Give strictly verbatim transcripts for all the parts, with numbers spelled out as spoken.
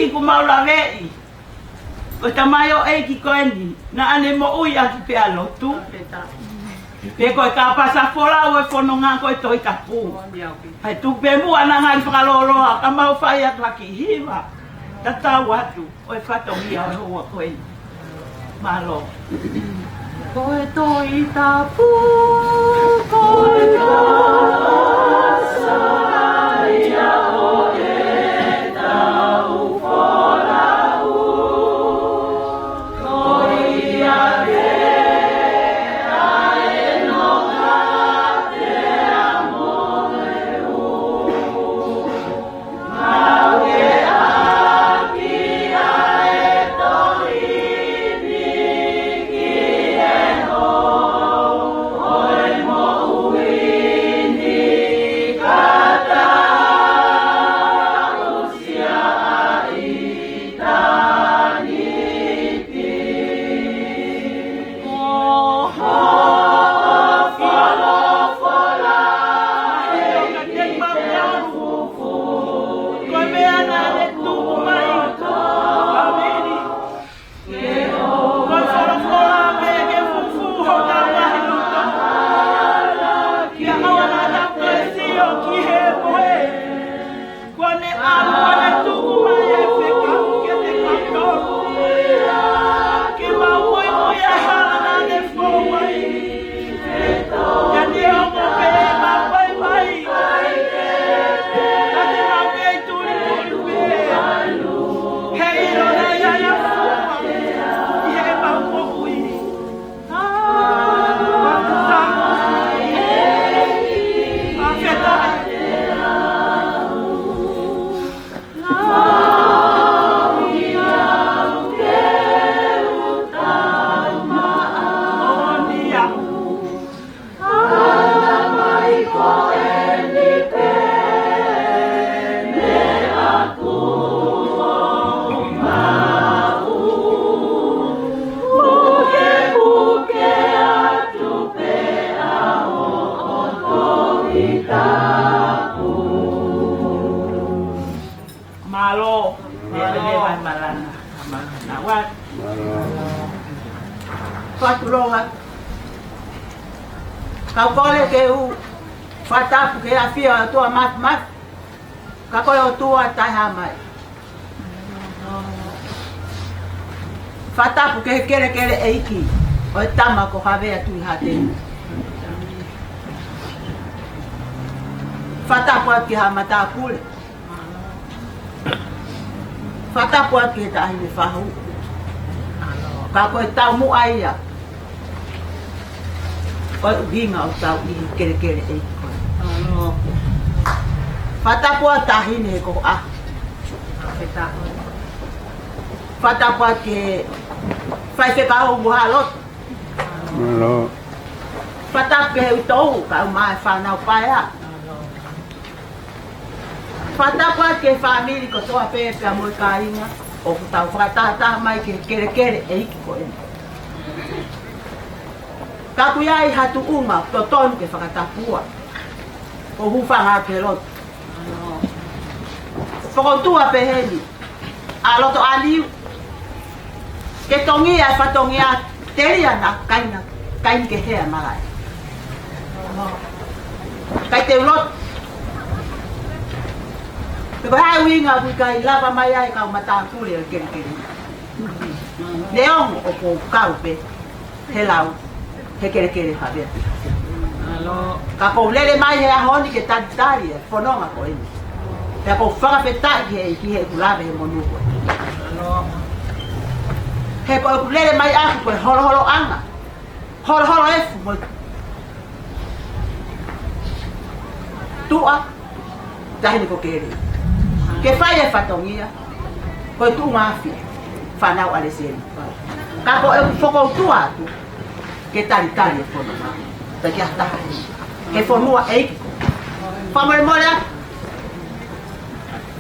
ʻoku mau laveʻi, ko e tamaioʻeiki ko eni, naʻa ne moʻui ʻaki pea lotu. Pea ko e kāpasa folau ʻo e fononga ko e Tohi Tapu. Pea tuku pē muʻa ʻa e ngaahi fakalōloa, ka mau fai atu ha kiʻi hiva tatau atu ʻo e fatongia ʻo e houa ko eni. Mālō. Ko e Tohi Tapu, ko e kāpasa ia ʻo ʻetau folau. Ko ia pē ʻa e nonga pea mo e ʻū. Kuo ne ʻalu, kuo ne tuku mai ʻa e fekau kiate kitautolu. Ke mau muimui ʻi he hala naʻa ne foua ai. Pea neongo pē ʻemau vaivai, ka te mau kei tulituli pē. He ʻilo naʻe ʻi ai ʻa e ʻOtua ʻi heʻemau moʻui. Mālō. Mālō. Mālō. Mālō. Mālō. Fatu loa. Kau kole ke u fakatapu ki he ʻafio ʻa e ʻOtua Māfimafi. Ka ko e ʻOtua Taʻehāmai. Fakatapu ki he kelekele ʻeiki ʻo e tama ko Havea Tuʻihaʻatele. Fakatapu atu ki he matāpule. Fakatapu atu ki he Taʻahine Fahu. Ka ko e taumuʻa ia ʻo e ʻuhinga ʻoku tau ʻi he kelekele ʻeiki ko ē. Fakatapu atu Taʻahine Hekohoʻaho. Fakatapu atu ki he faifekau ʻo Haloto. Fakatapu ki he uitou, kae ʻumaʻā e fānau paea. Fakatapu atu ki he fāmili kotoa pē pea mo e kāinga ʻoku tau fakatātā mai ki he kelekele ʻeiki ko eni. Ka ʻoku ʻi ai ha tuʻunga totonu ke fakatapua. ʻOku ou hūfanga atu he lotu. Fokoutua pehē ni, ʻa Lotoʻaliu, ke tongia e fatongia telia naʻa kaina, kaina ke hea malaʻe. Kae te u lotu. Pe ko e hā e ʻuhinga ʻoku ʻikai lava mai ai e kau matāpule ʻo e kelekele. Neongo ʻoku ou kau pē he lau he kelekele Havea. Ka ʻoku ou lele mai he ʻaho ni ke talitali e fononga ko eni. Pea ʻoku ou fakafetaʻi ki he, ki he ʻoku lave he monū ko ē. He ko ʻeku lele mai ʻaku ko e holoholoʻanga. Holoholo efu mo e tuʻa, Taʻahine Kokele. Ke fai e fatongia, ko e tuʻunga afi, fānau ʻa Lesieli. Ka ko ʻeku fokoutua atu, ke talitali e fononga. Pea ki ha taha. He fonua ʻeiki. Fakamolemole atu.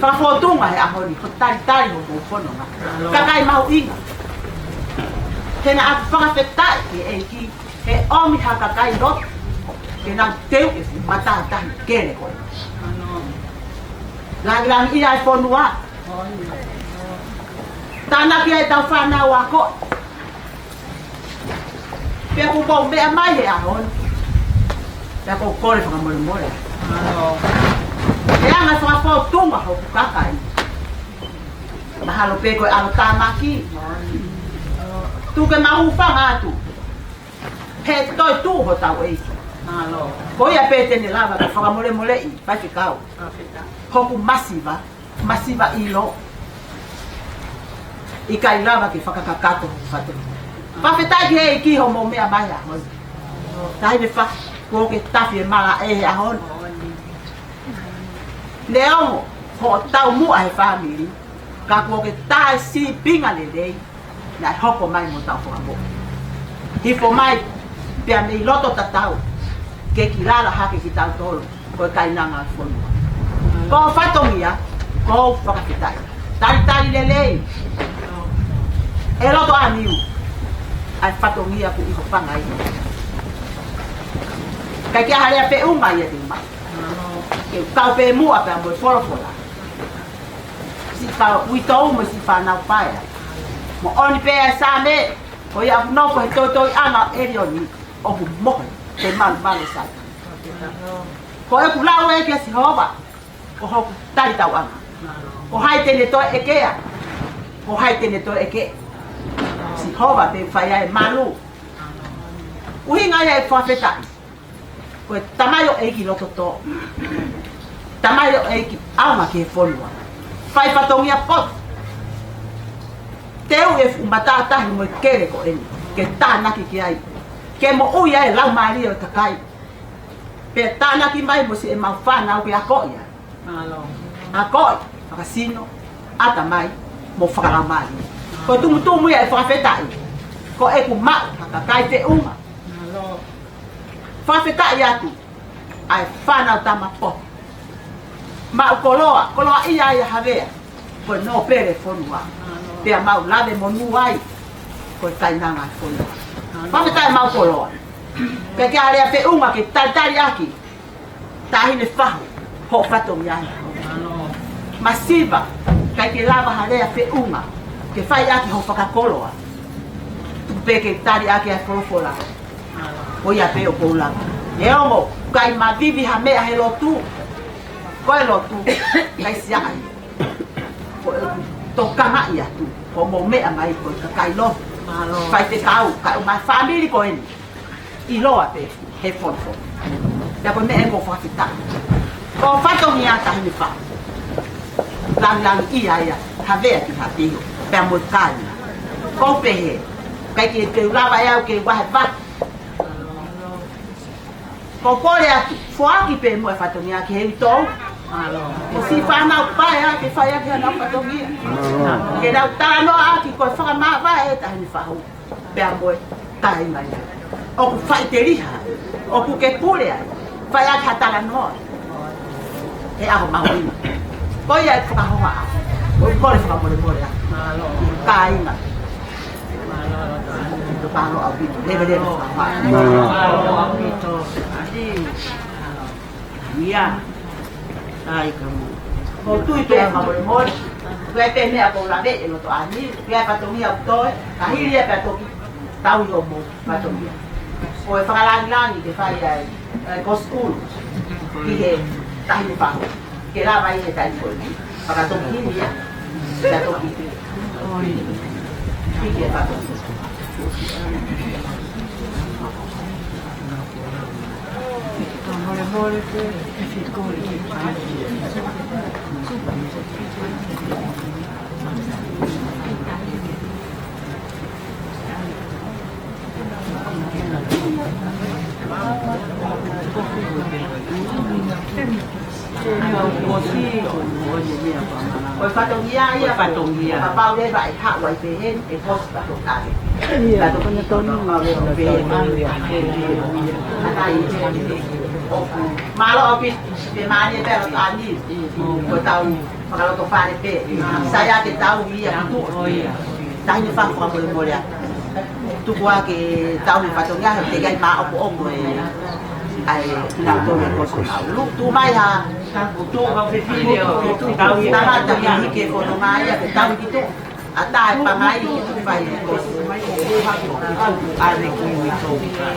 Fakafōtunga he ʻaho ni, ko e talitali hoʻo fononga. Kakai mahuʻinga. He naʻa ku fakafetaʻi ki he ʻEiki. He ʻomi ha kakai lotu ke nau teuʻi e matātahi kele ko ē. Langilangiʻia e fonua. Tānaki ai ʻetau fānau ako. Pea kuo mou meʻa mai he ʻaho ni. Pea ʻoku ou kole fakamolemole. He anga fakafōtunga hoku kakai. Mahalo pē ko e ʻalotāmaki. Tuku ke mau hūfanga atu. He toe tuʻu hotau ʻEiki. Ko ia pē te ne lava ke fakamolemoleʻi, faifekau. Hoku masiva, masiva ʻilo. ʻIkai lava ke fakakakato hoku fatongia. Fakafetaʻi ki he ʻEiki hoʻomou meʻa mai he ʻaho ni. Taʻahine Fahu, kuo ke tafi e malaʻe he ʻaho ni. Neongo hoʻo taumuʻa he fāmili, ka kuo ke tā e sīpinga lelei, naʻe hoko mai mo tau fakamoʻui. Hifo mai, pea mei loto tatau, ke kilala hake kitautolu ko e kainanga ʻo e fonua. Ko e fatongia, ʻoku ou fakafetaʻi. Talitali lelei ʻe loto ʻa Niu ʻa e fatongia kuo ʻi ho fanga ia. ʻIkai ke ʻi ai ha lea feʻunga ia te u maʻu. Ke u kau pē muʻa pea mo e folofola. Siʻi kau uitou mo siʻi fānau paea. Moʻoni pē ʻa e Saame, ko ia ʻoku nofo he toitoiʻanga ʻo ʻElioni, ʻoku mohe he malumalu ʻo Sātane. Ko ʻeku lau ē kia Sihova, ko hoku talitauʻanga. Ko hai te ne toe ʻekea? Ko hai te ne toe ʻeke? Sihova te u fai ai e malu. ʻUhinga ia e fakafetaʻi. Ko e tamaioʻeiki loto tō. Tamaioʻeiki ʻaonga ki he fonua. Fai fatongia poto. Teuʻi e fuʻu matātahi mo e kele ko eni. Ke tānaki ki ai. Ke moʻui ai e laumālie ʻo e kakai. Pea tānaki mai mo siʻemau fānau ke akoʻi ai. Mālō. Akoʻi, fakasino, ʻatamai, mo fakalaumālie. Ko e tumutumu ia e fakafetaʻi. Ko ʻeku maʻu ha kakai feʻunga. Mālō. Fakafetaʻi atu ʻa e fānau tama poto. Maʻu koloa, koloaʻia ai ʻa Havea. Ko e nōpele fonua. Mālō. Pea mau lave monū ai. Ko e kainanga e fonua. Mālō. Fakafetaʻi, maʻu koloa. Pea ke ʻi ai ha lea feʻunga ke talitali ʻaki. Taʻahine Fahu, hoʻo fatongia ia. Mālō. Masiva, ʻikai ke lava ha lea feʻunga ke fai ʻaki hoʻo fakakoloa. Tuku pē ke tali ʻaki ʻa e folofola. Mālō. Ko ia pē ʻoku ou lava. Neongo ʻikai mavivi ha meʻa he lotu. Ko e lotu, ʻikai siaʻi. Ko e tokangaʻi atu, ko hoʻomou meʻa mai ko e kakai lotu. Mālō. Faifekau, kae ʻumaʻā e fāmili ko eni. ʻIloa pē he folofola. Pea ko e meʻa ʻoku ou fakafetaʻi. Ko e fatongia, Taʻahine Fahu. Langilangiʻia ia ʻa Havea ki Haʻapiho. Pea mo e kāinga. ʻOku ou pehē, ʻikai ke te u lava ʻe au ke u vahevahe. ʻOku ou kole atu, foaki pē muʻa e fatongia ki he uitou. Ko siʻi fānau paea ke fai ʻaki haʻanau fatongia. Ke nau talanoa ʻaki ko e fakamāvae ʻe Taʻahine Fahu. Pea mo e kāinga ia. ʻOku faʻiteliha, ʻoku ke pule ai, fai ʻaki ha talanoa. He ʻaho mahuʻinga. Ko ia e fakahoha. ʻOku ou kole fakamolemole atu. Kāinga. Mālō ʻaupito. Leveleva. Mālō ʻaupito. Ia. ʻAi ka mo. Ko e tui pē fakamolemole. Ko e pē meʻa ʻoku ou lave ʻi loto ʻaho ni. Ko e fatongia ʻoku toe. Ka hili ia pea toki tau ʻi hoʻomou fatongia. Ko e fakalangilangi ke fai ai, ē, ko e sukulu. Ki he Taʻahine Fahu. Ke lava ʻi he taimi ko eni. Fakatoki hili ia. Pea toki. Ki he fatongia. Ko e fatongia ia, fatongia. Kapau leva ʻe haʻu ai pehē, ʻe post atu kale. Ia, ko e tonu. Mālō ʻaupito, pea mālie pē ʻa Ani. Ko e tau fakalotofale pē. Sai ange ke tau ia ki tuʻa. Taʻahine Fahu, fakamolemole atu. Tuku ā ke tau he fatongia, he teʻeki ai maʻopoʻopo e, ʻa e, kinautolu ko e kau. Lu, tuʻu mai ha Tau ki tuʻa, ʻa e pangai, ʻa e tuʻu fai, ʻa e ki tuʻa.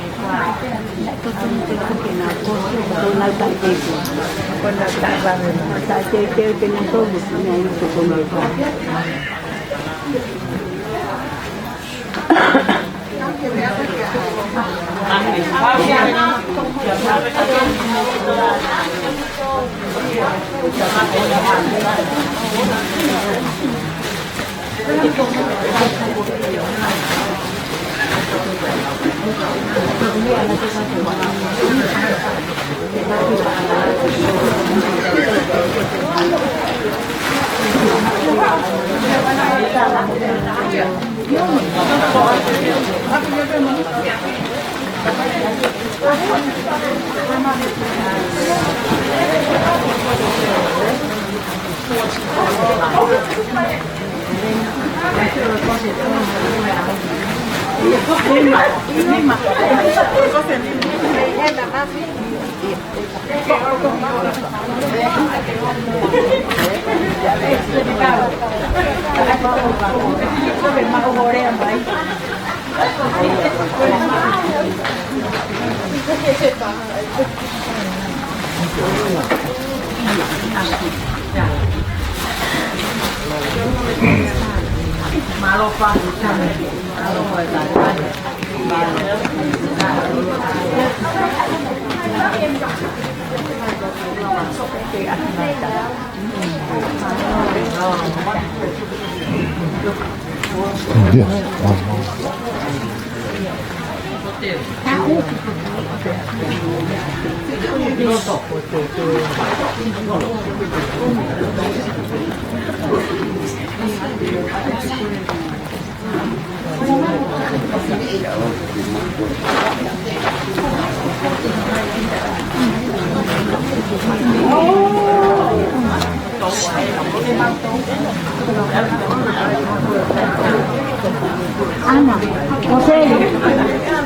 Ana, José,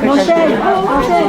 José, José.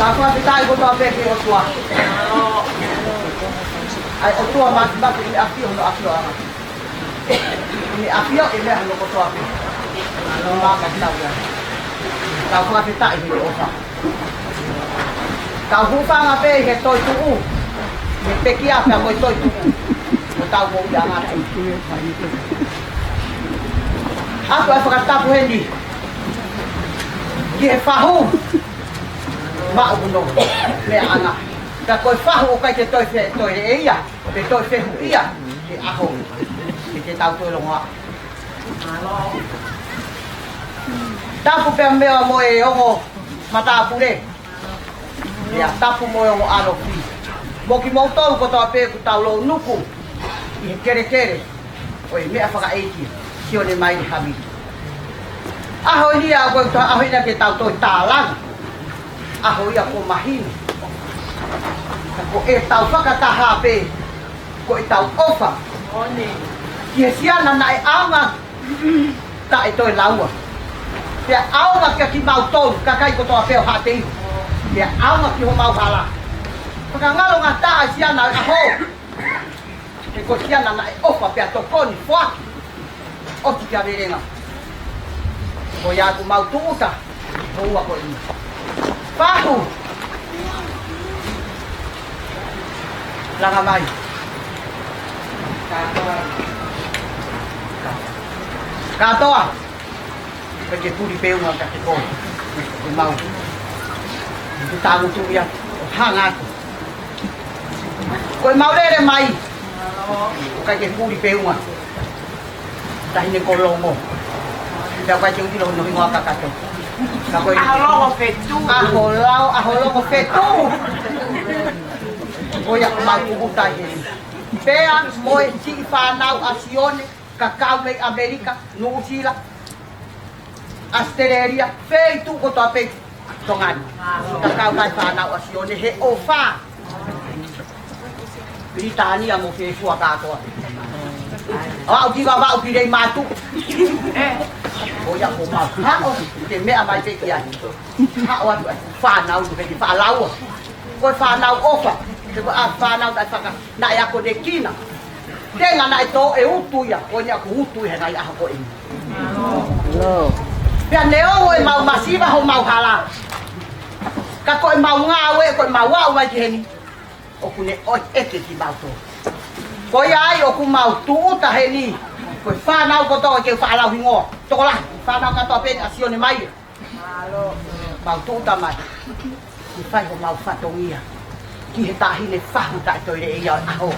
Tau fakafetaʻi kotoa pē ki he ʻOtua. ʻA e ʻOtua Māfimafi, ʻi he ʻafio hono ʻafioʻanga. ʻI he ʻafio ʻi he meʻa hono kotoa pē. Hono maama ki tau ia. Tau fakafetaʻi he ʻofa. Tau hūfanga pē he toetuʻu. He pekia pea ko e toetuʻu. Ko tau mo ia ngata. Ako e fakatapu heni. Ki he fahu. Maʻu hono meʻaʻanga. Ka ko e fahu ʻoku ʻikai ke toe fe-, toe ʻe ia, pe toe fehuʻia he ʻaho. Ke te tau toe longoaʻa. Tapu pea mo e ongo matāpule. Ia, tapu mo e ongo ʻalofi. Mo kimoutolu kotoa pē ʻoku tau lounuku ʻi he kelekele ʻo e meʻa fakaʻeiki, Sione Maile Havili. ʻAho ia ko e ʻaho ia ke tau toe tālanga. ʻAho ia kuo mahino. Ka ko ʻetau fakataha pē, ko ʻetau ʻofa ki he siana naʻe ʻaonga taʻe toe laua. Pea ʻaonga kia kimautolu, kakai kotoa pē ʻo Haʻateiho. Pea ʻaonga ki homau hala. Fakangalongataʻa siana ʻo e ʻaho. He ko e siana naʻe ʻofa pea tokoni foaki. ʻOsi kia Velenga. Ko ia ʻoku mau tūʻuta. Houa ko eni. Fahu. Langa mai. Kātoa. Ke ke puli pē ua ka ke kō. Ke mau. Ke tāmutu ia. ʻO hanga aku. Ko e mau lele mai. ʻOku ʻikai ke puli pē ua. Taʻahine ko Longo. Pea ʻoku ʻikai ke u ʻilo hono hingoa kakato. Ka ko e ʻAho Longo Fetuʻu. ʻAho Lao, ʻAho Longo Fetuʻu. Ko ia ʻoku mau tūʻuta ai. Pea mo e siʻi fānau ʻa Sione, kae kau mei ʻAmelika, Nuʻusila, ʻAositelēlia, feituʻu kotoa pē Tonga ni. Kae kau mai fānau ʻa Sione he ʻofa. Pilitānia mo Fefua kātoa. ʻO aʻu ki Vavaʻu ki Leimātuʻu. Ko ia ʻoku mau haʻu, ke meʻa mai pē ki ai. Haʻu atu ai, fānau ni pē ki faʻalaua. Ko e fānau ʻofa, he ko e ʻa fānau naʻe faka-, naʻe akonekina. Tenga naʻe tō e utu ia, ko eni ʻoku utu ia he ngaahi ʻaho ko eni. Pea neongo ʻemau masiva homau hala. Ka ko ʻemau ngāue, ko ʻemau aʻu mai ki heni. ʻOku ne ʻoiʻeke kimautolu. Ko ia ai ʻoku mau tūʻuta heni. Ko e fānau kotoa ke faʻa lau hingoa. Tokolahi, fānau kātoa pē ʻa Sione Maile. Mau tūʻuta mai. Ke fai homau fatongia. Ki he taʻahine fahu taʻe toe lele ia ʻo e ʻaho.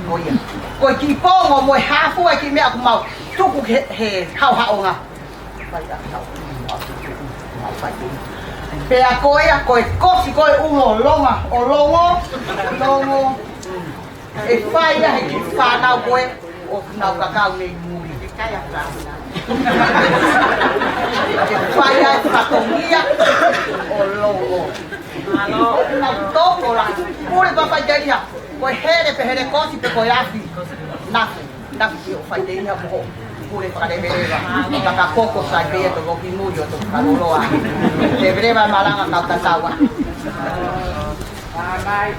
Ko ia. Ko e kiʻi pongo mo e hā fua e kiʻi meʻa ʻoku mau tuku ki he, he haʻohaʻonga. Fai ʻa e haʻo. Mau fai ki. Pea ko ia, ko e kosi ko e ulo longa, ʻo Longo, Longo. ʻE fai ia he kiʻi fānau ko ē ʻoku nau kakau mei muli. ʻE fai ia e fatongia ʻo Longo. Nau toko la. Pule pa fai tēlia. Ko e hele pe hele kosi pe ko e afi. Nafu. Nafu ki ʻo fai tēlia mo hoʻo pule fakaleveleva. Kakakoko sai pē ia to loki muli ʻo to kaloloa. Leveleva malanga kau tataua. Bye bye.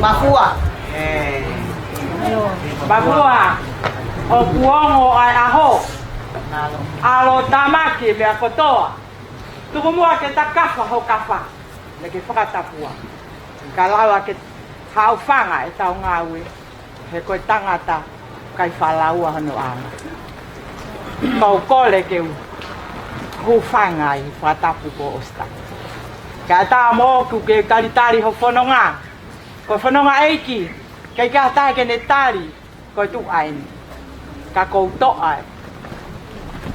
Mafua. Mafua. ʻOku ongo ʻa e ʻaho. ʻAlo tamaki meʻa kotoa. Tuku muʻa ke takafa ho kafa. Naʻa ke fakatapua. Ka lava ke haʻofanga ʻetau ngāue. He ko e tangata ʻikai faʻa laua hono ʻaonga. Kau kole ke u hūfanga ʻi he fakatapu kuo ʻosi tapu. Kae ʻatā moʻoku ke talitali ho fononga. Ko e fononga ʻeiki, ʻikai ke ʻatā ke ne tali, ko e tuʻa eni. Ka kou toʻa e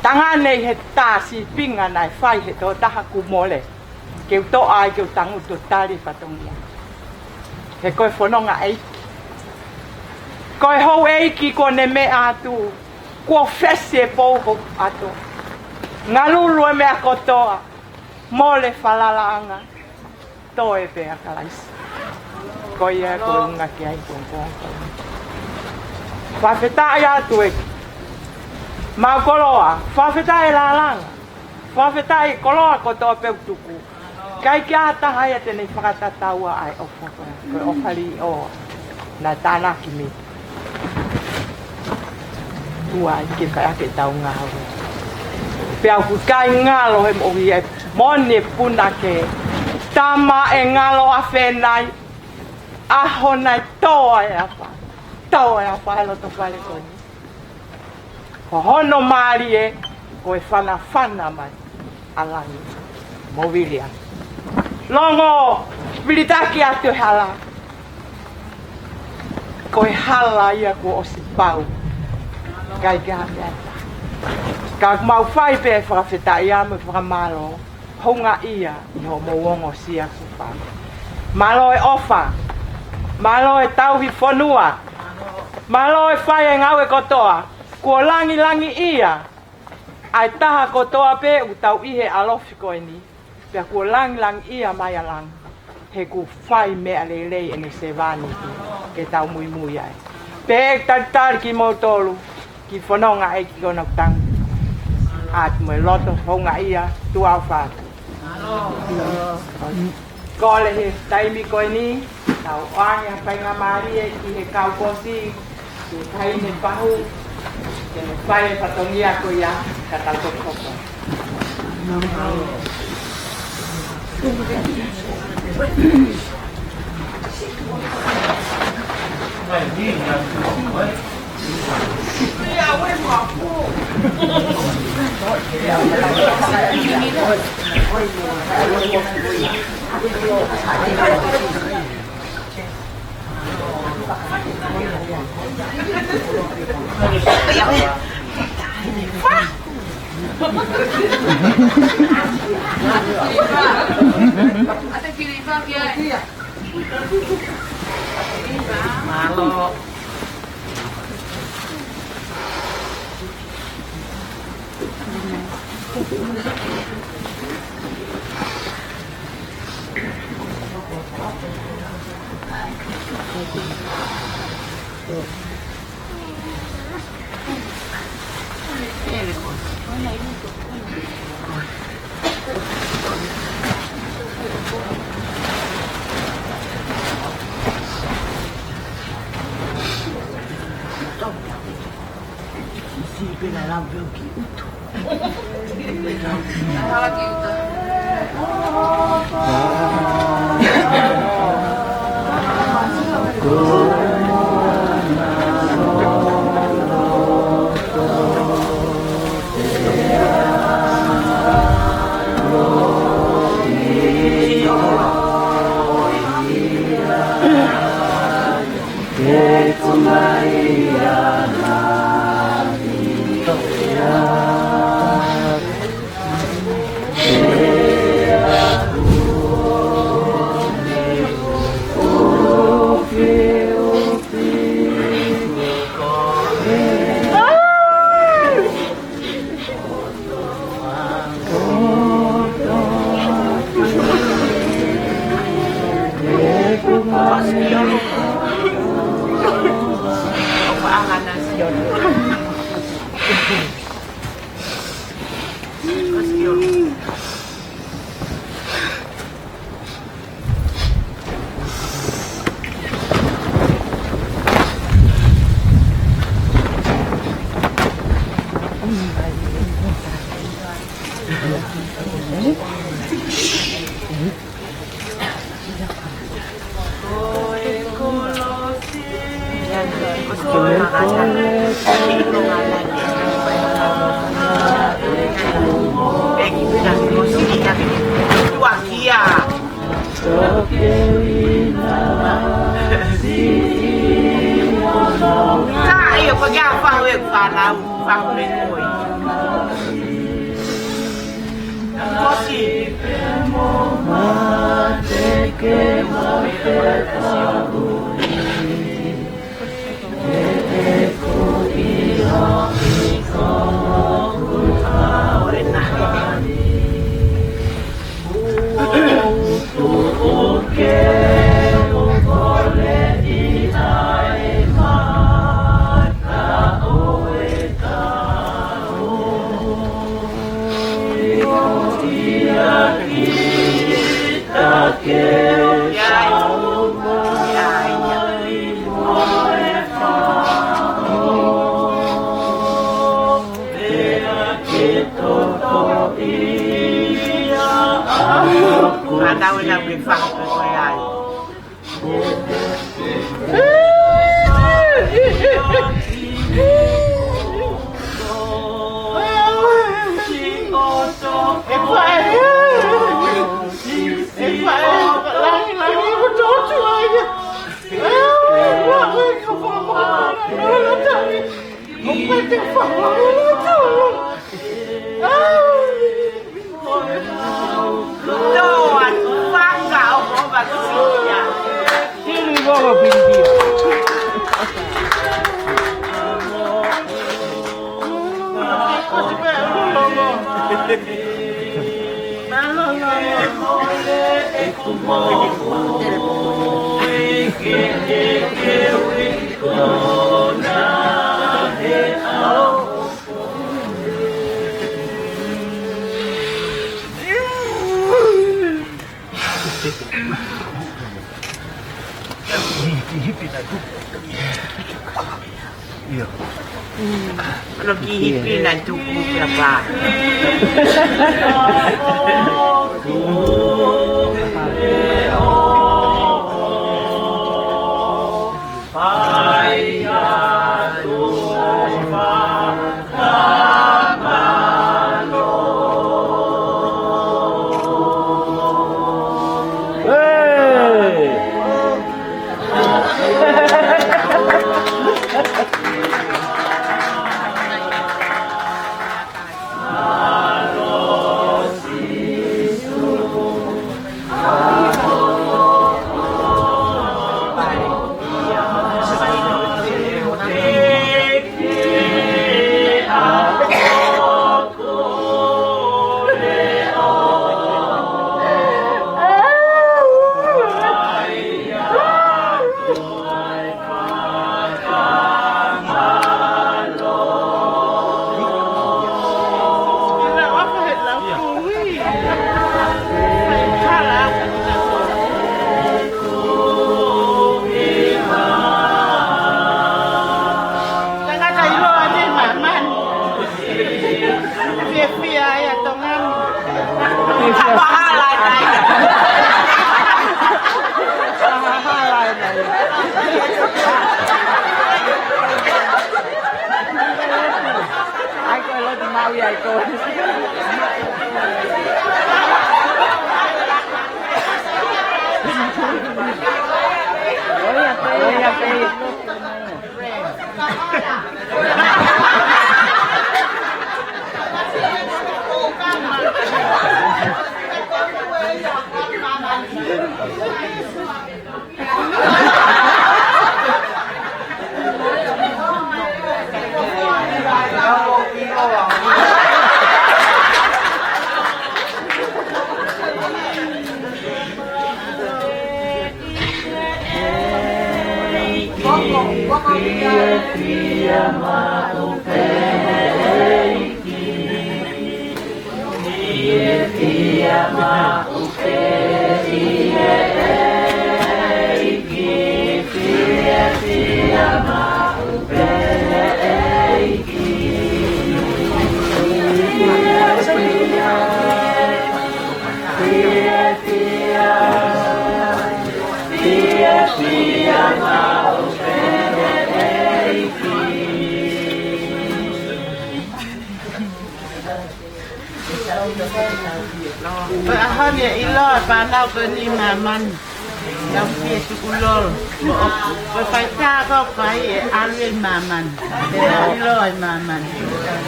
tangane ʻi he tā sīpinga naʻe fai he tokotaha kuo mole. Ke u toʻa ai ke u tangutu ʻo tali fatongia. He ko e fononga ʻeiki. Ko e houʻeiki kuo ne meʻa atu. Kuo fesi e pou hoku ʻato. Ngalulu e meʻa kotoa. Mole falalaʻanga. Toe pē ʻa Kalaisi. Ko ia ko e unga ki ai ko ko. Fakafetaʻi atu e. Mau koloa. Fakafetaʻi e lalanga. Fakafetaʻi, koloa kotoa pē ʻoku tuku. ʻIkai ke ʻi ai ha taha ia te ne fakatataua ʻa e ʻofa ko ē, ko e ʻofa lī ʻo na tānaki mei tuʻa ʻi he fai ʻaki ʻetau ngāue. Pea ʻoku ʻikai ngalo he moʻui ʻe moʻoni e punake. Tama ʻe ngalo ʻa Fenai, ʻaho na ʻe tō ai ʻa e ʻapa. Tō ai ʻa e ʻapa he loto fale ko eni. Ko hono mālie, ko e fanafana mai ʻa Langi mo Viliami. Longo, vilitaki atu e hala. Ko e hala ia kuo ʻosi pau. ʻIkai ke ʻi ai ha meʻa. Ka ʻoku mau fai pē fakafetaʻi mo e fakamālō. Houngaʻia ʻi hoʻomou ongosia kuo fai. Mālō e ʻofa. Mālō e tauhi fonua. Mālō e fai e ngāue kotoa. Kuo langilangiʻia ʻa e taha kotoa pē ʻoku tau ʻi he ʻalofi ko eni. Pea kuo langilangiʻia mai ʻa Langi. He kuo fai meʻa lelei ʻene sevāniti ke tau muimui ai. Pea ʻe talitali kimoutolu ki he fononga ʻa e ʻEiki ko hono tangi. ʻAtu mo e loto houngaʻia, tuʻa ʻofa atu. Kole he taimi ko eni, tau ʻoange ha faingamālie ki he kau kosi, ki he taʻahine pahu, ke ne fai e fatongia ko ia, ka tau toki hoko. Mālō. Pea tau ʻena pē fanga pē ko e ai. Io. Ono ki hipi na tuku kia pā. Tangata ʻiloa ni, māmani. Fiefia ia Tonga ni. Fiefia. Mahala nai. Mahala nai. Ai ko e lotu maui ai ko. Oia pē, oia pē. Ko e ʻaho ni ʻe ʻiloa e fānau ko eni ʻi māmani. Nau fie tukulolo. Ko e faitā ko ē ʻoku fai ʻe ʻalu ia ʻi māmani. ʻE ʻiloa ʻi māmani.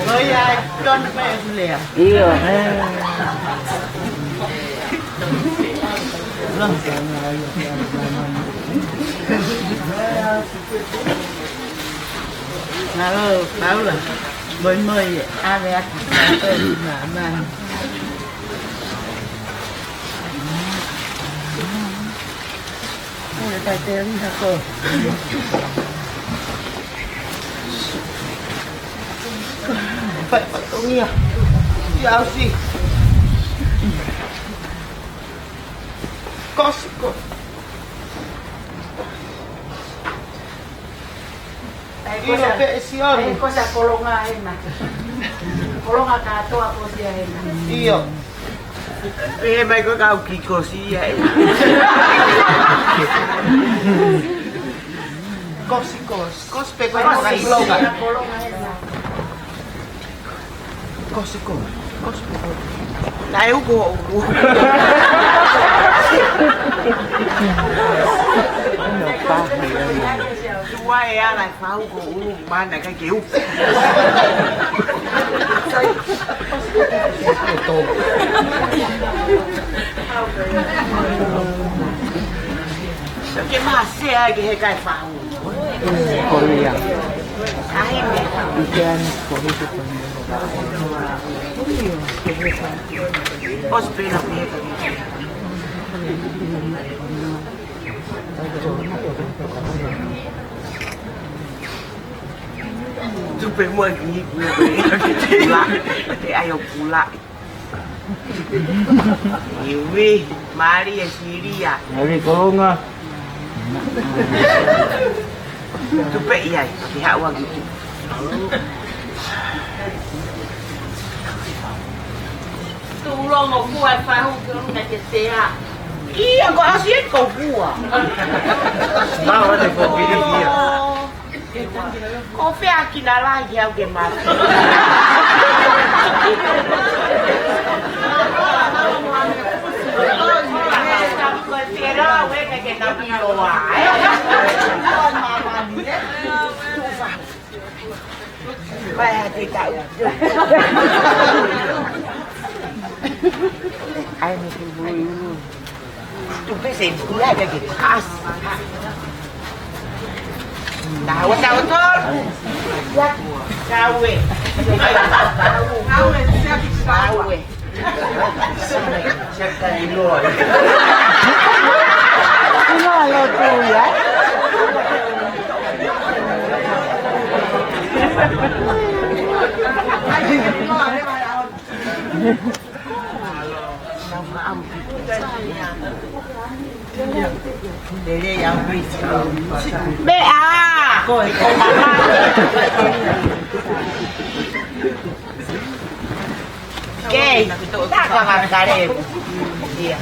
Ko ia ai tonu pē ʻeku lea. ʻIo. Mālō, Paula. Moimoi, ʻave atu ki māmani. Ule tai te liha ko. Fai fatongia. Ia ʻosi. Kosi ko. ʻIlo pē ʻe Sione. Ai, ko sa kolonga ena. Kolonga kātoa ko sia ena. ʻIo. Pehē mai ko e kau kiʻi kosi ia ē. Kosi, kosi. Kosi pē ko e kosi. Kosi, kosi. Kosi pē ko e. Naʻe uko, uko. Ua e ala e fahu ko ʻulu mana kai ke uko. Ke masea ke he kai fahu. Korea. Ahi me. Ikeani, Korea, Korea. Ospela, Korea. Tupe mo e kiʻi pula, pula. Te ai o pula. Iwi, mali e silia. Mali konga. Tupe ia, ki haʻu ange tu. Tuʻulongo kua e fahu ki ʻolunga ke sea. Ia ko asi e ko kua. Tawa te ko pili ia. Ko fea ki na lahi au ke mate. Ko e fera we ke ke na piloa. Vai a te kau. Ai, me ke bui ulu. Tu pese ia ke ke kasi. Tawa, tawa, tawa. Ia, kaue. Kaue, siaki kaue. Siaki kaue. Inoa lo tu ia. Meʻa! Kei, tā ka makare. Ia.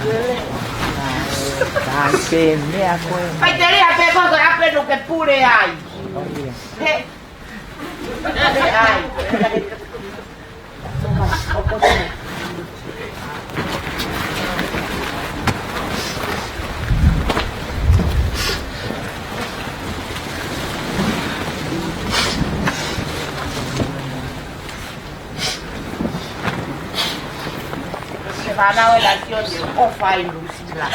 Ka ke meʻa koe. Kai te rea pē ko e ʻape no ke pule ai. He. Ai. Se fānau e la tio ni o fai Lusila.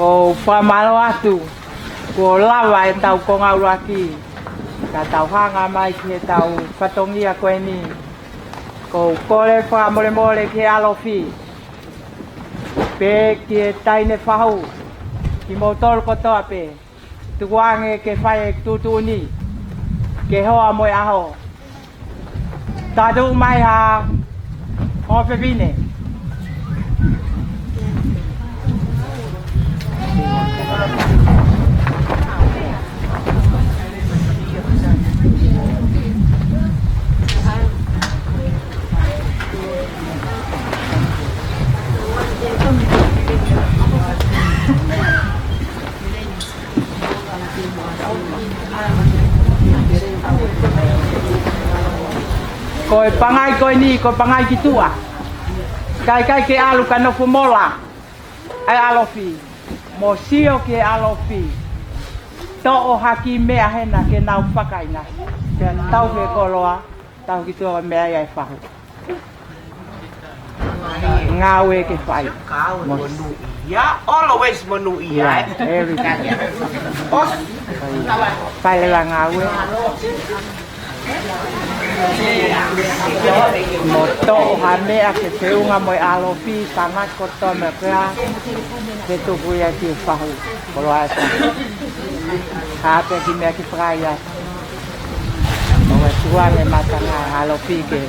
ʻOku ou fakamālō atu kuo lava ʻetau konga ʻuluaki, ka tau hanga mai ki heʻetau fatongia ko eni. ʻOku ou kole fakamolemole ki he ʻalofi, pea ki he taʻahine fahu, kimoutolu kotoa pē. Tukuange ke fai e tuʻutuʻuni, ke hoa mo e ʻaho. Tatu mai ha, ʻofefine. Ko e pangai ko eni, ko e pangai ki tuʻa. ʻIkai, ʻikai ke ʻalu ka nofo mola. ʻAi ʻalofi, mo sio ki he ʻalofi. Toʻo ha kiʻi meʻa hena ke nau fakaʻinasi. Pea tau he koloa, tau ki tuʻa meʻa ia e fahu. Ngāue ke fai. Monūʻia, always monūʻia, yeah, eh? Every time. ʻOsi. Fai leva ngāue. Mo toʻo ha meʻa ke feʻunga mo e ʻalofi, tangata kotoa meʻa ko ia, ke tuku ia ki he fahu, koloa e fahu. Ka pe ki meʻa ki fakaia. ʻO e tuʻa ne matanga ʻalofi ke.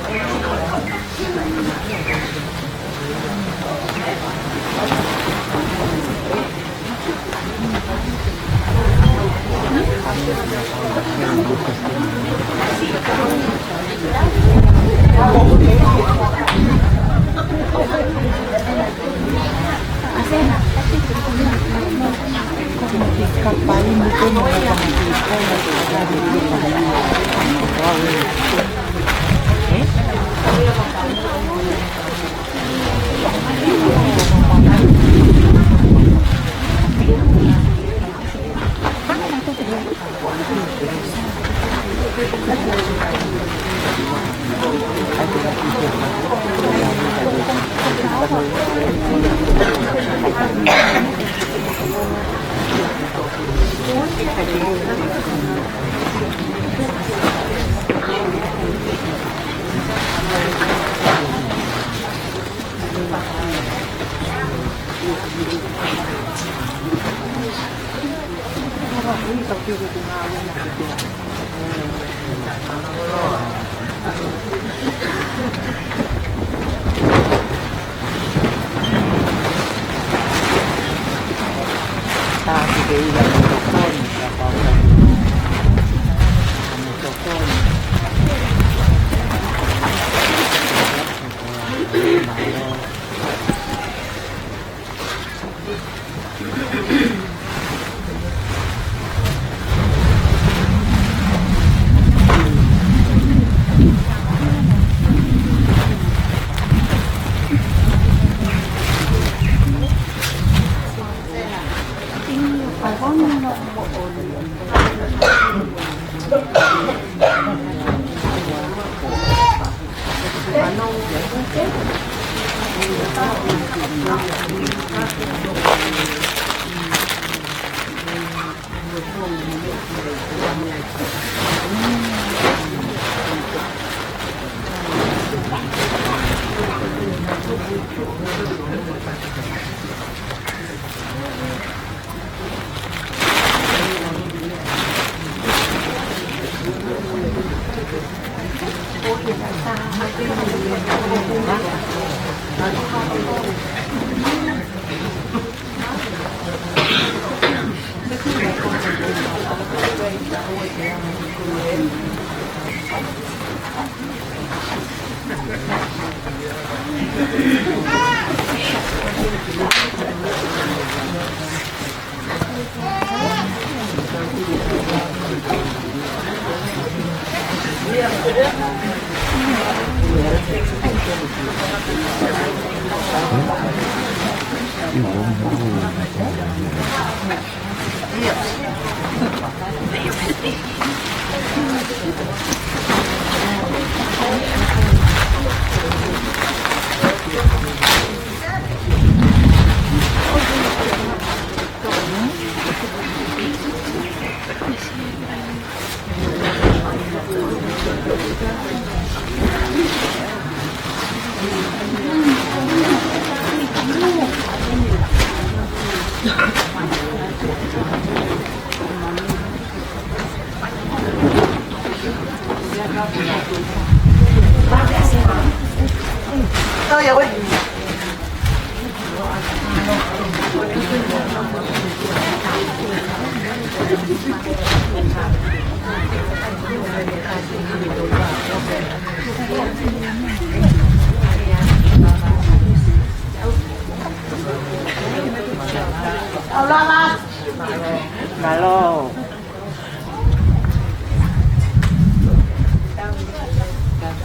Mālō.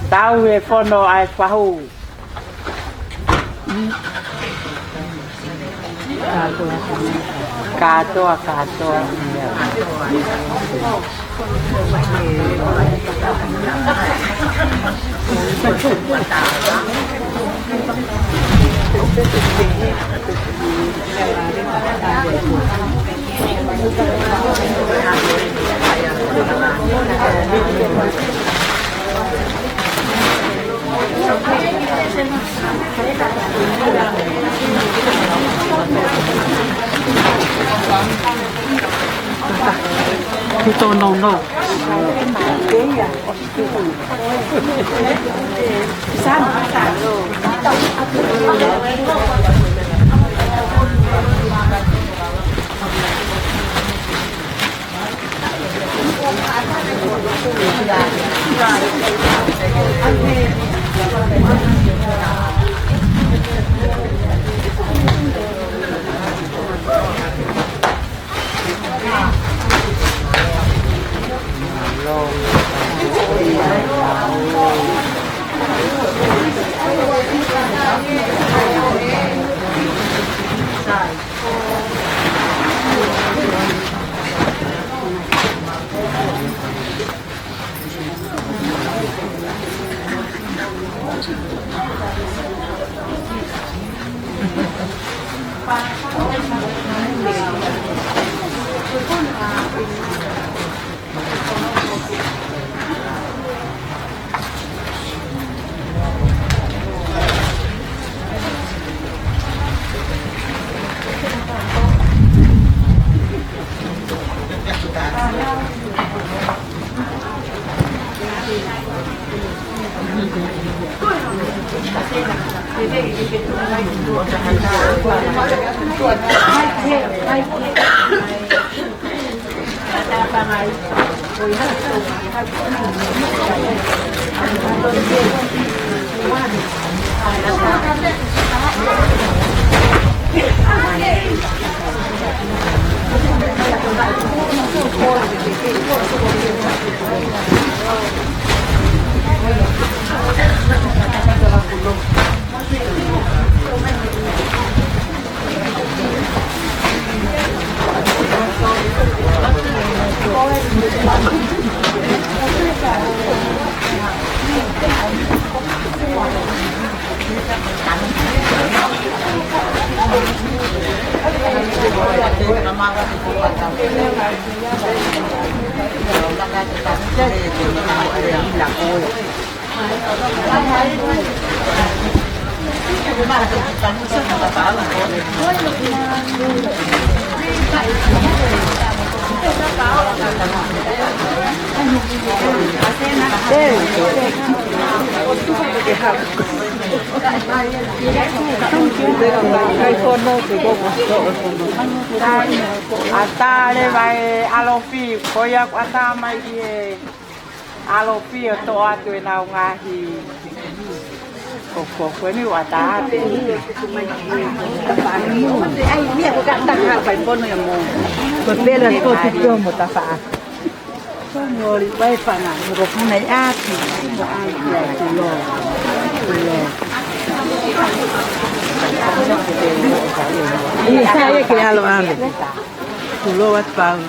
Tau e fono ʻa e fahu. Kātoa, kātoa. He don't know. ʻAtā leva e ʻalofi, ko ia ʻoku ʻatā mai ki he ʻalofi ʻo toʻo atu ʻenau ngaahi koko, ko eni ʻoku ʻatā atu. Ai, ia ko ka taka pai pono ia mo. Ko pela ko tu mo tafa. Ko mori pai fanga, mo ko puna i ati. Ai, ia, kulo. Kulo. Ia, sa ia ke alo ame. Kulo atu pau.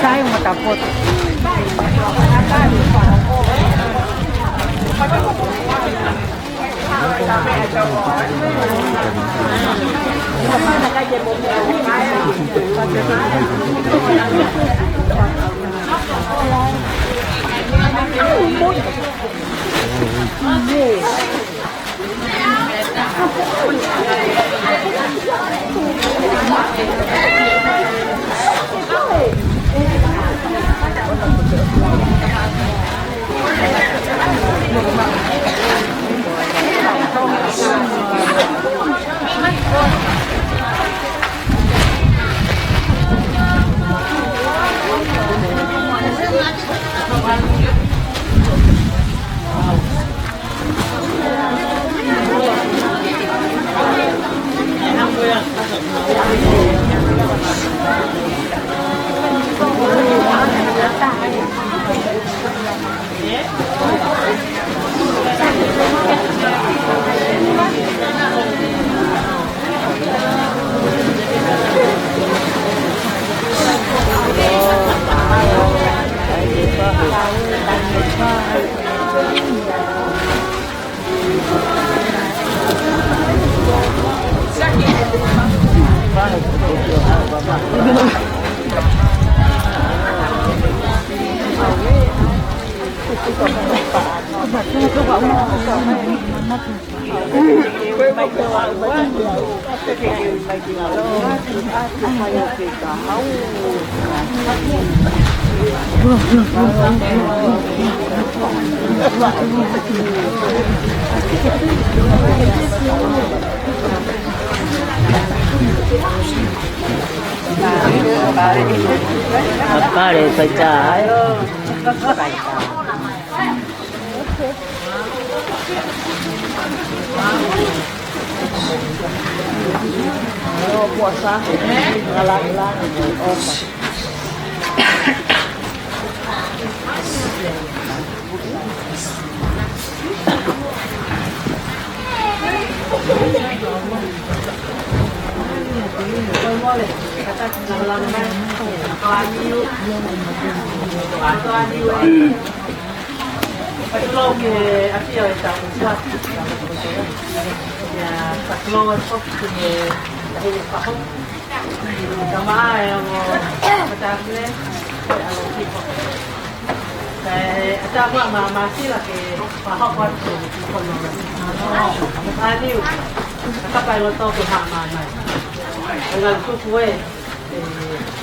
Sai uma tapoto. Pare, paitā. Fakalou ke ʻafio e tau kuat. Ia, fakalou atu ki he tahi ni paho. Kama e ongo matafle, e alo kipo. E, ata kua ma masila ke paho kua tu kipo no. Aliu, ata pai ngoto ke ha ma mai. Ngal kuku e.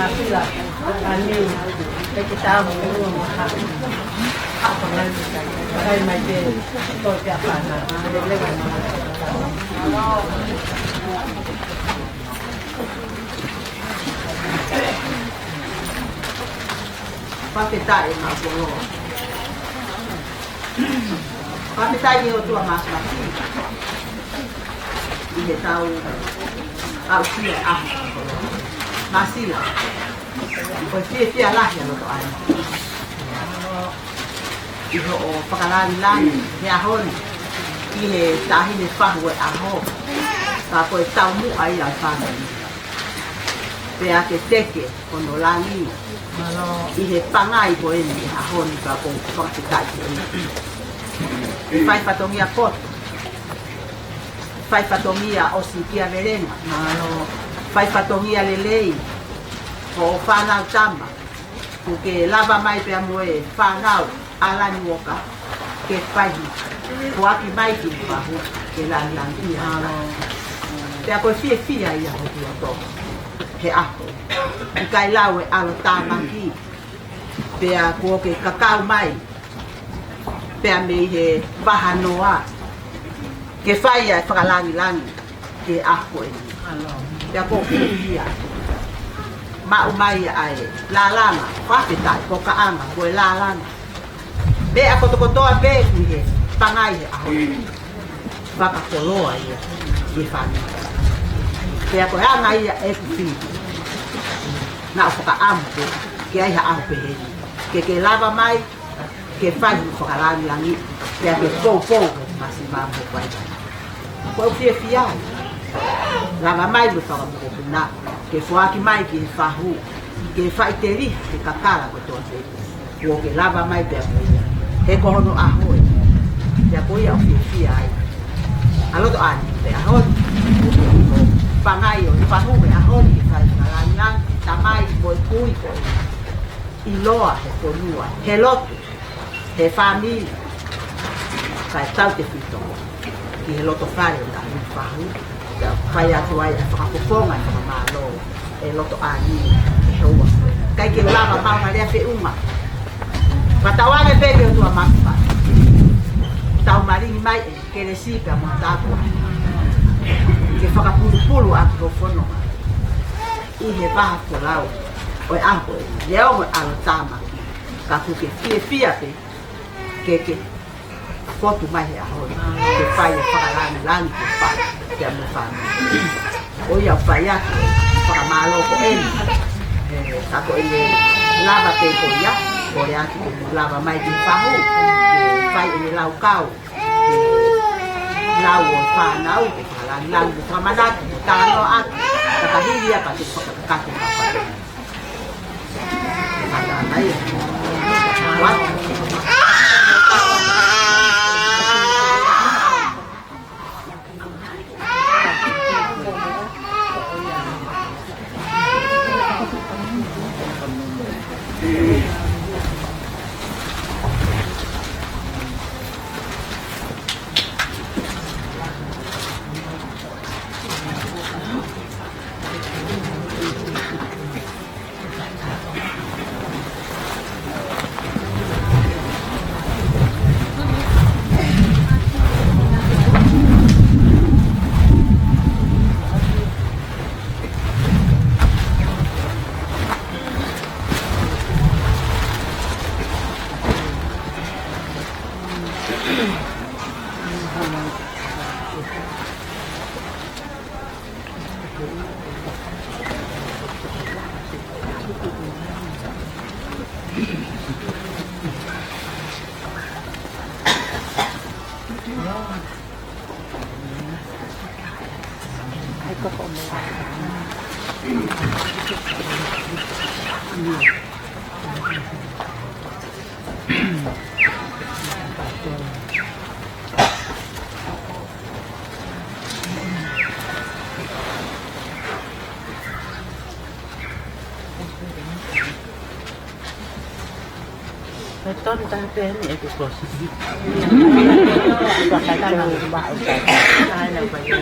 Masila, a niu, pe ke tau mo ua mo ha. Haʻu mai, kai mai ke, ko te a pana, le le mai. Fakafetaʻi ʻe Maʻu Koloa. Fakafetaʻi ki he ʻOtua Māfimafi ʻi heʻetau aʻusia ʻa Maʻu Koloa. Masila, ko e fiefia lahi ʻa loto ʻai ʻi hoʻo fakalangilangi he ʻaho ni, ʻi he taʻahine fahu ʻo e ʻaho, ka ko e taumuʻa ia ʻo e fānau. Pea ke teke hono langi ʻi he pangai ko eni he ʻaho ni, pea ʻoku ou fakafetaʻi ki he ʻEiki. Fai fatongia poto, fai fatongia ʻosikiavelenga, fai fatongia lelei hoʻo fānau tama, kuo ke lava mai pea mo e fānau ʻa Lani Uoka ke fai, foaki mai ki he fahu ke langilangiʻia. Pea ko e fiefia ia hoku loto he ʻaho, ʻikai lau e ʻalotāmaki, pea kuo ke kakau mai pea mei he vahanoa ke fai ʻa e fakalangilangi ki he ʻaho ko eni. Pea ʻoku ou fiefia maʻu mai ʻa e lalanga, fakafetaʻi, ko e kaʻanga, ko e lalanga. Meʻa kotokotoa pē ʻi he pangai he ʻaho ni, fakakoloa ia ki he fānau. Pea ko e anga ia ʻeku fili, naʻa ku fakaʻamu pē ke ʻi ai ha ʻaho pehē ni, ke ke lava mai ke fai hoʻo fakalangilangi, pea ke poupou hoʻo masiva mo hoʻo fai. ʻOku ou fiefia ai. Lava mai mo e fanga mokopuna ke foaki mai ki he fahu, ke faʻiteliha, ke kakala kotoa pē. Kuo ke lava mai pea mo ia. He ko hono ʻaho ē. Pea ko ia ʻoku ou fiefia ai. ʻA loto ʻai pē ʻaho ni, pangai ʻo e fahu he ʻaho ni ke fai fakalangilangi, tamai mo e kui ko ē. ʻIloa he fonua, he lotu, he fāmili, kae tautefito ki he loto fale ʻo e taʻahine fahu, pea fai atu ai ʻa e fakafofonga ʻo e fakamālō ʻa e loto ʻai ki he ʻOtua. ʻIkai ke u lava maʻu ha lea feʻunga. Fakatauange pē ki he ʻOtua Māfimafi, tau malingi mai ʻene kelesi pea mo e tāpuaki ke fakapulupulu ʻaki hoʻo fononga ʻi he vahafolau ʻo e ʻaho ē, neongo e ʻalotāmaki, ka ʻoku ke fiefia pē ke ke fotu mai he ʻaho ni ke fai e fakalangilangi ke fai pea mo e fānau. ʻOku ou fai atu e fakamālō ko eni. Ē, ka ko ʻene lava pē ko ia, kole atu ke mou lava mai ki he fahu ke fai ʻene laukau, lau ʻo e fānau, ke fakalangilangi mo fakamanatu mo talanoa atu, ka ka hili ia pea te fakakakato ka fai. Mata mai. What? Ko e tonu taha pē eni ʻeku kosi. Fakatana ʻo maʻu ka. Ai, na pa ia.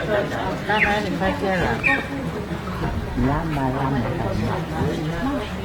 Tana eni fai ke la. Lama, lama, lama.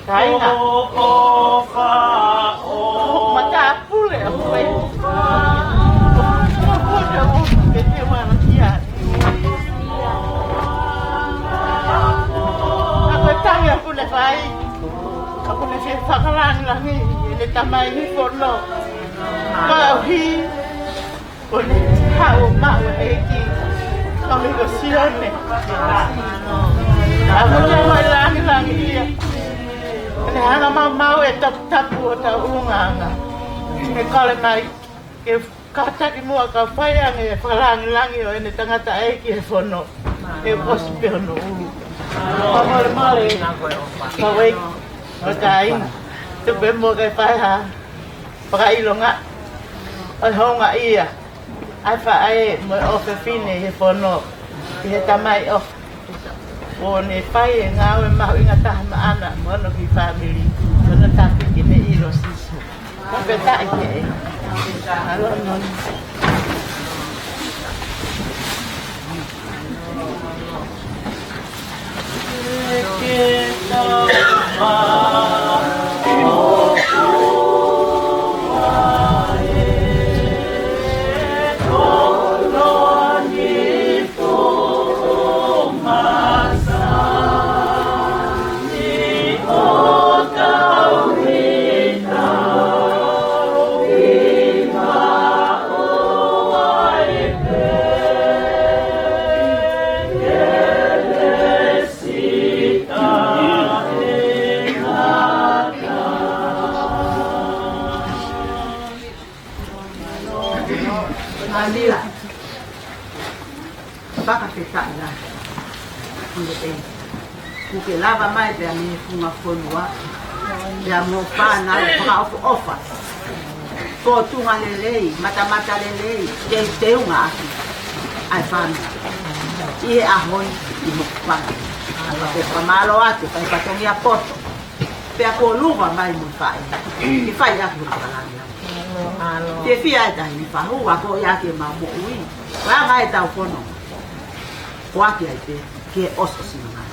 Kāinga. Matāpule ʻa Hawaiʻi. Ko e tangi ʻoku ne fai. ʻOku ne fie fakalangilangiʻi ʻene Tamai ʻi he fono. Koeʻuhi ko ʻene haʻu ʻo maʻu ʻa e ʻEiki. Ko e ʻEiki ko Sione. ʻOku ne fie langilangiʻia. ʻEne anga maumau e toputapu ʻo hotau ʻulungaanga. ʻE kole mai ke kātaki muʻa ka fai ange e fakalangilangi ʻo ʻene tangataʻeiki ʻi he fono. ʻE ʻosi pē hono ʻulu. Fakamolemole, kau ʻeiki, ʻo kāinga. Tuku pē muʻa ke fai ha fakaʻilonga ʻo e houngaʻia ʻa e faʻē mo e ʻofefine ʻi he fono, ʻi he tamaioʻeiki. ʻO ne fai e ngāue mahuʻinga taha maʻana mo hono kiʻi fāmili, mo hono tāpuaki ne ʻilo Sīsū. Fakafetaʻi ki he ʻEiki. Mālō noni. Manila. Fakafetaʻi lahi. Kuo ke lava mai pea mei he funga fonua. Pea mo e fānau fakaʻofoʻofa. Fōtunga lelei, matamata lelei, teu, teunga ʻaki ʻa e fānau. ʻI he ʻaho ni, ʻi he fānau. Pea fakamālō atu, fai fatongia poto. Pea kuo lava mai mo e faʻē. Ke fai ʻaki hono fakalangilangi. Fiefia e tahi ni fahu, ʻa ko ia ke mau moʻui. Ko e anga ʻetau fono. Ko ʻaki ai pē, ke ʻosi ʻosi mai.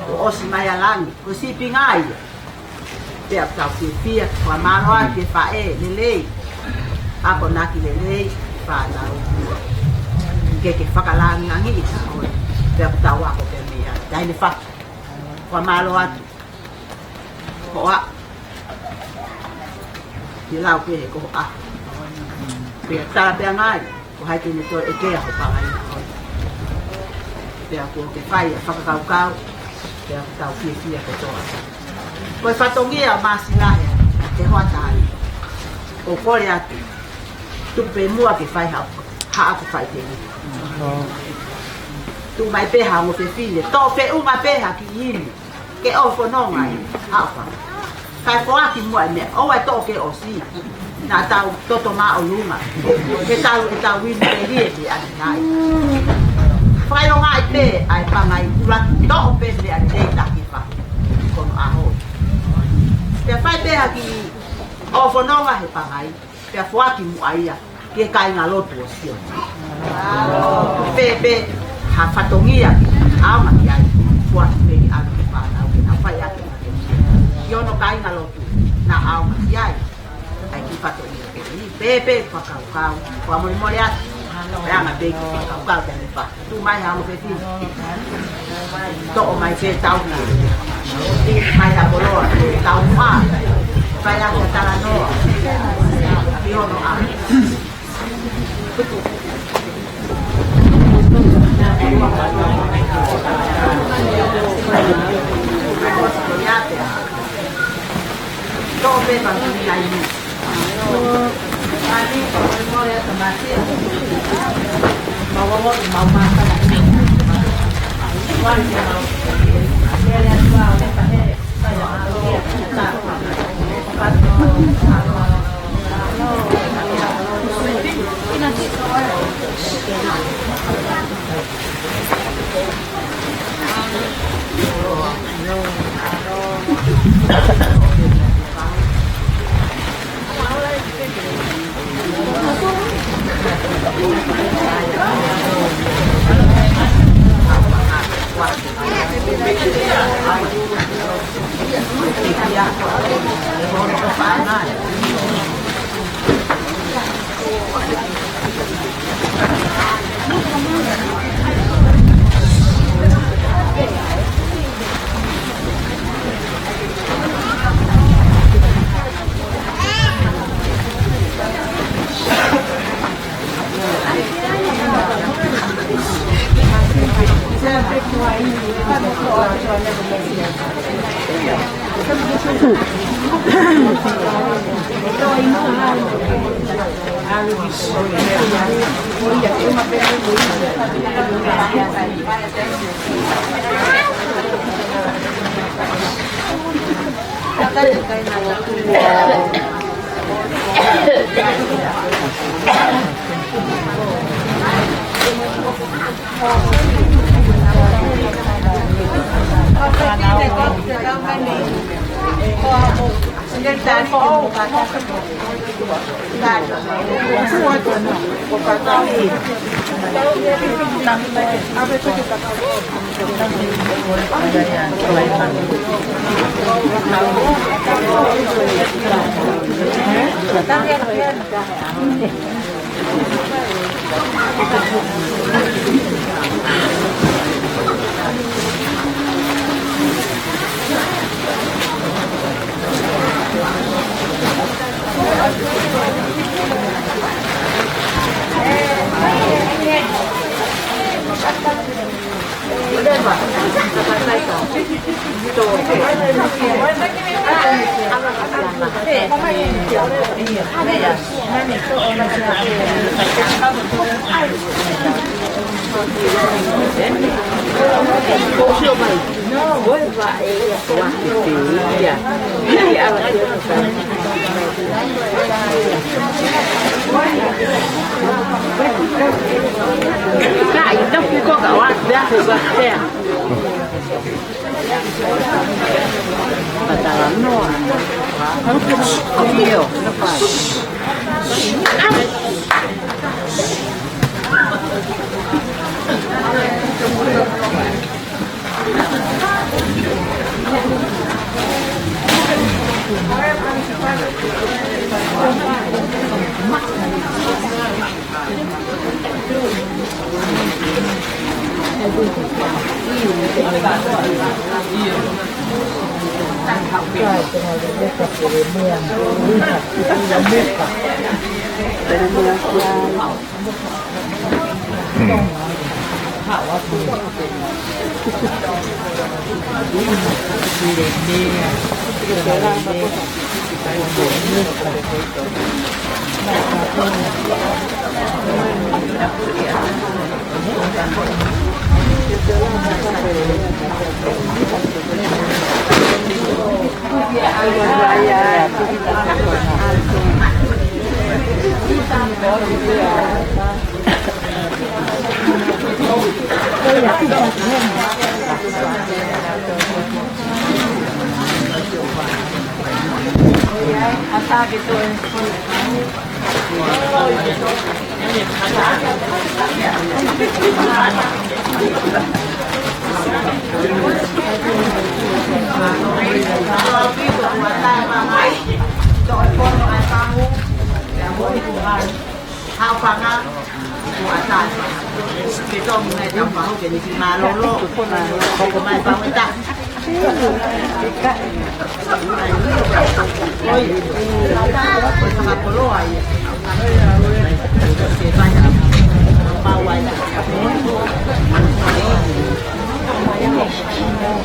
Kuo ʻosi mai ʻa langi, ko e sīpinga ia. Pea tau fiefia, fakamālō atu ki he faʻē, lelei. Akonaki lelei, fānau. Ke ke fakalangilangiʻi ʻa koe. Pea tau ako pē meʻa. Tahi ni fahu. Fakamālō atu. Ko ʻa. Ke lau pē he ko ʻa. Pea tala pē ange ai, ko hai te ne toe ʻekea ho pangai. Pea kuo ke fai ʻa e fakakaukau, pea tau fiefia kotoa. Ko e fatongia ʻo Māsila he, he hoʻatā ni. ʻOku kole atu. Tuku pē muʻa ke fai haʻo, haʻaku faʻiteliha. Tuku mai pē ha ongo fefine, toʻo feʻunga pē ha kiʻi inu. Ke ʻofononga ai, haʻo fanga. Kae foaki muʻa e meʻa, ʻoua ʻe toʻo ke ʻosi. Naʻa tau toto māʻolunga. Ke tau, ke tau inu pē lie pē ʻanenai. Fakaʻilonga ai pē, ʻa e pangai ʻuluaki toʻo pē meʻa lelei taki pa. Ko hono ʻaho. Pea fai pē ha kiʻi ʻofononga he pangai. Pea foaki muʻa ia ki he kāingalotu ʻo Sione. Pea, pea, ha fatongia, ʻaonga ki ai, foaki pē ki ʻalu ki fānau, ke nau fai ʻaki e fatongia. Ki hono kāingalotu, naʻa ʻaonga ki ai, ʻa e kiʻi fatongia ko eni. Pea, pea, fakakaukau, fakamolemole atu, pea anga pē kiʻi fakakaukau, te ne fa. Tuʻu mai ha ongo fefine. Toʻo mai pē tau. Mai ha koloa, tau mā. Fai ʻaki ha talanoa. ʻI hono ʻā. Ia pea.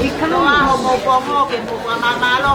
Ika. Loa ho mo pongo ke mo mamalo.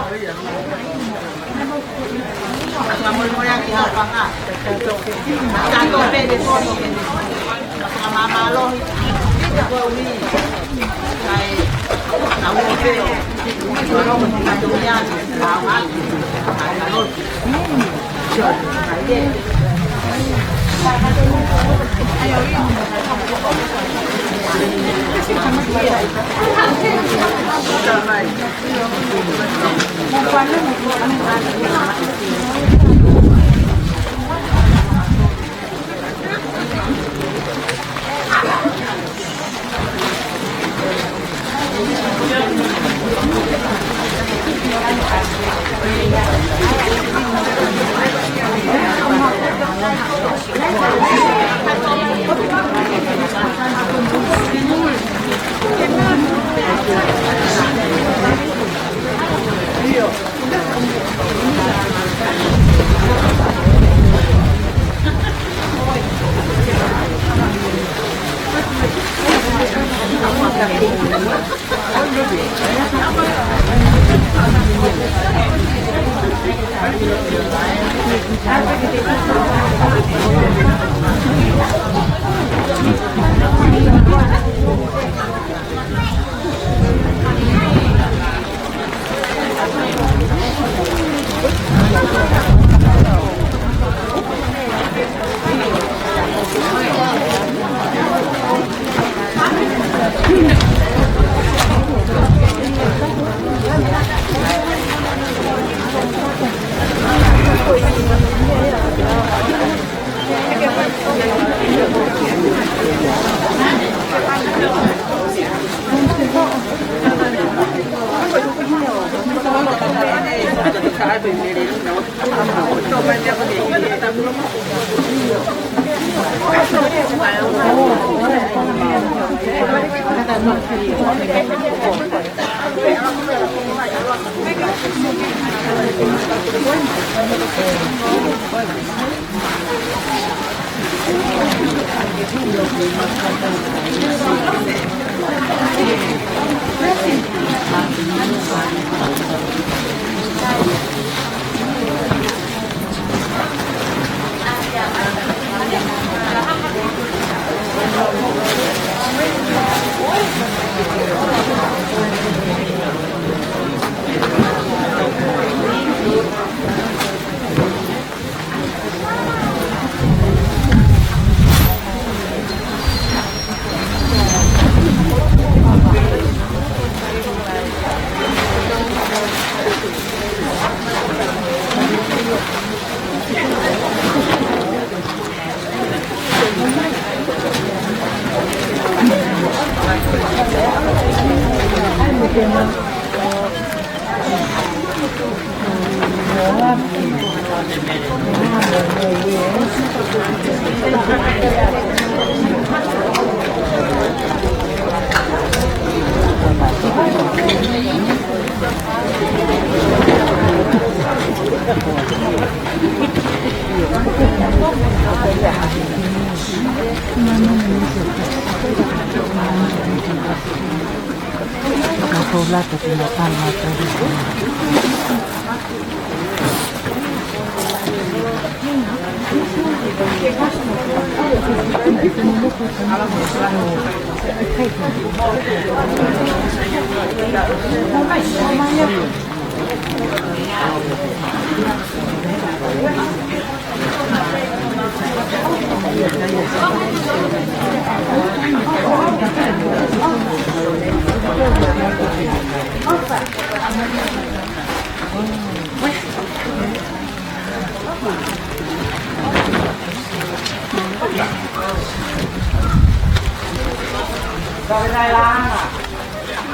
Fakafetaʻi lā.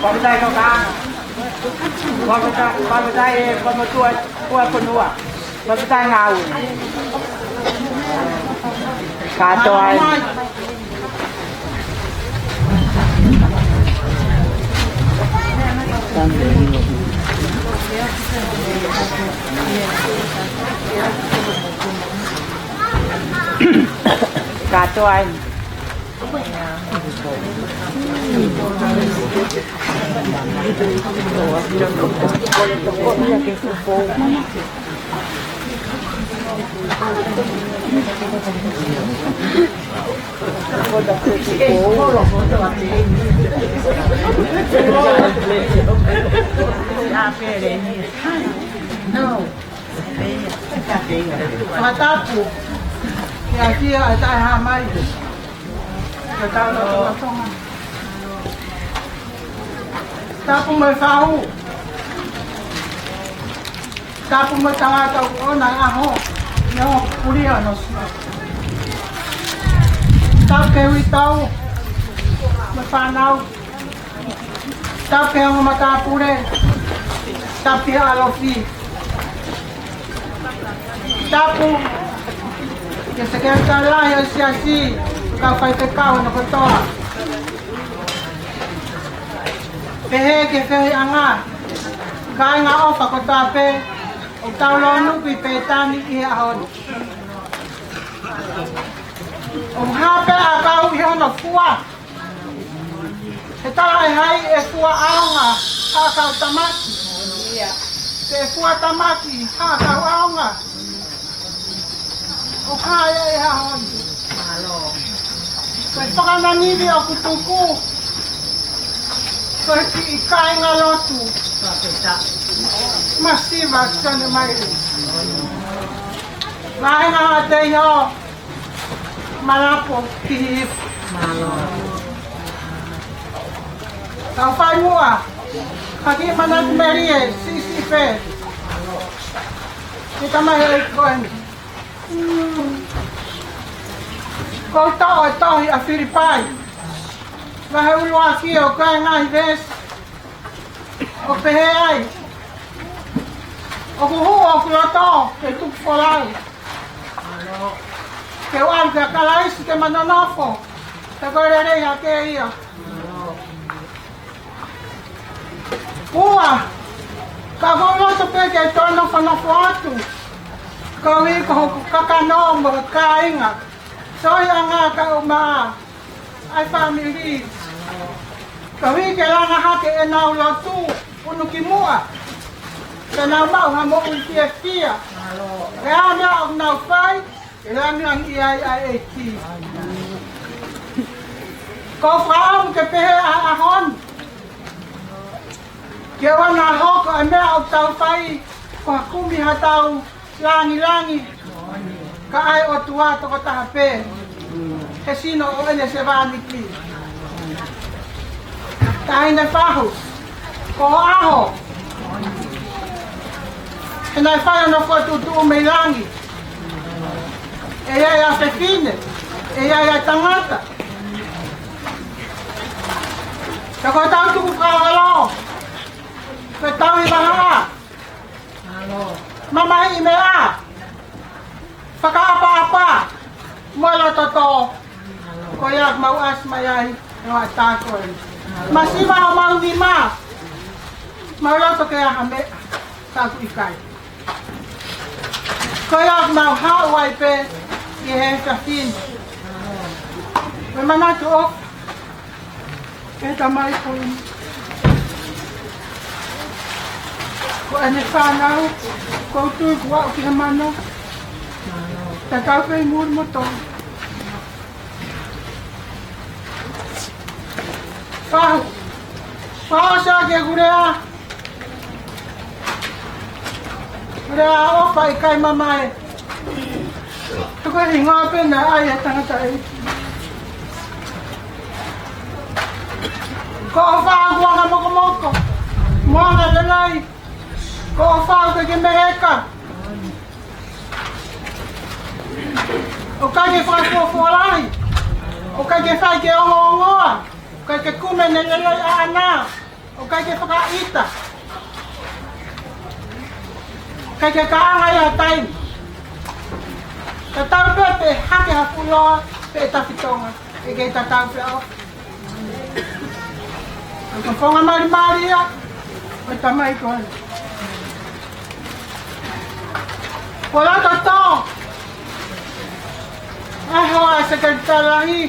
Fakafetaʻi tokanga. Fakafetaʻi, fakafetaʻi e Fakamotuʻa, Tuʻafonua. Fakafetaʻi ngāue. Kātoa ai. Kātoa ai. Fakatapu. Kiate ia ʻa e taʻehāmai. Tapu mo e fahu. Tapu mo e tangata ʻoku ʻoʻona e ʻaho. Neongo kuo puli hono sio. Tapu ki he uitou mo e fānau. Tapu ki he ongo matāpule. Tapu ki he ʻalofi. Tapu ki he Sekelitali Lahi ʻo e Siasi, kau faifekau hono kotoa. Pehē ki he feohiʻanga, kāinga ʻofa kotoa pē ʻoku tau lōnuku ʻi Pētani ʻi he ʻaho ni. ʻOku hā pē ʻa e ʻakau ʻi hono fua. He talaʻehai ʻe fua ʻaonga ha ʻakau tamaki, pe ʻe fua tamaki ha ʻakau ʻaonga. ʻOku hā ia ʻi he ʻaho ni. Ko e fakanangivi ʻoku tuku, ko e kiʻi kāingalotu masiva Sione Maile. Vāhenga ʻa Teiho, Malapo, Pihifu. Mālō. Kau fai muʻa, Haki Manatu Melie, Sisipe. Ki he tamai ʻo e koeni. Ko e toʻo e tohi ʻa Filipai, vahe ʻuluaki ʻo e ngaahi veesi, ʻoku pehē ai: ʻOku hū hoku loto ke tuku folau, ke u ʻalu kia Kalaisi ke ma nonofo, he ko e lelei hake ia. Ua, ka ʻoku ou loto pē ke toe nofonofo atu, koeʻuhi ko hoku kakano mo e kāinga, soiʻanga kaeʻumaʻā ʻa e fāmili, koeʻuhi ke langa hake ʻenau lotu unu ki muʻa, ke nau maʻu ha moʻui fiefia. Ko e hā e meʻa ʻoku nau fai, ke langilangiʻia ai ʻa e ʻEiki. Ko e fakaʻamu ke pehē ʻa e ʻaho ni, ke ʻoua naʻa hoko ʻa e meʻa ʻoku tau fai ko ha kumi haʻatau langilangi, ka ʻa e ʻOtua tokotaha pē, he sino ʻo ʻene sevāniti. Taʻahine Fahu, ko ho ʻaho, he naʻe fai hono fokotuʻutuʻu mei langi. ʻE ʻi ai ʻa e fefine, ʻe ʻi ai ʻa e tangata. Ka ko ʻetau tukufakaholo, ko ʻetau ʻi laha, mamahiʻi meʻa, fakaʻapaʻapa, mo e loto tō. Ko ia ʻoku mau ʻasi mai ai, ʻo ʻatā ko ē. Masiva homau nima, mau loto ke ʻai ha meʻa, ka ʻoku ʻikai. Ko ia ʻoku mau haʻu ai pē ʻi he efiafi ni. Mo e manatu ʻofa ki he tamai ko eni, ko ʻene fānau, ʻoku ou tui kuo aʻu ki he mano. Tatau pē ʻi muli mo tonu. Fahu. Fahu, ʻosi ʻa e kuleʻa. Kuleʻa ʻofa ʻikai mamae. Ko e hingoa pē naʻe ʻai ʻe he tangataʻeiki. Ko ʻofa ʻoku anga mokomoko, mo anga lelei. Ko ʻofa ʻoku ʻikai ke meheka. ʻOku ʻikai ke fakafuofuolahi. ʻOku ʻikai ke fai ke ongoongoa. ʻOku ʻikai ke kumi ʻene lelei ʻaʻana. ʻOku ʻikai ke fakaʻita. ʻIkai ke kaʻanga ia taimi. Tatau pē pe hake ha fuloa pe tafitonga. ʻE kei tatau pē ʻo. Ko e fofonga malimali ia ʻo e tamai ko ē. Kuo loto tō ʻa e hoa ʻa e Sekelitali Lahi,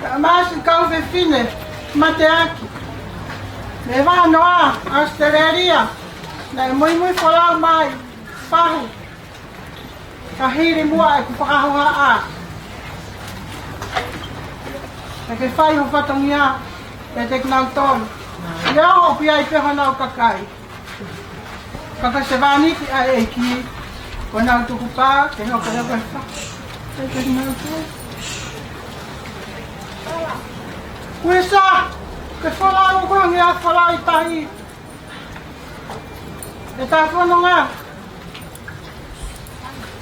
Tamasi Kaufefine Mateaki, mei Vanoa, ʻAositelēlia, naʻe muimui folau mai, Fahu. Ka hili muʻa ʻeku fakahohaʻa, ke ke fai ho fatongia ʻiate kinautolu, ʻio, ʻoku ʻi ai pē honau kakai. Ka ko e sevāniti ʻa e ʻEiki, ko ʻenau tukupā ke hoko ia ko e fa-, ʻiate kinautolu. Uisa, ke folau ko e ngia folau ʻi tahi. ʻE tā fononga,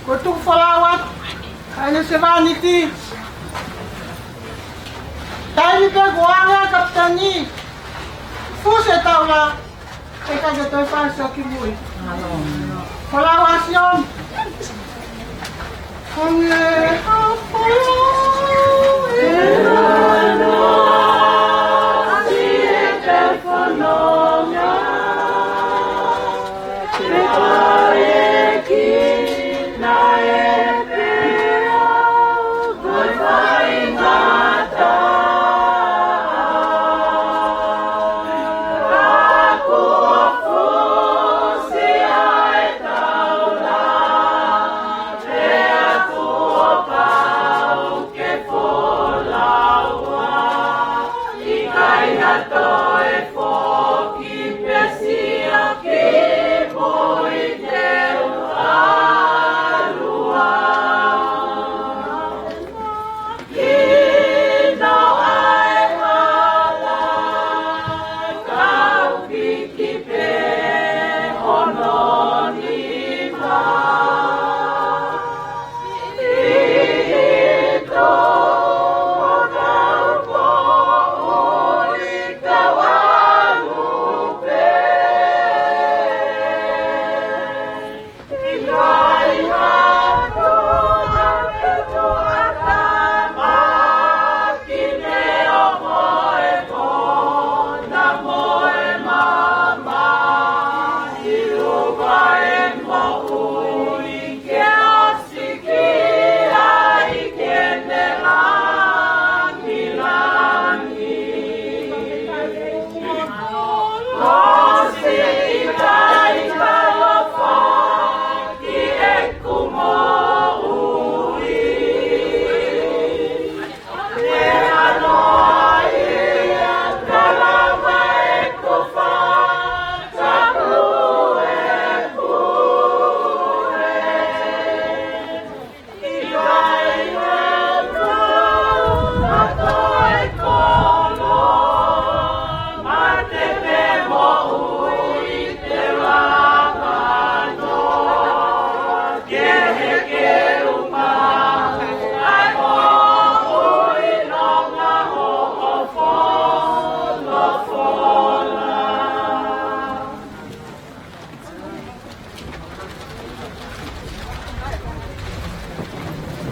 ko e tuku folau atu ʻa ʻene sevāniti. Taimi pē kuo ʻange ʻa e kapiteni, fusi e taula, ʻe ʻikai ke toe fai sio ki mui. Folau ʻa Sione. Ko e ngia folau ʻi he fononga.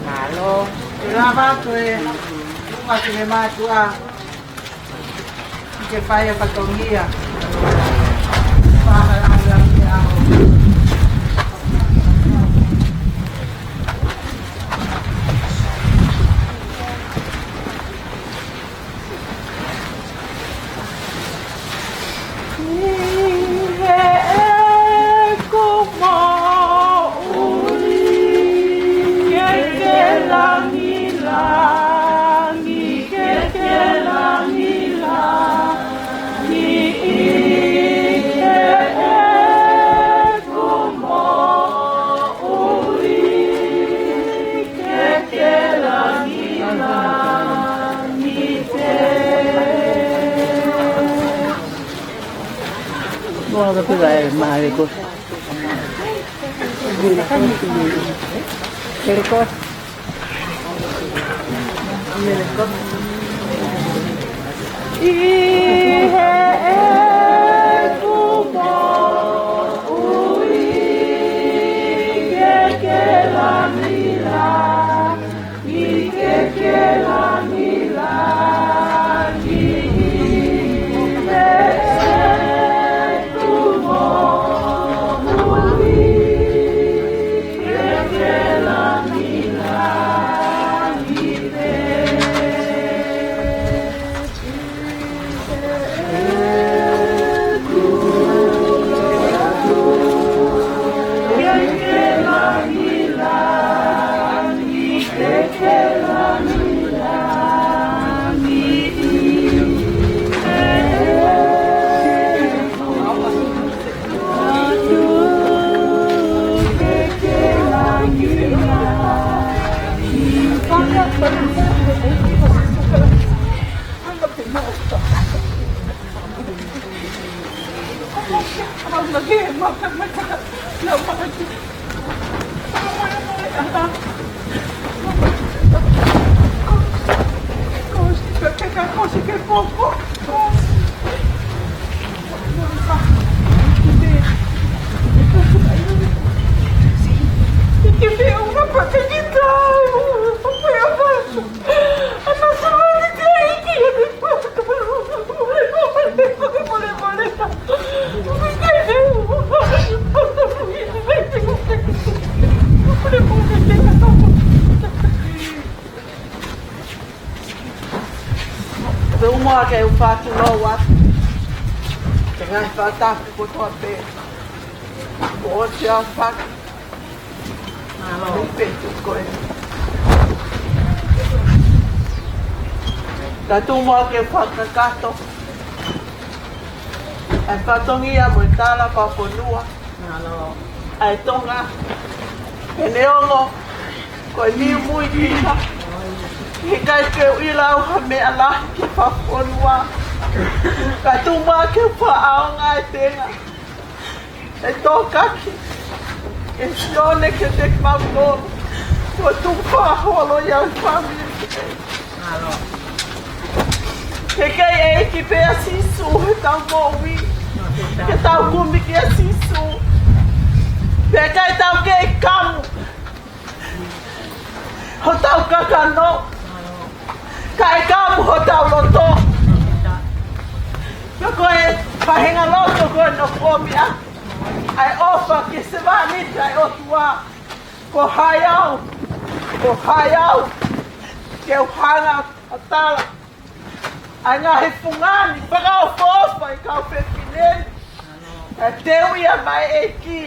Mālō. Ke lava atu e uma ki he mātuʻa ke fai e fatongia. Fakalangilangi ʻa e ʻaho. Pea ʻoua ke u fakatulou atu ki he ngaahi fakatapu kotoa pē. Ko ʻosi ʻa fak- Mālō. Pē tu koe. Ka tuku muʻa ke fakakakato ʻa e fatongia mo e tala fakafonua ʻa e Tonga. He neongo ko e niu mui pika, he ʻikai ke u ʻilo au ha meʻa lahi ki fakafonua. Ka tuku muʻa ke u fakaʻaonga e tenga ʻe tokaki ʻe Sione kiate kimautolu. Ko e tuku fakaholo ia ʻa e fāmili. Mālō. He kei ʻEiki pē ʻa Sīsū he tau moʻui. Ke tau kumi kia Sīsū. Pea ʻikai tau kei kamu hotau kakano, kae kamu hotau loto. Pea ko e faʻahinga loto ko ē naʻe ʻomi ʻaki ʻa e ʻofa ki he sevāniti ʻa e ʻOtua. Ko hai au, ko hai au ke u hanga ʻo tala ʻa e ngaahi fungani fakaʻofoʻofa ʻi he kau fefine ni. Ka teu ia mai ʻEiki,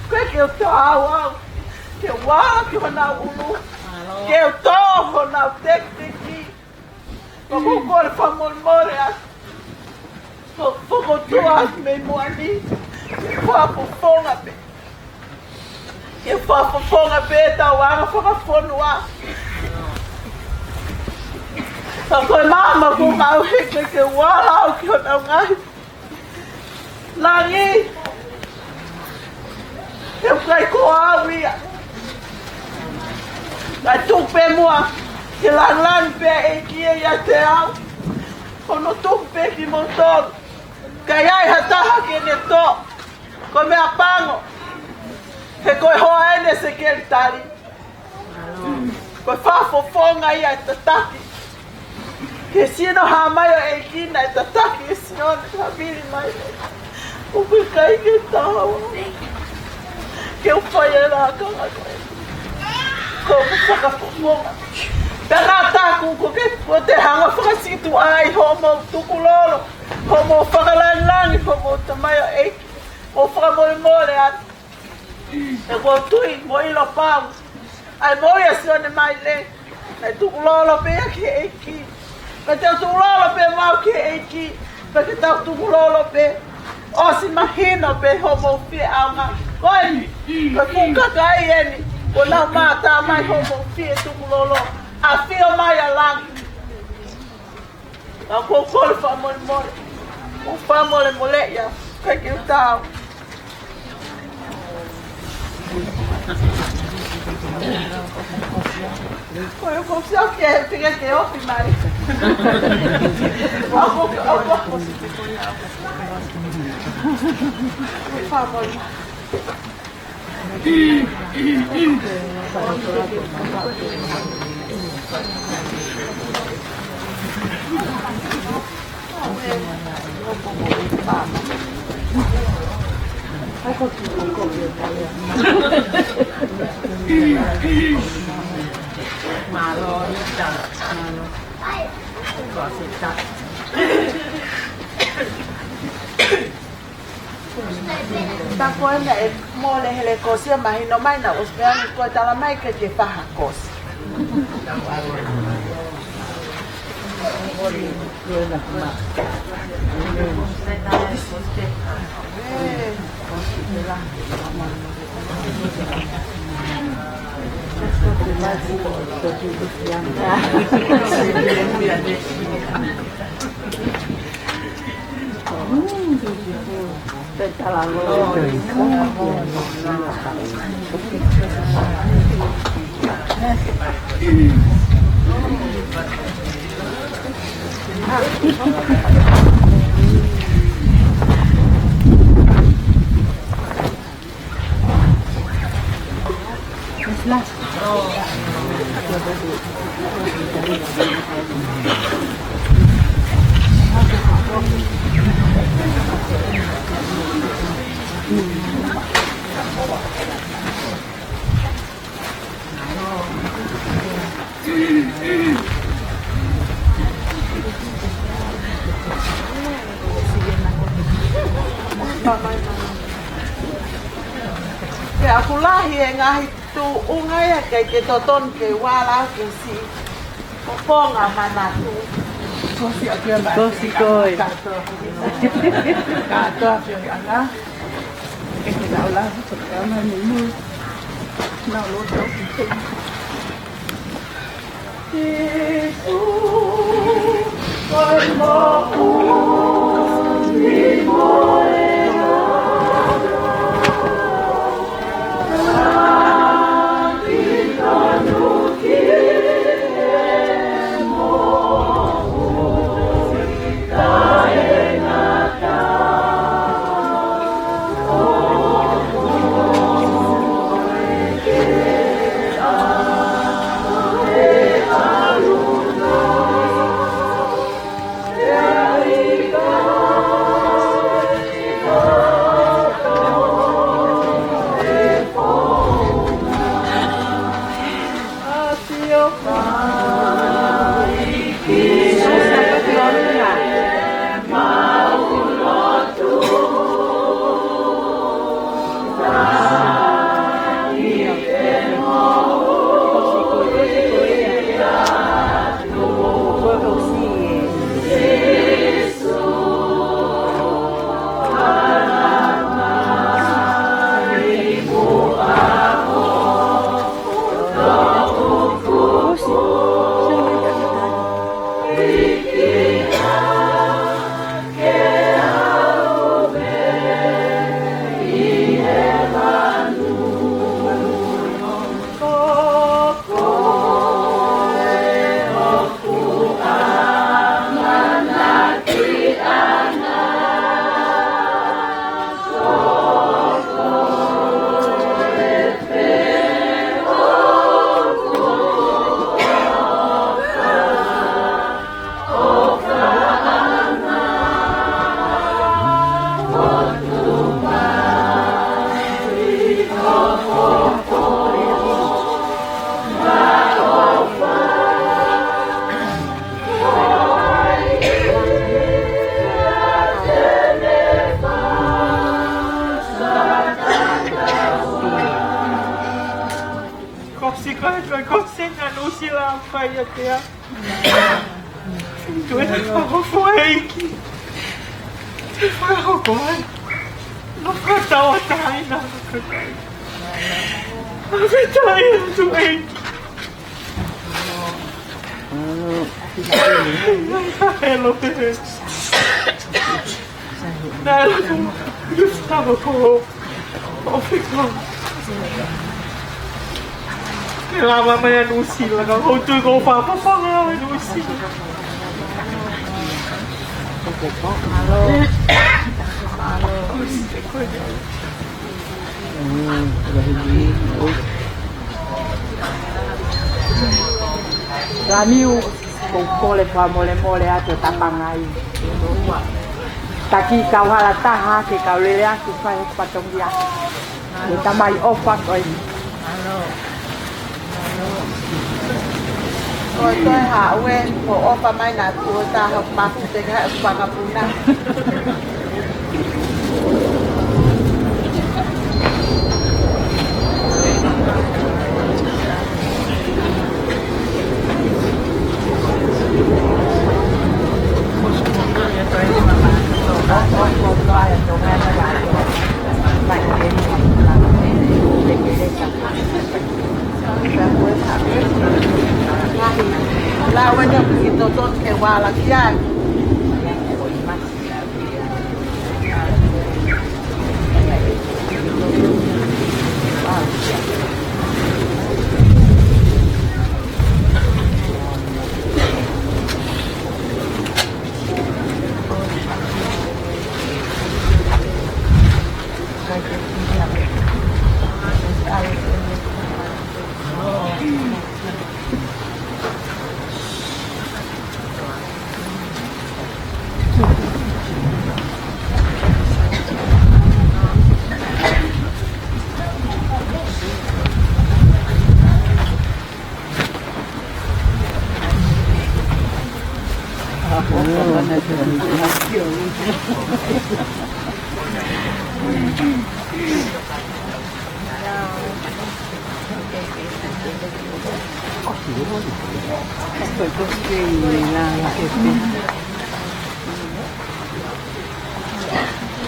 ko e ke u tau au, ke u ala ki honau ʻulu, ke u tō honau tekiteki. Ka ʻoku ou kole fakamolemole atu, ko, ko e ʻOtua mei muʻa ni, ke fakafofonga pē. Ke fakafofonga pē ʻetau anga fakafonua. Ka ko e maama ʻoku mau hiki ke u ala au ki honau ngaahi langi. He ʻoku ʻikai ko au ia. Ka tuku pē muʻa ke langilangi pē ʻEiki ʻiate au. Hono tuku pē kimoutolu. ʻIkai ai ha taha ke ne tō. Ko e meʻa pango. He ko e hoa eni ʻa e sekelitali. Ko e fakafofonga ia ʻe tataki. Ke sino hā mai ʻa e ʻEiki naʻe tataki ʻe Sione, ka vili mai. ʻOku ʻikai ke tau. Ke u fai e lakanga ko ē. Ko e fakafofonga. Pea naʻa taku ko ke, ko te hanga fakasītuʻa ai hoʻomou tukulolo, hoʻomou fakalangilangi, hoʻomou tamai ʻa e ʻEiki. ʻO fakamolemole atu. He ʻoku ou tui mo ʻilo pau ʻa e moʻui ʻa Sione Maile, naʻe tukulolo pē ia ki he ʻEiki. Pea te u tukulolo pē mo au ki he ʻEiki. Pea ke tau tukulolo pē. ʻOsi mahino pē hoʻomou fie ʻaonga. Ko eni, ko e fuʻu kakai eni kuo nau mātā mai hoʻomou fie tukulolo. ʻAfio mai ʻa langi. Ka ʻoku ou kole fakamolemole. ʻOku ou fakamolemole ia. ʻIkai ke u tau. Ko e ʻoku ou sio ki he fika ke ofi mai. ʻOku ou, ʻoku ou, ʻoku ou fakamolemole. Ta ko ena e mole hele kosi ʻa mahino mai naʻa ʻosi meʻa ni ko e tala mai ke ke faha kosi. Pea ʻoku lahi e ngaahi tuʻunga ia ʻikai ke totonu ke u ala ʻo kusi. Ko e pongipongi manatu. Kusi ʻa kia mai. Kusi koe. Kātoa. Kātoa pio i ana. Ke ke lau lau, ko e kama ni mu. Nau lo tau ki te. Kosi koe, koe, kosi na nusi la fai a tea. Tuʻu ʻi he fakahoko ʻEiki. Tuʻu ʻi he fakahoko ai. Nofo ʻo tauʻatāina, nofo ʻo tauʻatāina. Nofo ʻo tauʻatāina atu ʻEiki. Hello, baby. Naʻe lava, ʻoku tava ko ʻo fika. Ke lava mai ʻa Nuʻusila, ka ʻoku ou tui ko e fakafaʻahinga ʻo Nuʻusila. Mālō. Mālō. Lamiu, ʻoku ou kole fakamolemole atu ʻo tapangai. Taki kau hala taha ke kau lele atu fai hoku fatongia. Ko e tamai ʻofa ko eni. Ko e toe haʻu ē, ko e ʻofa mai naʻa ku ʻo taha paku te ka ʻofa ka puna. La wena ki to tot ke wala ki ai.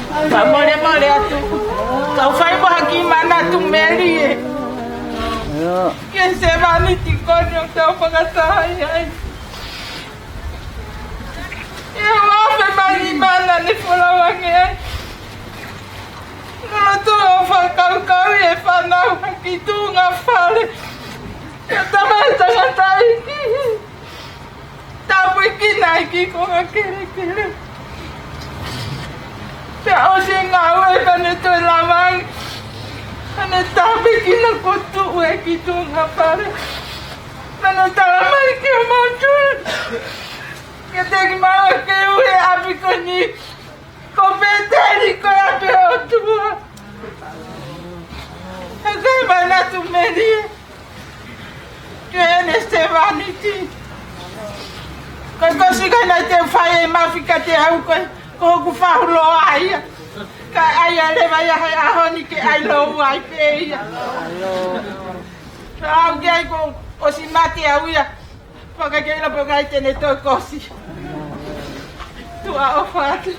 Fakamolemole atu. Kau fai mo ha kiʻi manatu, Meli ē. Ke sevāniti ko eni ʻoku tau fakataha ai. ʻE ua fe mani mana ne folau ange ai. Nalo tō fakakaukau e fānau ha ki tuʻunga fale. Ka tama e tangataʻeiki. Tāpuekina ʻEiki ko e kelekele. Pea ʻosi e ngāue pea ne toe lava ange. Pea ne tāpuekina kuo tuʻu e ki tuʻunga fale. Pea ne talamai kia mautolu. Ke teki mau ke ui e ʻapi ko eni ko Pēteli ko e ʻapi ʻo e ʻOtua. Ka ke manatu, Meli ē. Ke ne sevāniti. Ko e kosi ko ē naʻe teu fai e mafi kiate au ko ē, ko hoku fahu loa ia. Ka ʻai leva ia he ʻaho ni ke ʻai lou ai pē ia. Ka au ke ai ko ʻosi mate au ia. Fakakeila pe ʻoku ʻikai te ne toe kosi. Tuʻa ʻofa atu.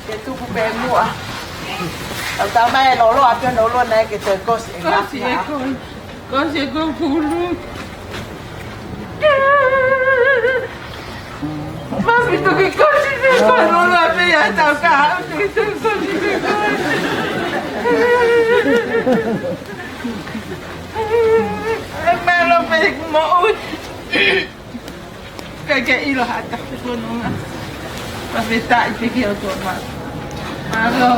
Ke tuku pē muʻa. Au tā mai e lolo, a pē lolo naʻe ke toe kosi e kosi e ko. Kosi e ko kulu. Mami tuki kosi e ko lolo a pē ia tau ka. Tuki kosi e ko. E melo pē mo. Ke ke ʻilo ha taha ko nonga. Fakafetaʻi pē ki he ʻOtua. Mālō.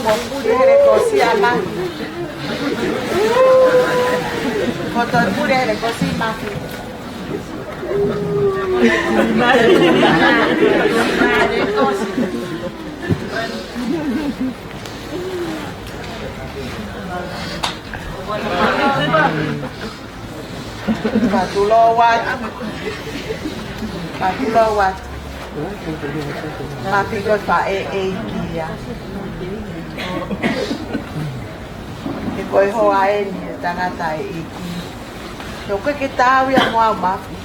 Ko e pule he kosi ʻa Mafi. Ko e pule he kosi ʻa Mafi. Mālō atu. Mālō atu. Mafi ko e faʻē ʻeiki ia. He ko e hoa eni ʻo e tangataʻeiki. He ko e ke tau ia mo au Mafi.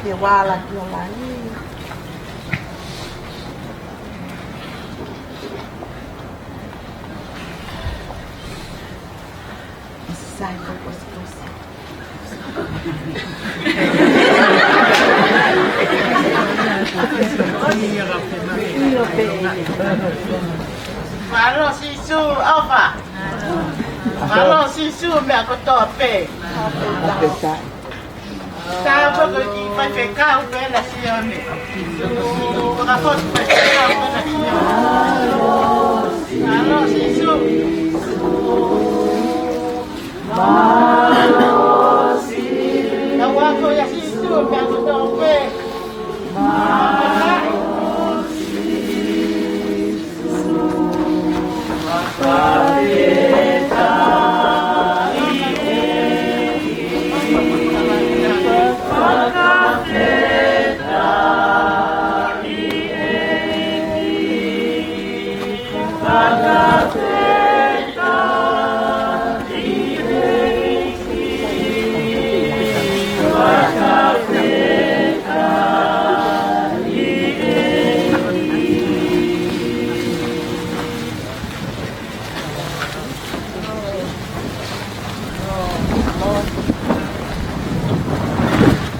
Ke vala ki ho langi. Sai, ko e kosi, kosi. Mālō Sīsū, ʻofa. Mālō Sīsū, meʻa kotoa pē. Tāpuaki ki he faifekau pē na Sione. Fakafoki faifekau pē na Sione. Mālō Sīsū. Mālō Sīsū. Ka ua ko ia Sīsū, meʻa kotoa pē. Mālō Sīsū.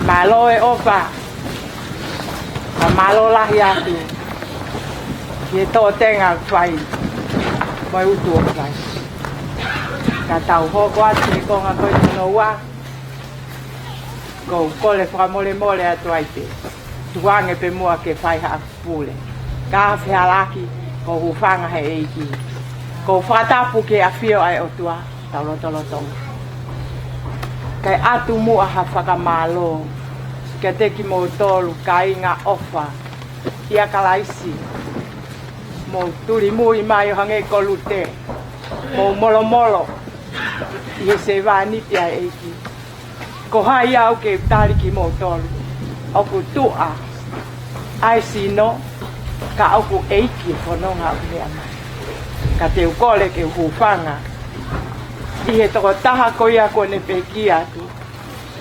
Mālō e ʻofa. Ka mālō lahi atu ki he toʻotenga ʻoku fai mo e utu ʻoku fai. Ka tau hoko atu ki he konga ko eni hono ua. ʻOku ou kole fakamolemole atu ai pē. Tuku ange pē muʻa ke fai haʻaku pule. Ka fehālaaki, ʻoku ou hūfanga he ʻEiki. ʻOku ou fakatapu ki he ʻafio ʻa e ʻOtua, tau lotolotonga. Kae ʻatu muʻa ha fakamālō kiate kimoutolu, kāinga ʻofa ʻia Kalaisi. Mou tulimui mai ʻo hangē ko Lute. Mou molomolo ʻi he sevāniti ʻa e ʻEiki. Ko hai au ke u tali kimoutolu? ʻOku tuʻa ʻa e sino, ka ʻoku ʻeiki e fononga ʻoku meʻa mai. Ka te u kole ke u hūfanga ʻi he tokotaha ko ia kuo ne pekia atu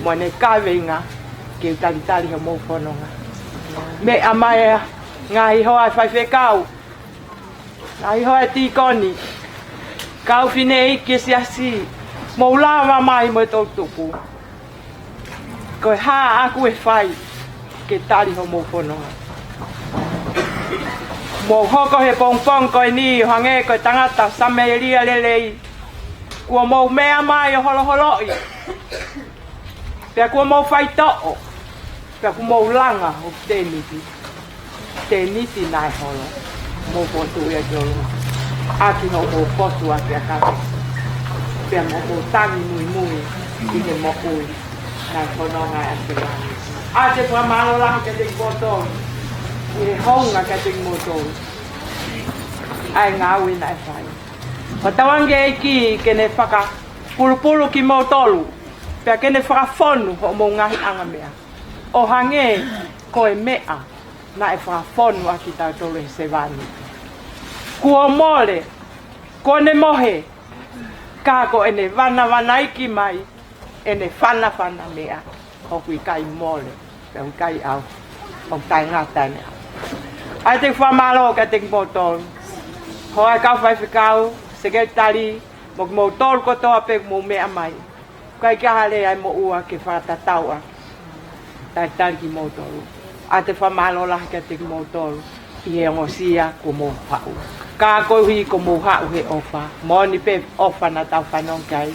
mo ʻene kaveinga ke u talitali homou fononga. Meʻa mai e ngaahi hoa e faifekau, ngaahi hoa e tīkoni, kau fineʻeiki e siasi, mou lava mai mo e toutuku. Ko e hā ʻoku ou fai ke tali homou fononga? Mou hoko he pongipongi ko eni ʻo hangē ko e tangata Samēlia lelei. Kuo mou meʻa mai ʻo holoholoʻi. Pea kuo mou faitoʻo, pea kuo mou langa hoku tēniti. Tēniti naʻe holo, mou fotu ia ki ʻolunga. ʻAki hoʻomou fotu ʻa e ʻakau. Pea mou tangi muimui ʻi he moʻui naʻe fononga ai ʻa e ʻAfiona. ʻOatu e fakamālō lahi kiate kimoutolu ʻi he hounga kiate kimoutolu ʻa e ngāue naʻe fai. Fakatauange ʻEiki ke ne fakapulupulu kimoutolu, pea ke ne fakafonu hoʻomou ngaahi anga meʻa. ʻO hangē ko e meʻa naʻe fakafonu ʻaki kitautolu ʻe he sevāniti. Kuo mole, kuo ne mohe, ka ko ʻene vanavanaiki mai ʻene fanafana meʻa, ʻoku ʻikai mole, pea ʻoku ʻikai ʻauha, ʻoku taʻengata ʻene ʻauha. ʻOatu e fakamālō kiate kimoutolu, Hoa e kau faifekau, sekelitali, mo kimoutolu kotoa pē ʻoku mou meʻa mai. ʻIkai ke ʻi ai ha lea ʻe moʻua ke fakatatau ʻaki. Talitali kimoutolu. ʻOatu e fakamālō lahi kiate kimoutolu ʻi he ongosia kuo mou haʻu. Ka koeʻuhi kuo mou haʻu he ʻofa. Moʻoni pē ʻofa naʻa tau fanongo ki ai.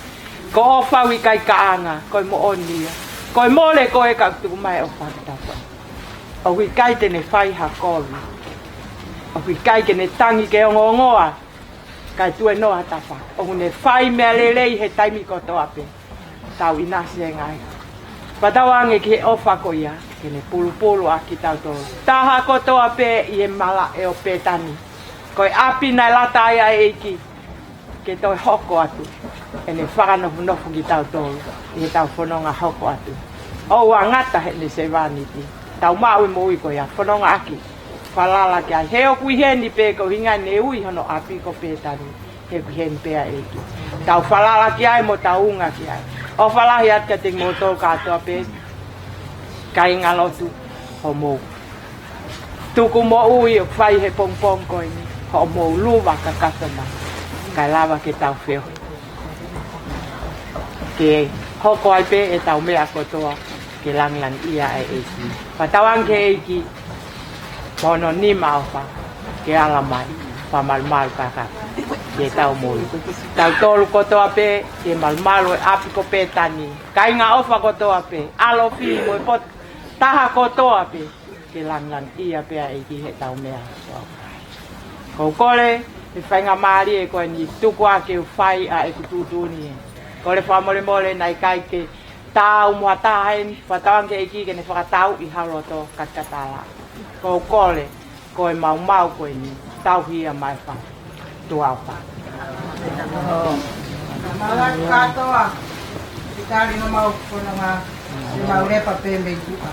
Ko e ʻofa ʻoku ʻikai kaʻanga, ko e moʻoni ia. Ko e mole ko ē ka tuku mai e ʻofa ki he tafa. ʻOku ʻikai te ne fai ha kovi. ʻOku ʻikai ke ne tangi ke ongoongoa. Kae tuēnoa ha tafa. ʻOku ne fai meʻa lelei he taimi kotoa pē. Tau ʻinasi e ngaahi. Fakatauange ki he ʻofa ko ia, ke ne pulupulu ʻaki kitautolu. Taha kotoa pē ʻi he malaʻe ʻo Pētani. Ko e ʻapi naʻe lata ai ʻa e ʻEiki. Ke toe hoko atu. ʻEne fakanofonofo kitautolu. ʻI heʻetau fononga hoko atu. ʻOua ngata heʻene sevāniti. Tau maʻu e moʻui ko ia. Fononga ʻaki. Falala ki ai. He ʻoku ʻi heni pē ko e ʻuhinga ne ui hono ʻapi ko Pētani. He ʻoku ʻi heni pē ʻa e ʻEiki. Tau falala ki ai mo tau unga ki ai. ʻOfa lahi atu kiate kimoutolu kātoa pē. Kāinga lotu hoʻomou tuku moʻui ʻoku fai he pongipongi ko eni. Hoʻomou luva kakato mai. Kae lava ke tau feohi. Ke hoko ai pē ʻetau meʻa kotoa. Ke langilangiʻia ai e ʻEiki. Fakatauange ki he ʻEiki. Mo hono nima ʻofa. Ke ala mai. Fakamalumalu kakato. Ke tau moʻui. Tautolu kotoa pē. Ke malumalu e ʻapi ko Pētani. Kāinga ʻofa kotoa pē. ʻAlofi mo e potu. Taha kotoa pē. Ke langilangiʻia pē ʻa e ʻEiki heʻetau meʻa. ʻOku ou kole, he faingamālie ko eni tuku ā ke u fai ʻa ʻeku tuʻutuʻuni. Kole fakamolemole naʻe ʻikai ke tau mo ha taha heni, fakatauange ki he ʻEiki ke ne fakatauʻi ha loto katakatala. ʻOku ou kole, ko e maumau ko eni, tauhi ia mai fa. Tuʻa ʻofa. Mau atu kātoa, ʻi tali no mau kono ma, mau lepa pē mei tuʻa,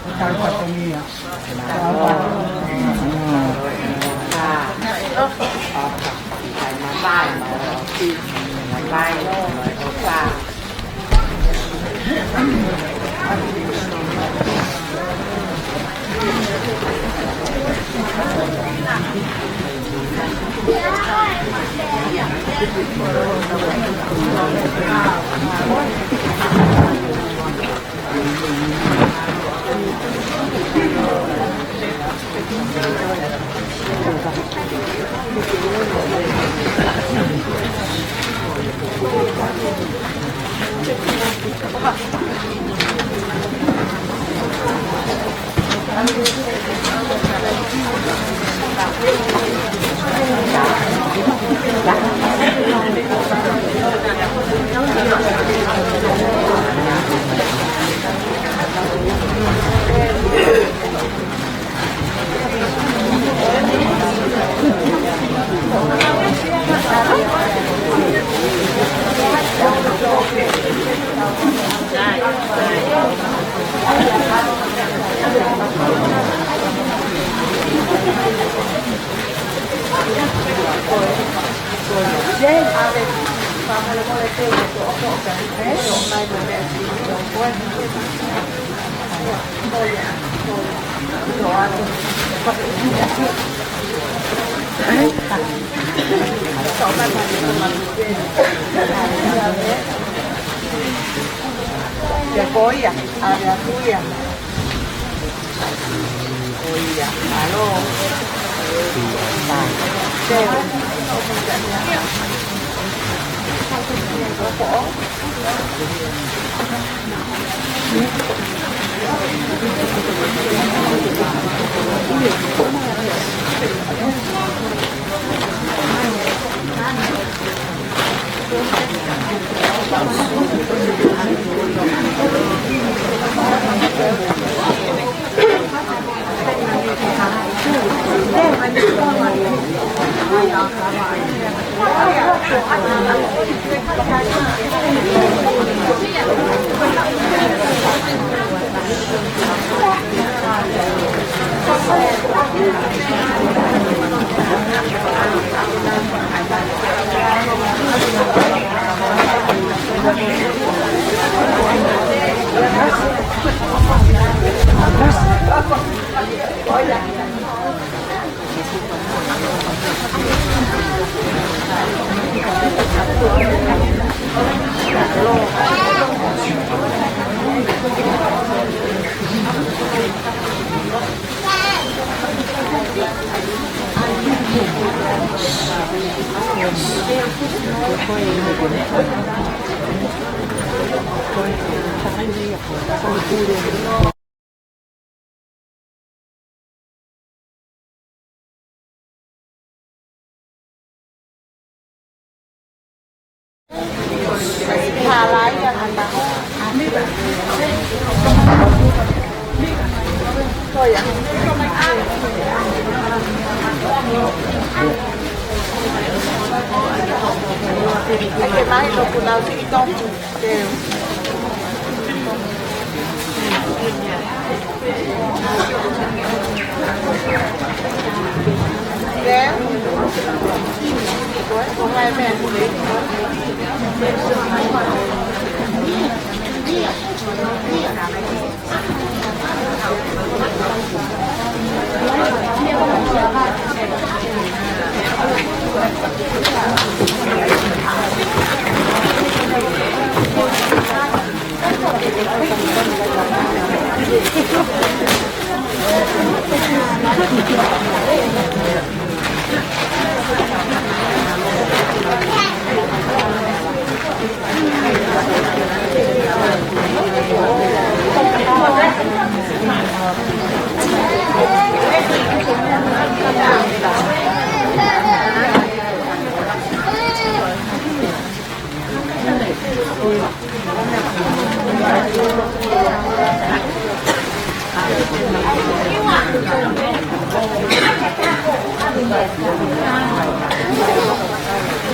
ʻo tali kātoa mia. Ia ko ia, ʻave atu ia. Ko ia, alo.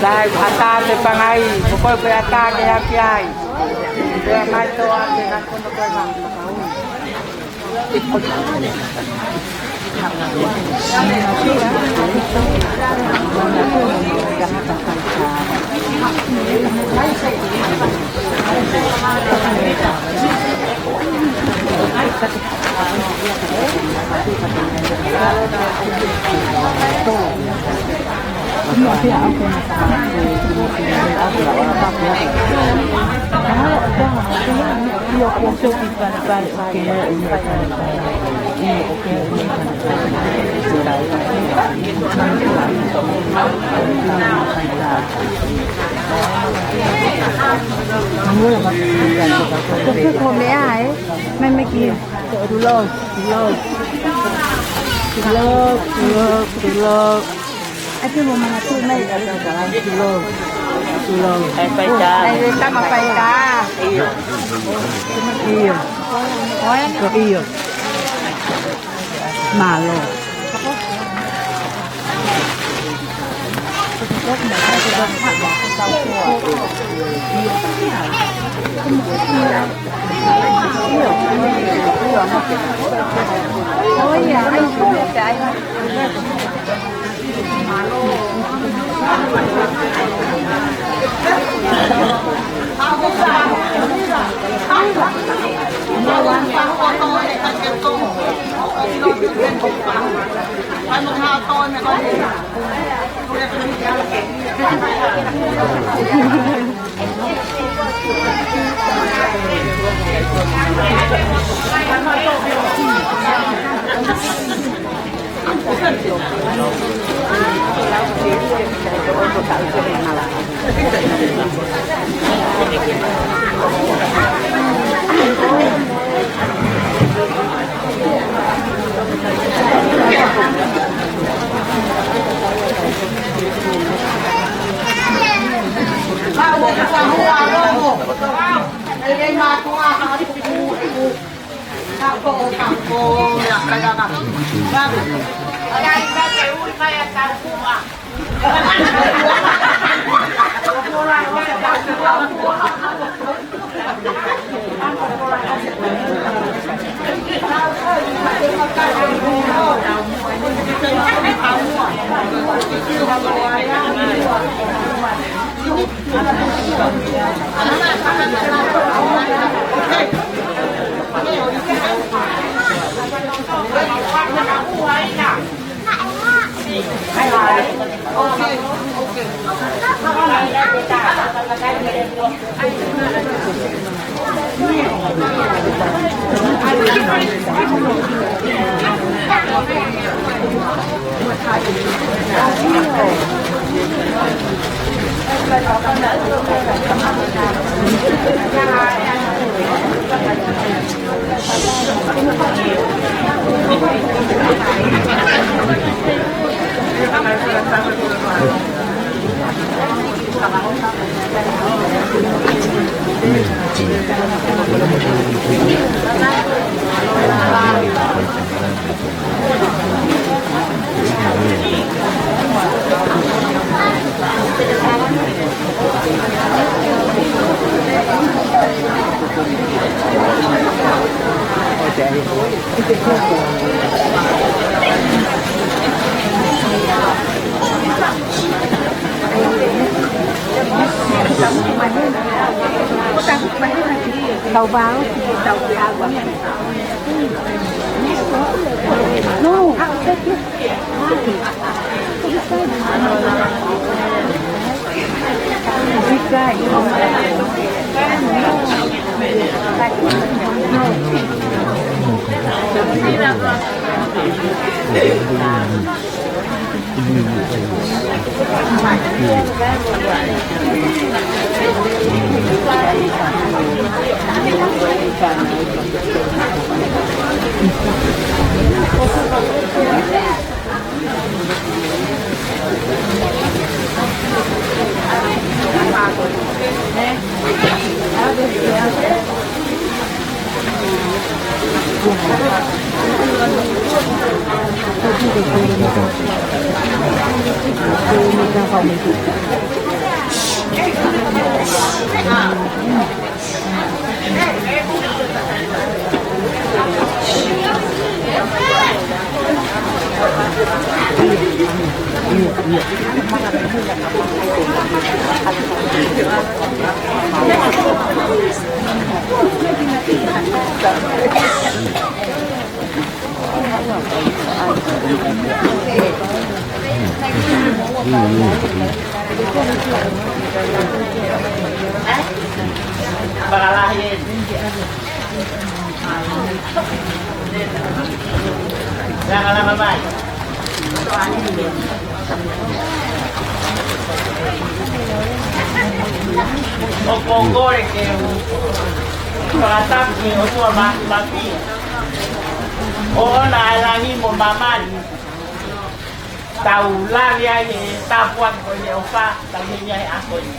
Dai, ʻatā te pangai, ko koe pē ʻatā ke hake ai. Pea mai tō ake, na kono koe na. Ko e meʻa, ē? Mai, mai ki. Tulou, tulou. Tulou, tulou, tulou. Ake mo mana tu mai. Tulou, tulou. Ai, paitā. Ai, tama paitā. ʻIo. ʻIo. Ko ʻio. Mālō. ʻOku ou kole ke u fakatapu ki he ʻOtua Māfimafi, ʻo ʻoʻona ʻa e langi mo māmani. Tau lave ai he tāpuaki ko eni ʻofa, tau heni ai ʻa ko eni.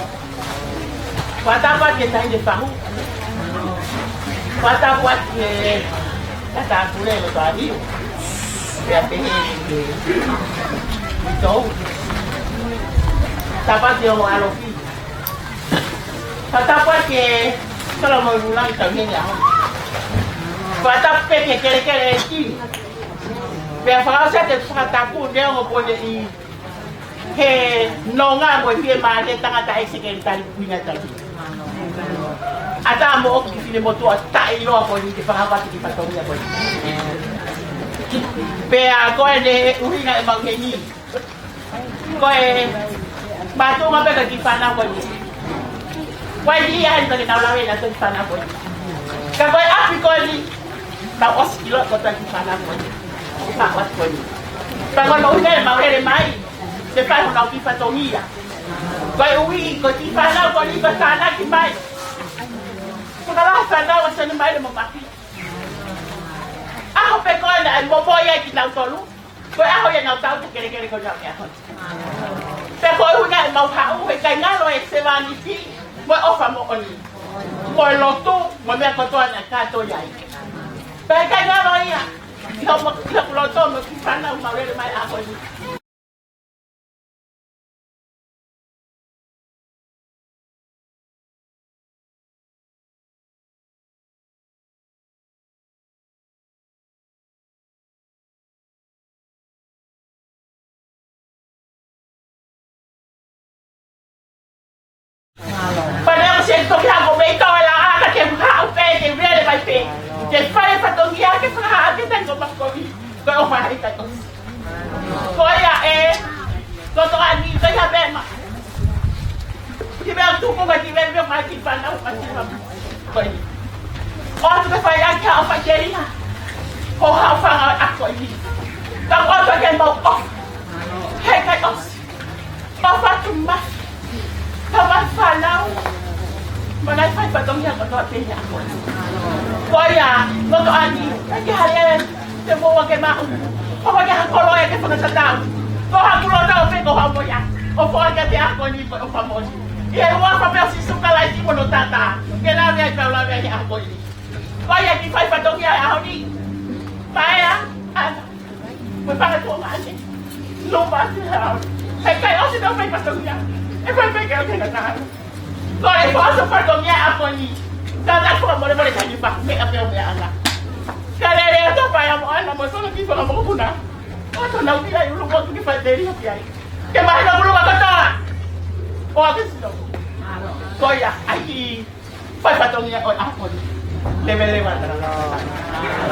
Fakatapu ki he Taʻahine Fahu. Fakatapu ki he Tangata Pule ʻo Tauhi. Pea pehē ki he Tou. Tapu ki he Ongo ʻAlofi. Fakatapu ki he Solomon Lulani tau heni ʻaho. Fakatapu pē ki he kelekele ʻe tini. Pea fakaʻosi atu e fakatapu neongo pole i he nonga mo e fiemālie tangata ʻe sekelitali kuina tali. ʻAtā mo ʻoku ki fine motuʻa taʻeʻiloa ko eni ke fakahoko atu ki fatongia ko eni. Pea ko eni ʻuhinga ʻemau heni. Ko e mātuʻa pē ka ki fānau ko eni. Ko e ʻi ai ka ke nau lave na to ki fānau ko eni. Ka ko e ʻapi ko eni. Tau ʻosi ki loto ki fānau ko eni. Ki fānau ko eni. Pea ko hono ʻuhinga ʻemau lele mai. Ke fai honau kiʻi fatongia. Ko e ui, ko e kiʻi fānau ko eni, ko e tānaki mai. Ko e kalaha fānau ʻa Sene Maile mo Mafi. ʻAho pē ko ena ʻe momoi ai kinautolu. Ko e ʻaho ia naʻa tau tu kelekele ko ena ke ʻaho. Pea ko e ʻuhinga ʻemau haʻu, he ʻikai ngalo e sevāniti, mo e ʻofa moʻoni. Mo e lotu, mo e meʻa kotoa naʻe kātoi ai. Pea ʻikai ngalo ia. ʻI hoku, ʻi hoku loto mo e kiʻi fānau mau lele mai ʻaho ni. Pea neongo se toki hako mei tau e la aka ke haʻu pē ke vele mai pē. Ke fai e fatongia ke fakahā ke tango makovi. Ko e ʻofa ʻikai ʻosi. Ko ia ē, ko e toʻa ni, ko ia pē ma. Ki mea tuku mai ki mea mea mai ki fānau mai ki fānau. Ko ia. ʻOatu ke fai ʻaki haʻo faikelinga. Ko haʻo fanga ako ʻi. Ka ʻoatu ke mau ʻofa. He ʻikai ʻosi. Mau fatu ma. Ka mau fānau. Manai fai fatongia kotoa pē ia. Ko ia, ko e toʻa ni, ʻikai ke hale, te mo wa ke mahu. Ko wa ke hakolo e ke fakatatau. Ko haku loto ʻo pē ko ha moʻia. ʻO foaki atu e ʻaho ko eni ko e ʻofa moʻoni. ʻI he huafa pē ʻo Sīsū Kalaisi mo hono taʻataʻa. Ke lave ai pē ʻo lave ai he ʻaho ko eni. Ko ia ki fai fatongia he ʻaho ni. Paea, ʻana. Mo e fanga tuongaʻane. Luma atu he ʻaho ni. He ʻikai ʻosi ʻo fai fatongia. ʻE fai pē ke o kena taha. Ko e fakaʻosi fatongia ʻaho ni. Tata fakamolemole ka ni pa, meʻa pē ʻo meʻa ʻana. Ka lele atu paea mo ʻana, mo e fanga kiʻi fanga mokopuna. ʻO tau nau pila ʻi ʻulu motu ke fai teli atu ai. Ke mahino ʻulu kotoa. ʻO ake sino. Ko ia, ʻai fai fatongia ʻo e ʻaho ni. Leveleva ʻana.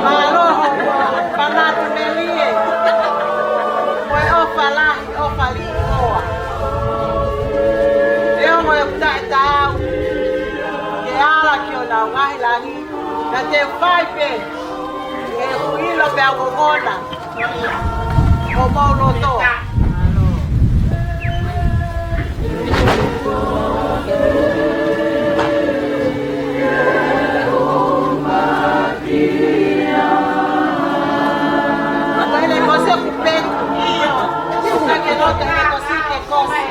Mālō hoʻo fakamanatu melie. Ko e ʻofa lahi, ʻofa liʻoa. ʻE ongo ʻeku taʻetaau ke ala ki honau ngaahi langi, ka te u fai pē ʻeku ʻilo pea ongona. Ko mau loto. Mataile ko se kupe. Io. Kuka ke loto ke ko si ke ko si.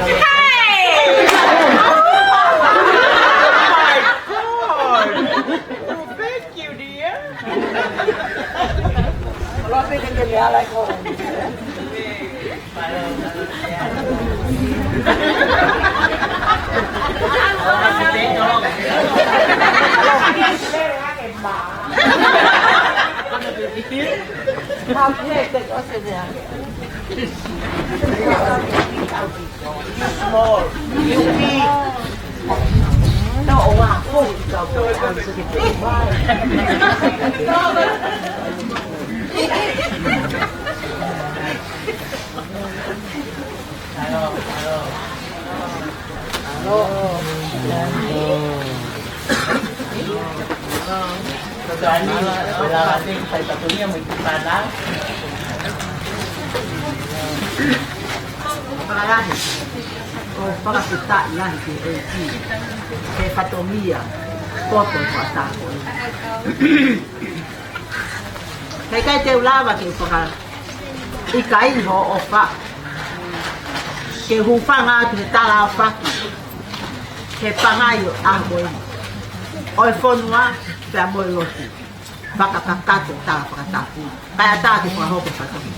Hey! Oh my God! Well, thank you, dear. Well, I think it can be, I like home. Fakalahi, ʻoku fakafetaʻi lahi ki he ʻEiki, he fatongia, poto e faʻatakoe. He ʻikai te u lava ke u fakaʻikaiʻi hoʻo ʻofa. Ke u hūfanga atu he tala ʻofa ki he pangai ʻo e ʻaho ko eni, ʻo e fonua pea mo e lotu. Fakakakato tala fakatapu. Kae ʻatā ke fakahoko fakatapu.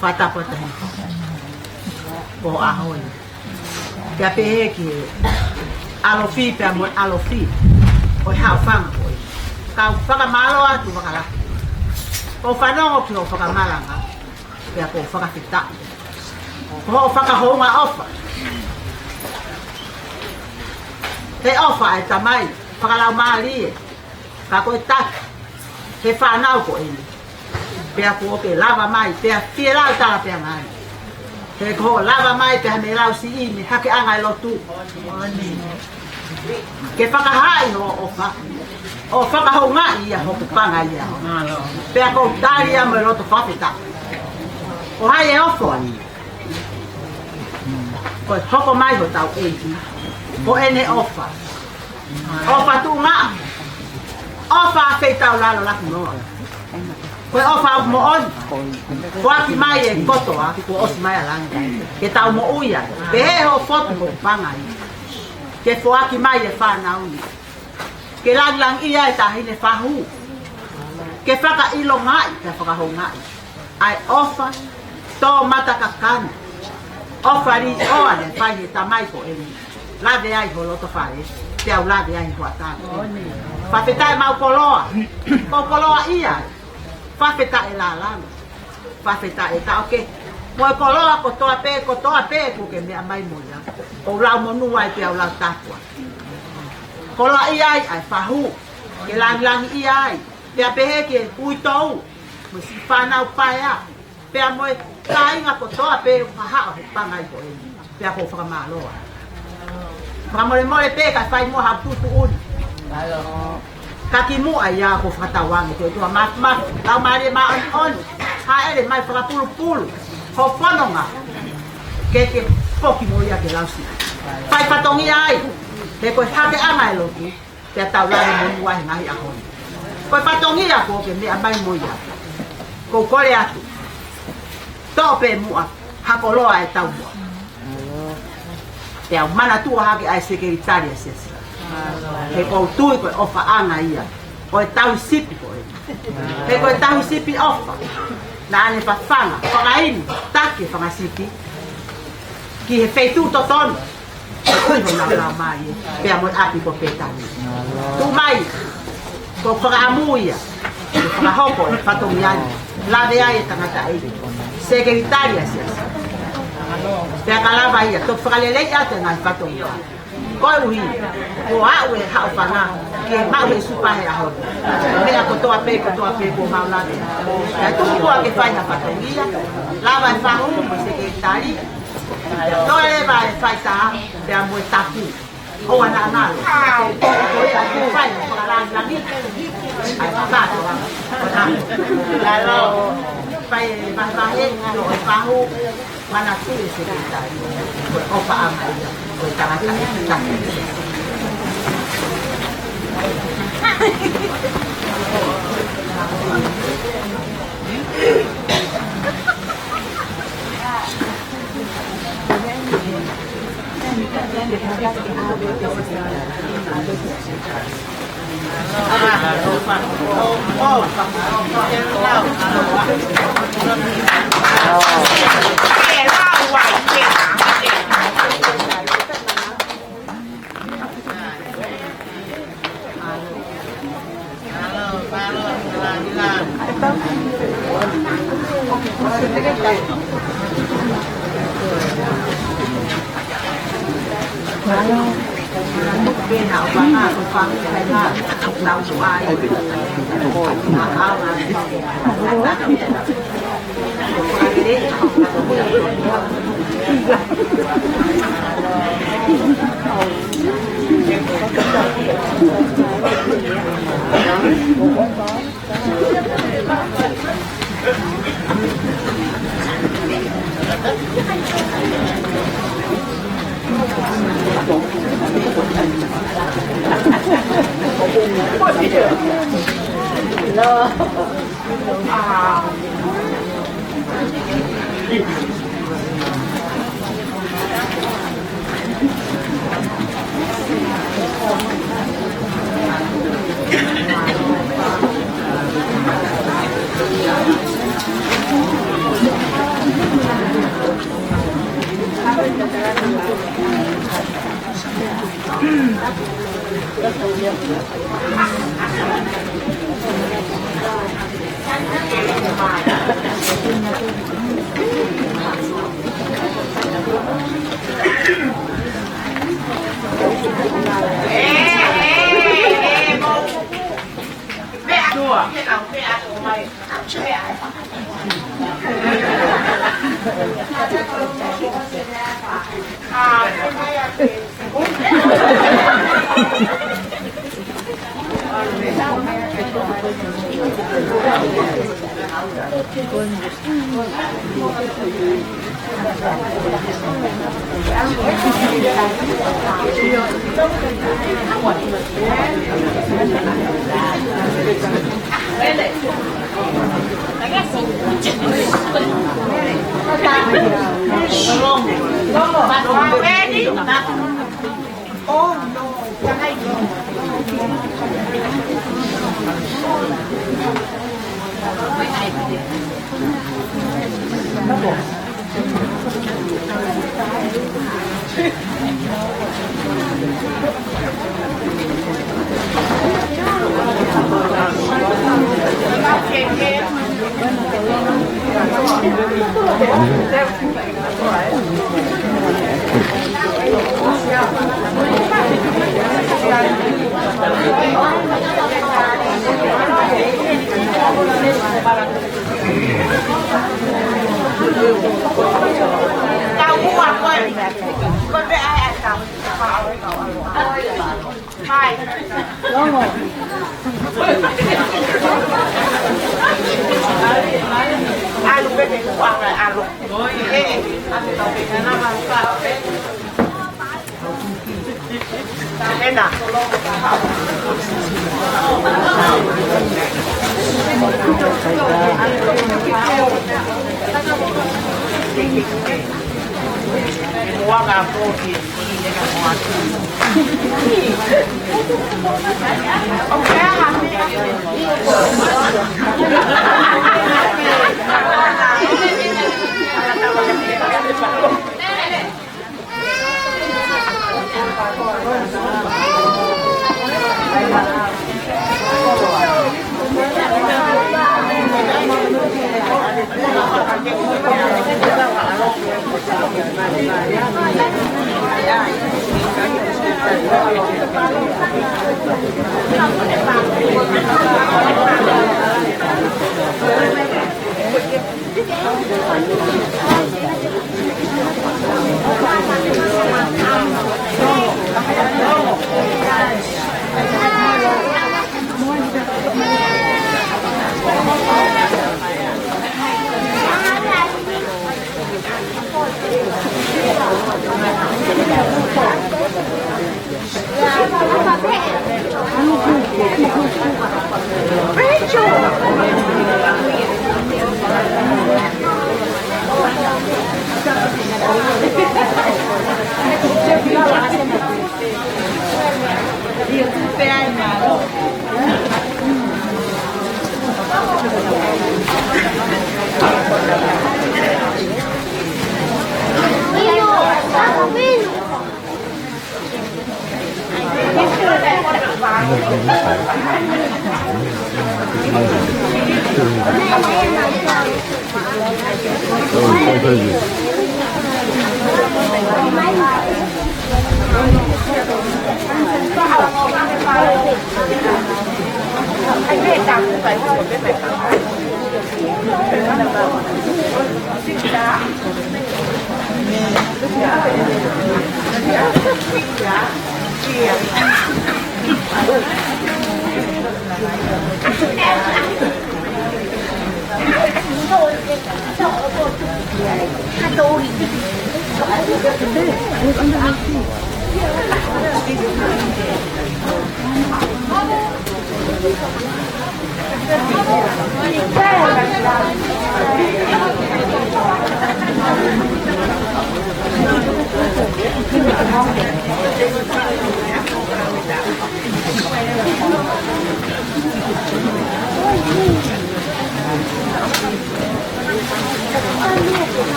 Fakatapu atu he ko e ʻaho ni. Pea pehē ki he ʻalofi pea mo e ʻalofi ʻo e haʻofanga ko ē. Kau fakamālō atu fakalahi. Ko e fanongo ki hoʻo fakamalanga. Pea ko e fakafetaʻi. Ko hoʻo fakahoungaʻofa. He ʻofa ʻa e Tamai fakalaumālie. Ka ko e taki he fānau ko eni. Pea kuo ke lava mai, pea fie lau tala pea ngai. He ko hoʻo lava mai, pea mei lau siʻi mei he hakeʻanga e lotu. Ke fakahaaʻi hoʻo ʻofa. ʻO fakahoungaʻi ia hoku pangai ia. Pea ʻoku ou tali ia mo e loto fakafetaʻi. Ko hai e ʻofa ni? Ko Ko e hoko mai hotau ʻEiki, ko ʻene ʻofa. ʻOfa tuʻunga, ʻofa feitaulalo lahi noa. Ko e ʻofa moʻoni. Foaki mai e kotoa, kuo ʻosi mai ʻa langi. Ke tau moʻui ai. Pehē hoʻo fotu ko pangai. Ke foaki mai e fānau ni. Ke langilangiʻia e taʻahine fahu. Ke fakaʻilongaʻi, ke fakahoungaʻi ʻa e ʻofa tō mata kakano. ʻOfa liʻoa naʻe fai he tamai ko eni. Lave ai ho loto fale, pea u lave ai ho ʻatā. Fakafetaʻi mau koloa, ko koloaʻia ai. Fakafetaʻi lālanga. Fakafetaʻi taʻoke. Mo e koloa kotoa pē, kotoa pē kuo ke meʻa mai mo ia. Ko u lau monū ai pea u lau tāpuaki. Koloaʻia ai ʻa e fahu, ke langilangiʻia ai. Pea pehē ki he uitou, mo e siʻi fānau paea. Pea mo e kāinga kotoa pē ʻoku haʻo he pangai ko eni. Pea ko u fakamālō ai. Fakamolemole pē ka fai muʻa ha tuʻutuʻuni. Ka kimuʻa ia ko u fakatauange ki he ʻOtua Māfimafi, Laumālie Māʻoniʻoni, hāʻele mai fakapulupulu ho fononga ke ke foki mo ia ke lausi. Fai fatongia ai, he ko e hakeʻanga e lotu, pea tau lave monū ai he ngaahi ʻaho ni. Ko e fatongia ko ke meʻa mai mo ia. Ko u kole atu. Toʻo pē muʻa, ha koloa e taumuʻa. Pea u manatua hake ʻa e sekelitali ʻa e siasi. He ko u tui ko e ʻofaʻanga ia ʻo e tauhi sipi ko eni. He ko e tauhi sipi ʻofa. Naʻa ne fafanga, fakainu, taki e fanga sipi ki he feituʻu totonu. Ko e honau laumālie, pea mo e ʻapi ko Pētani. Tuʻu mai, ko u fakaʻamu ia, ke fakahoko e fatongia ni, lave ai e tangataʻeiki, sekelitali ʻa e siasi. Pea ka lava ia, toki fakaleleiʻi atu e ngaahi fatongia. Koeʻuhi, kuo aʻu e haʻofanga, ke maʻu e supa he ʻaho ni. Meʻa kotoa pē, kotoa pē, kuo mau lave. Pea tuku muʻa ke fai ha fatongia, lava e fahu mo e sekelitali, toe leva e faitā, pea mo e tapu. ʻOua naʻa ngalo. Ko ia ʻoku fai, fakalangilangi. ʻAi, kātoa. Lalo. Fai e vahevahe, ʻo e fahu, manatuʻi e sekelitali. Ko e ʻofaʻanga ia. Ko e tangata.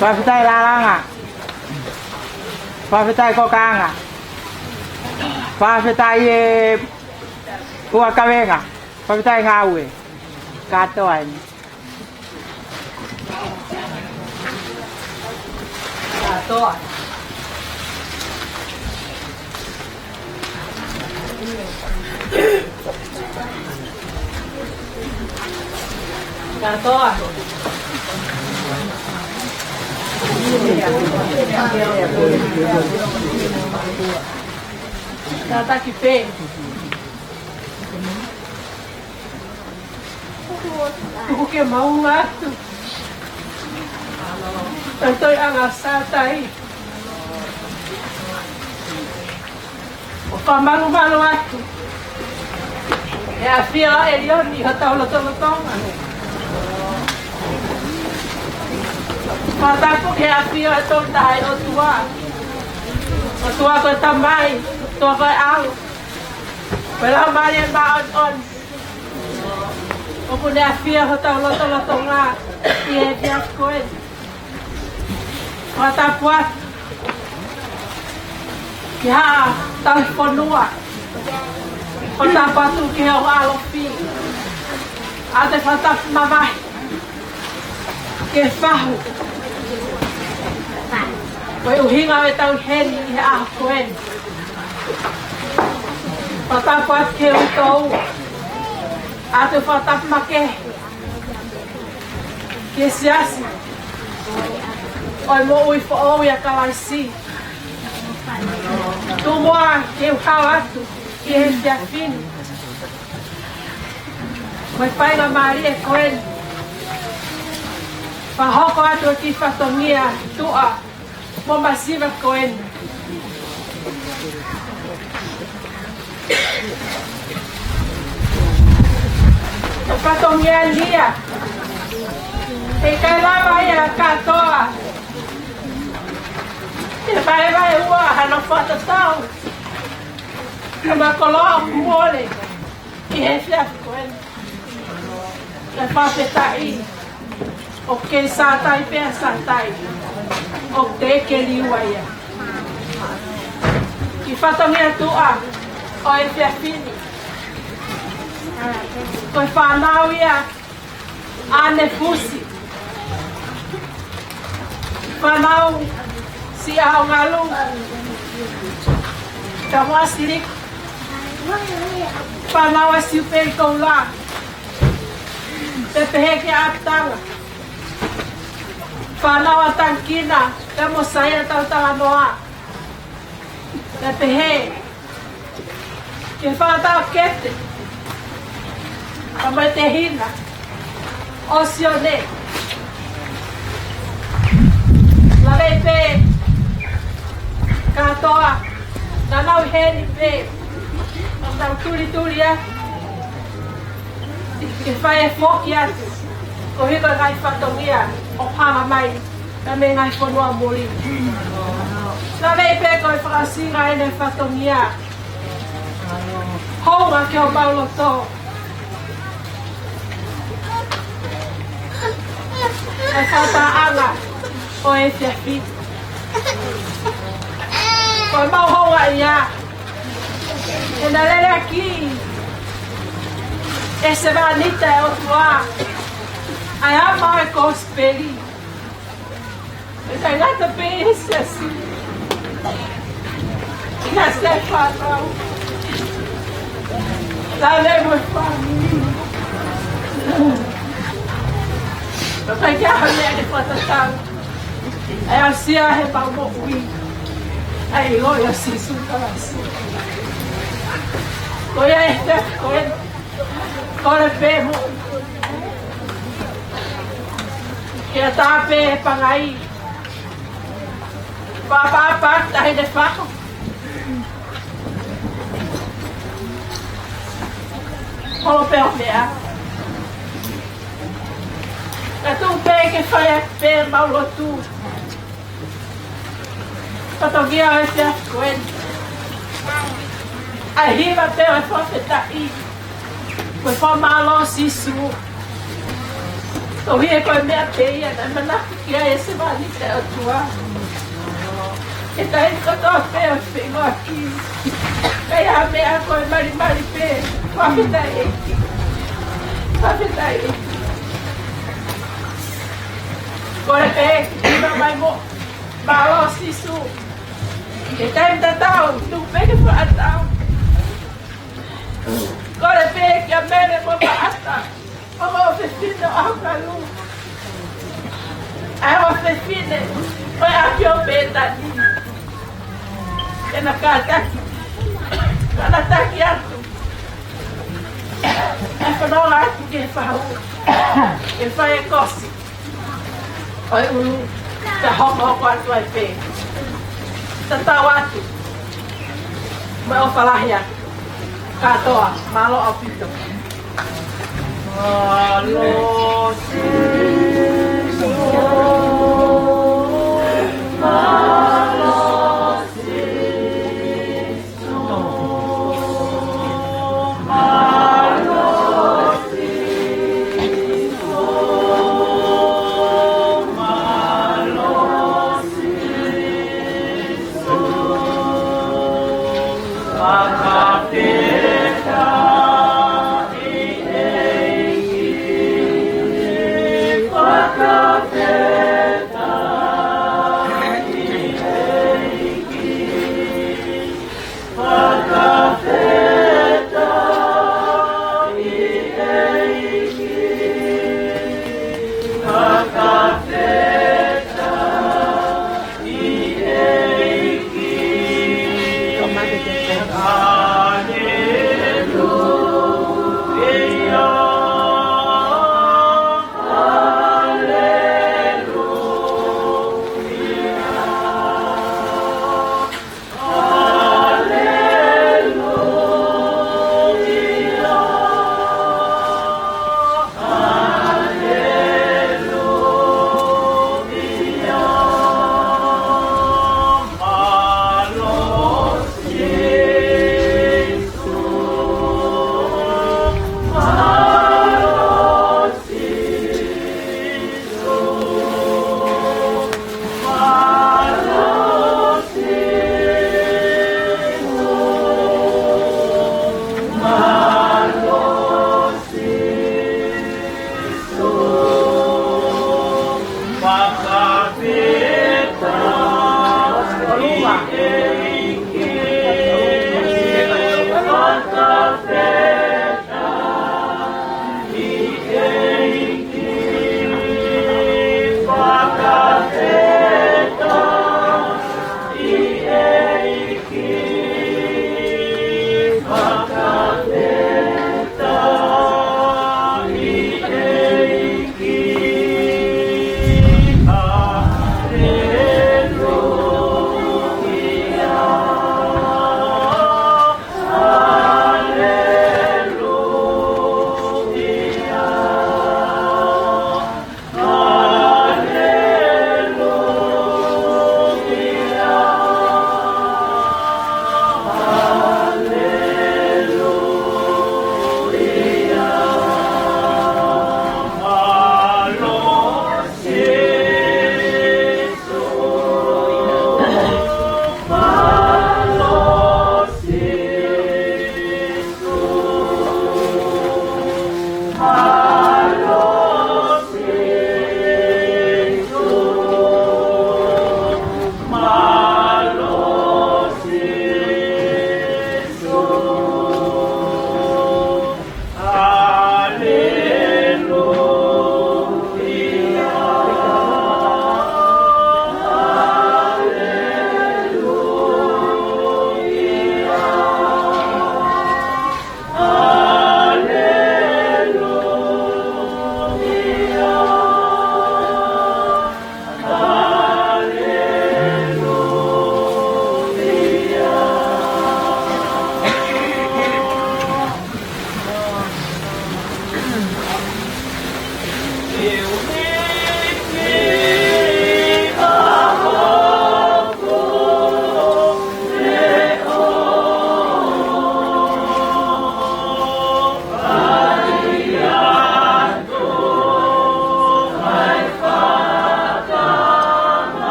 Fakafetaʻi Lalanga. Fakafetaʻi Kokanga. Fakafetaʻi e Ua Kavenga. Fakafetaʻi Ngāue. Kātoa eni. Kātoa. Kātoa. Kātaki pē. Tuku ke maʻu atu ʻa e toiʻanga Sātai. ʻO fakamalumalu atu ʻa e ʻafio ʻa ʻElioni ʻi hotau lotolotonga. Fakatapu ki he ʻafio ʻa e Tolu Tahaʻi ʻOtua. ʻOtua ko e Tamai, ʻOtua ko e ʻAlo, ko e Laumālie Māʻoniʻoni. ʻOku ne ʻafio ʻi hotau lotolotonga ʻi he efiafi ko eni. Fakatapu atu ki Haʻa Tauhi Fonua. Fakatapu atu ki he ongo ʻalofi. ʻOatu e fakatapu mamahi ki he fahu. Ko e ʻuhinga ʻo ʻetau ʻi heni ʻi he ʻaho ko eni. Fakatapu atu ki he uitou. ʻOatu e fakatapu makehe ki he siasi ʻo e moʻui foʻou ʻia Kalaisi. Tuku muʻa ke u hao atu ki he efiafi ni mo e faingamālie ko eni. Fakahoko atu e kiʻi fatongia tuʻa mo masiva ko eni. Ko e fatongia ni ia, ʻe ʻikai lava ia kātoa ke vaevaeua hano fakatatau mo e koloa ʻoku mole ʻi he efiafi ko eni. Kae fakafetaʻi, ʻoku kei Sātai pē ʻa Sātai, ʻoku teʻeki ke liua ia. Kiʻi fatongia tuʻa ʻo e efiafi ni, ko e fānau ia ʻa ʻAne Fusi. Fānau Siaongalu, Kamoa Siliku. Fānau ʻa Siupeli Koula, pea pehē kia ʻAtanga. Fānau ʻa Tangikina pea mo Saia Tautalanoa, pea pehē ki he fānau Kete, ka mai te hina ʻo Sione. Lave pē kātoa, naʻa nau ʻi heni pē, ʻo tau tulituli atu ke fai e foki atu, koeʻuhi ko e ngaahi fatongia ʻoku hanga mai mei he ngaahi fonua muli. Lave pē ko e fakaʻosinga ʻene fatongia. Hounga ki homau loto ʻa e fakatahaʻanga ʻo e efiafi. Ko ʻemau houngaʻia, he naʻe lele ʻaki ʻe he sevāniti ʻo e ʻOtua ʻa e ʻama ʻo e kosipeli. ʻE ʻikai ngata pē he siasi, ʻi he siasi fānau, taʻe mo e fāmili. ʻOku ʻikai ke ʻi ai ha meʻa ke fakatatau ʻa e aʻusia ʻe heʻemau moʻui ʻa e ʻiloʻi ʻo Sīsū Kalaisi. Ko ia e te, ko e, kole pē mo ke ʻatā pē e pangai. Pāpāpā tahi ne fako. Holo pē ʻo meʻa. Ka tuʻu pē ke fai ʻaki pē ʻemau lotu. Fatongia ʻo e efiafi ko eni, ʻa e hiva pē ʻo e fakafetaʻi. Ko e fakamālō Sīsū. Koeʻuhi ko e meʻa pē ia naʻe manako ki ai e sevāniti ʻa e ʻOtua he taimi kotoa pē ʻo e feingaʻaki. Pea ʻi ha meʻa ko e malimali pē. Fakafetaʻi ʻEiki. Fakafetaʻi ʻEiki. Kole pē ke hiva mai mo mālō Sīsū. He taimi tatau, tuʻu pē ke fakaʻatā. Kole pē kia Mele mo Maʻata, ʻa e ʻofefine ʻo ʻAhokalu, ʻa e ʻofefine ʻo e ʻAfio Pētani, ke na kātaki, ke na taki atu ʻa e fononga atu ki he fahu, ke fai e kosi ʻo e ʻulu, ka hokohoko atu ai pē. Tatau atu mo e ʻofa lahi atu kātoa. Mālō ʻaupito. Mālō Sīsū, mālō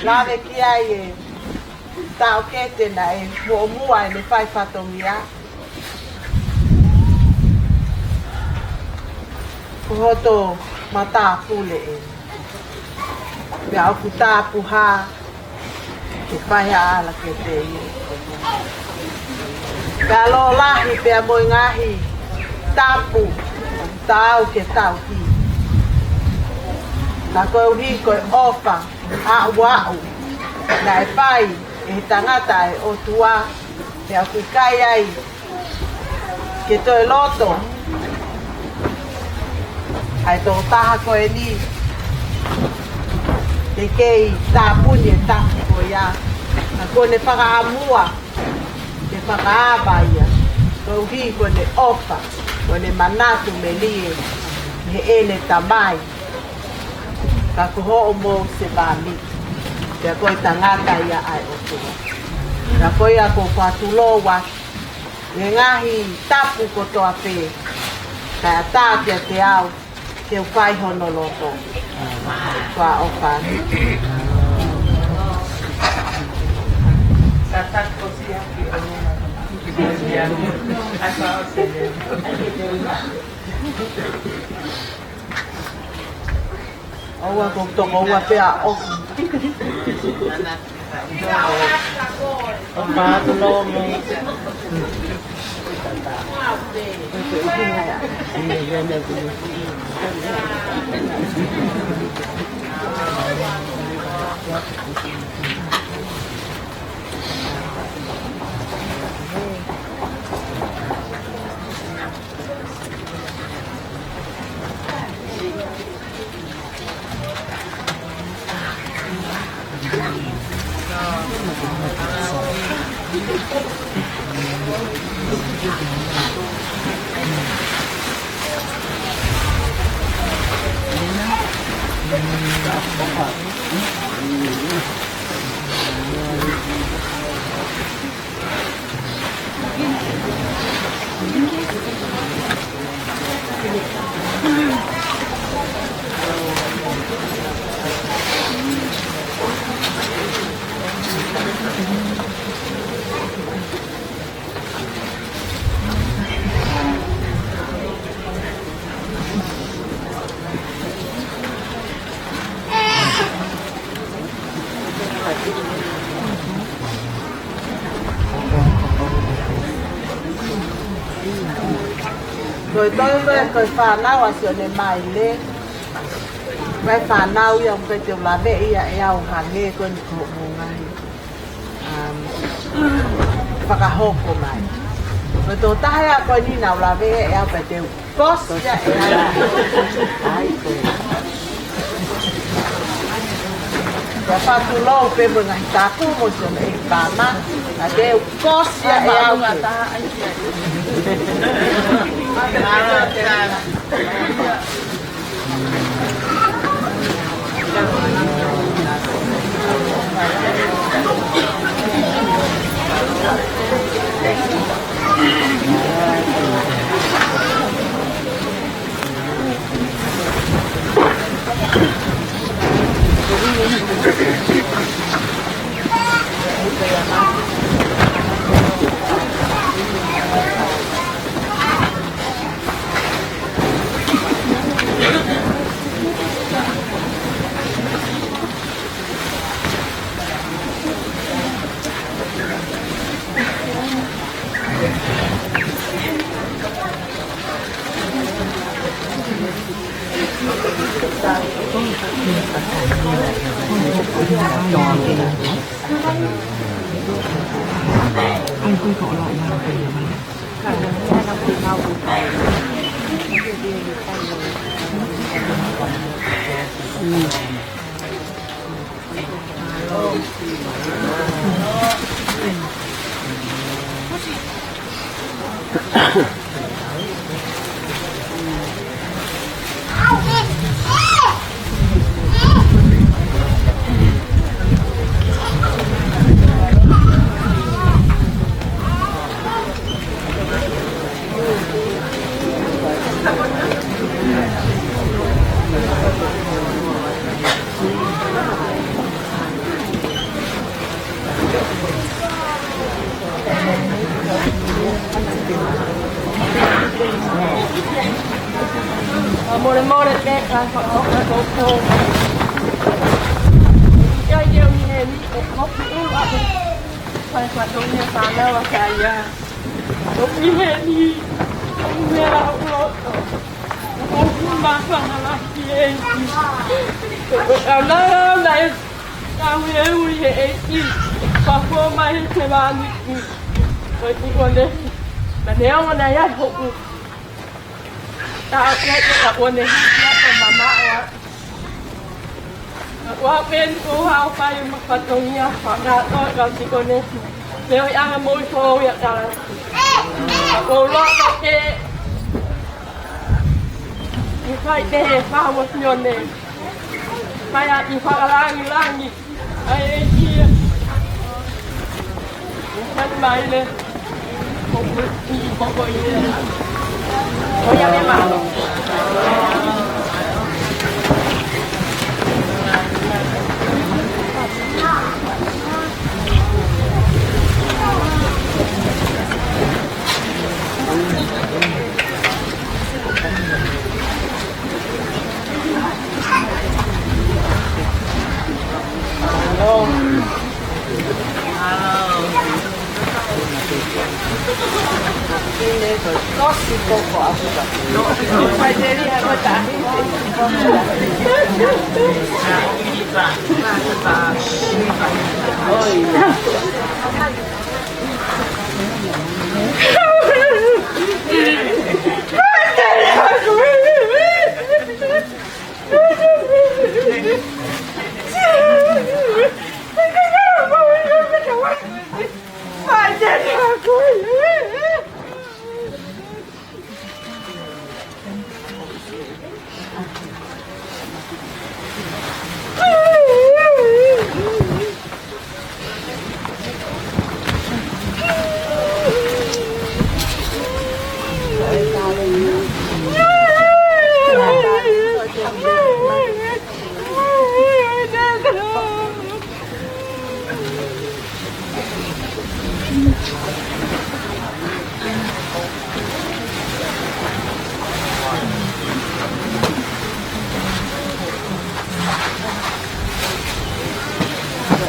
Vave ki ai e taʻokete naʻe muʻomuʻa ʻene fai fatongia. Ko hoto matāpule ē. Pea ʻoku tāpuhā ke fai ʻa e ʻalakete ia. Pea lōlahi pea mo e ngaahi tapu taau ke tauhi. Ka koeʻuhi ko e ʻofa ʻauʻau naʻe fai ʻe he tangata ʻa e ʻOtua, pea ʻoku ʻikai ai ke toe loto ʻa e tokotaha ko eni ke kei tāpuni e tapu ko ia. Ka kuo ne fakaʻamua ke fakaava ia, koeʻuhi ko ʻene ʻofa, ko ʻene manatu melie heʻene tamai. Ka ko hoʻomou se vāmiki, pea ko e tangata ia ʻa e ʻOtua. Pea ko ia ʻoku ou fakatulou atu ʻi he ngaahi tapu kotoa pē, kae ʻatā kiate au ke u fai hono loto. Fakaʻofa. ʻOua ko toko ua pea ʻoku. ʻO pātulongo. Ko e toe ko e, ko e fānau ʻa Sione Maile. Ko e fānau ia ʻoku ʻikai te u laveʻi ia ʻe au hangē ko eni ko hoʻomou ngaahi, um, fakahoko mai. Ko e tokotaha ia ko eni naʻa ku laveʻi ʻe au pea te u kosi ia ʻe au. Ai, ko e. Pea fakatulou pē mo e ngaahi tapu mo Sione ʻEiki Pama, ka te u kosi ia ʻe au. ʻE ka fakaʻofoʻofa. ʻIkai ke u ʻi heni, ʻe ʻoku ou ʻalu. Fai fatongia fānau ʻa Kaia. ʻOku ʻi heni, ʻoku meʻa ʻoku loto. ʻOku māfana laki ʻEiki. ʻOku ʻalu ʻalu mai, ka u e ui he ʻEiki. Fafo mai he te vani. ʻOku ʻi ʻOnehi. Ka neongo naʻe ʻi ai hoku. Taʻofi ʻa ʻOnehi ia ko mamaʻo. ʻOku ou peni ʻo haʻu fai mo fatongia fakatoe ka ti ʻOnehi. Leo i anga mo i fō ia kala. ʻOku ou loto ke i fai te he fau o Sione. Fai ʻa e fakalangilangi. ʻAi, ʻEiki. Mai, mai le. Ko ia me malo.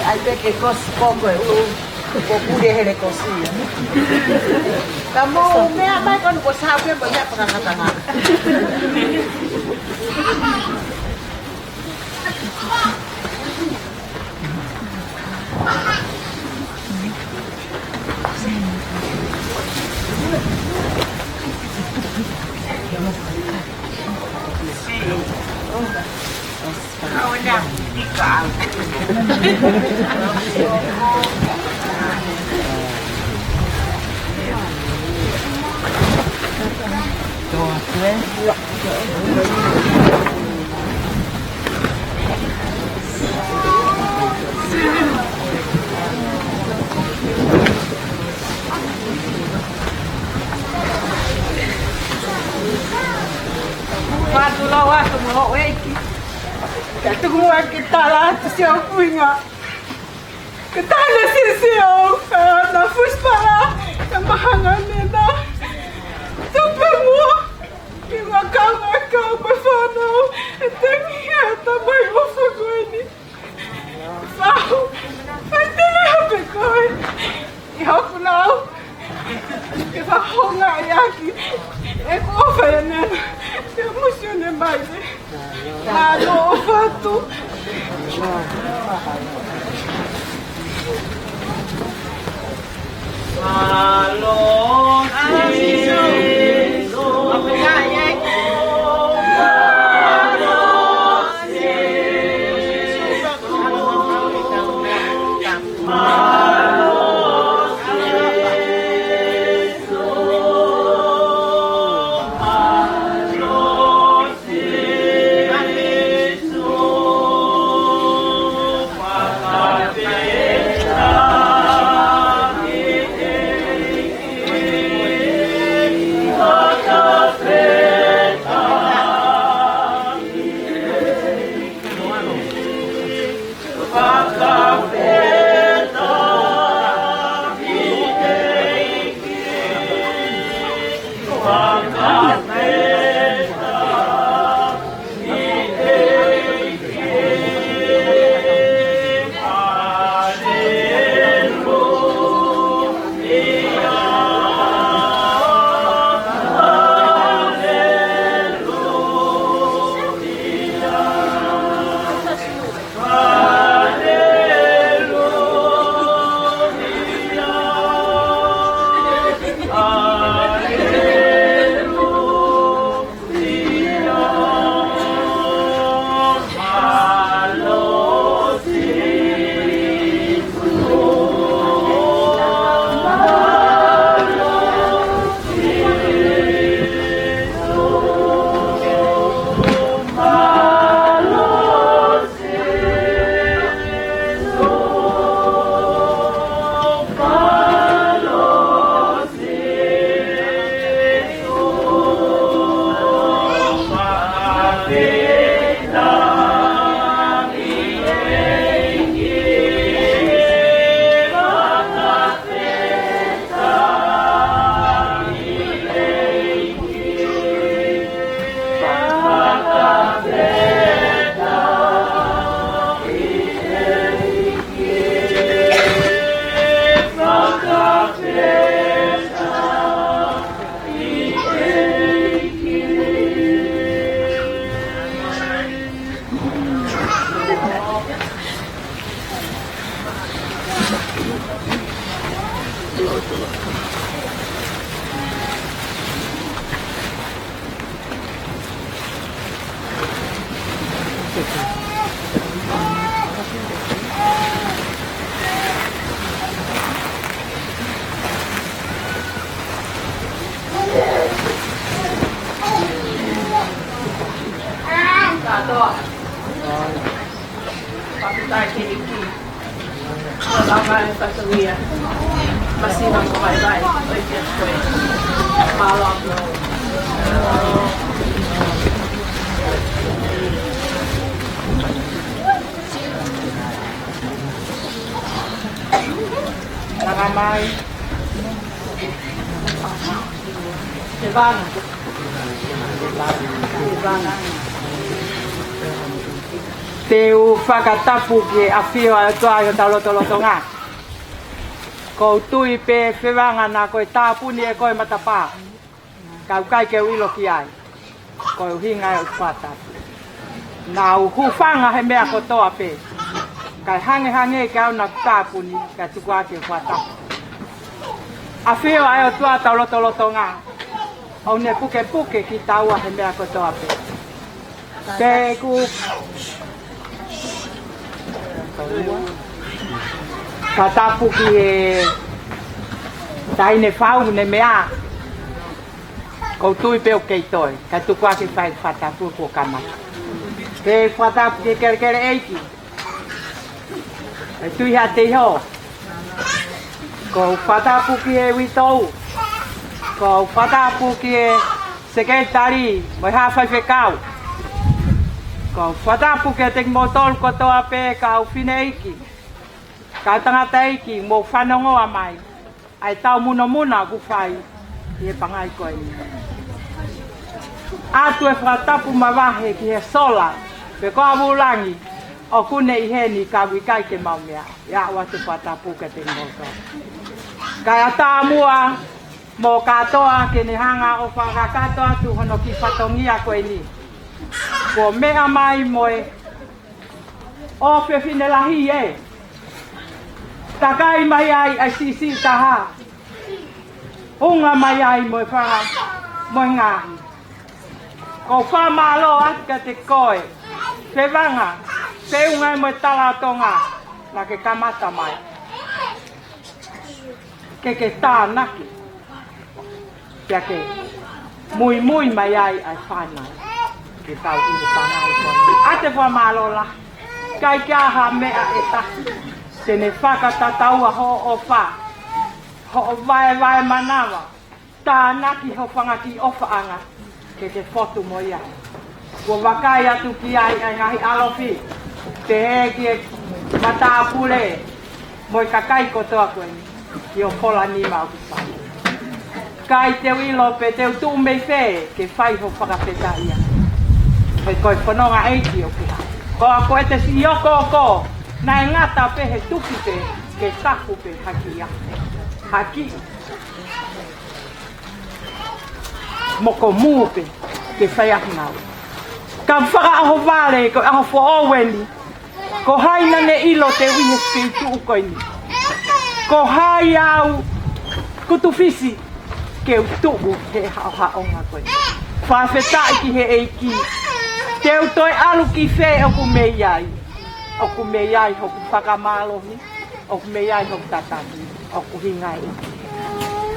ʻAi pē ke kosi poko e ʻulu, ko pule hele kosi ia. Ka mou meʻa mai konu ko sa pē mo ia pakakatanga. Fatu lau atu mo ʻEiki. Ka tuku muʻa ke tala atu siʻo kuinga. Ka tala siʻi siʻo, ʻa, na fusi pala, ka mahanga nena. Tupe muʻa, ki ngā kaungā kau mo e fānau, ʻe tengi ʻa e tamai ʻofa ko eni. Fau, ʻe tele hape koe. ʻI hoku lau, ke fakahonga ʻi ʻaki, ʻe ko fa e nena, ke musi o ne mai. Mālō ʻofa atu. Mālō Sīsū. Fakafetaʻi ki he ʻEiki. Lava e fatongia. Masina mo vaivai. ʻOi ke koe. Mālō. Langa mai. Te vanga. Te vanga. Te u fakatapu ki he ʻafio ʻa e ʻOtua ʻi hotau lotolotonga. ʻOku ou tui pē Fevanga naʻa ko e tāpuni ʻe koe matapā. Ka ʻoku ʻikai ke u ʻilo ki ai. Ko e ʻuhinga ʻeku fakatapu. Naʻa ku hūfanga he meʻa kotoa pē. Kae hangehangē ke u ʻalu ʻo tāpuni, kae tuku atu ʻeku fakatapu. ʻAfio ʻa e ʻOtua ʻi hotau lotolotonga. ʻOku ne pukepuke kitaua he meʻa kotoa pē. Te u fakatapu ki he taʻahine fau ne meʻa. ʻOku ou tui pē ʻoku kei toe, kae tuku atu ʻeku fakatapu kuo kamata. Te u fakatapu ki he kelekele ʻeiki. ʻE Tuʻi Haʻateiho. ʻOku ou fakatapu ki he uitou. ʻOku ou fakatapu ki he sekelitali, mo e hā faifekau. ʻOku ou fakatapu kiate kimoutolu kotoa pē kau fineʻeiki. Kau tangataʻeiki, mou fanongoa mai. ʻA e tau munomuna ʻoku fai ʻi he pangai ko eni. ʻOatu e fakatapu mavahe ki he sola, pe ko e vūlangi, ʻoku ne ʻi heni ka ʻoku ʻikai ke mau meʻa. ʻIa ʻoatu e fakatapu kiate kimoutolu. Kae ʻatā muʻa mo kātoa ke ne hanga ʻo fakakakato atu hono kiʻi fatongia ko eni. Kuo meʻa mai mo e ʻofefine lahi ē. Takai mai ai ʻa e siʻisiʻi taha. ʻUnga mai ai mo e fanga, mo e ngaahi. ʻOku ou fakamālō atu kiate koe. Fevanga, feʻunga mo e Tala ʻo Tonga. Naʻa ke kamata mai. Ke ke tānaki. Pea ke muimui mai ai ʻa e fānau. Ke tau ʻi he fānau ko eni. ʻA e fakamālō lahi. ʻIkai ke ʻi ai ha meʻa ʻe taha te ne fakatataua hoʻo ʻofa. Hoʻo vaevae manava. Tānaki ho fanga kiʻi ʻofaʻanga. Ke ke fotu mo ia. Kuo vakai atu ki ai ʻa e ngaahi ʻalofi. Pehē ki he matāpule. Mo e kakai kotoa ko eni. Ki ho fola nima ʻoku fai. ʻIkai te u ʻilo pe te u tuʻu mei fē ke fai ho fakafetaʻia. He ko e fononga ʻeiki ʻoku hā. Ko a ko e te siʻi ʻokoʻoko. Naʻe ngata pē he tuki pē. Ke taku pē haki ia. Haki. Mo ko mū pē, ke fai ʻaki ngāue. Ka fakaʻohovale, ko e ʻaho foʻou eni. Ko hai naʻa ne ʻilo te u ʻi he feituʻu ko eni. Ko hai au kutu fisi, ke u tuʻu he haʻohaʻonga ko eni. Fakafetaʻi ki he ʻEiki. Te u toe ʻalu ki fē ʻoku mei ai. ʻOku mei ai hoku fakamālohi. ʻOku mei ai hoku tataki, ʻoku hinga ai.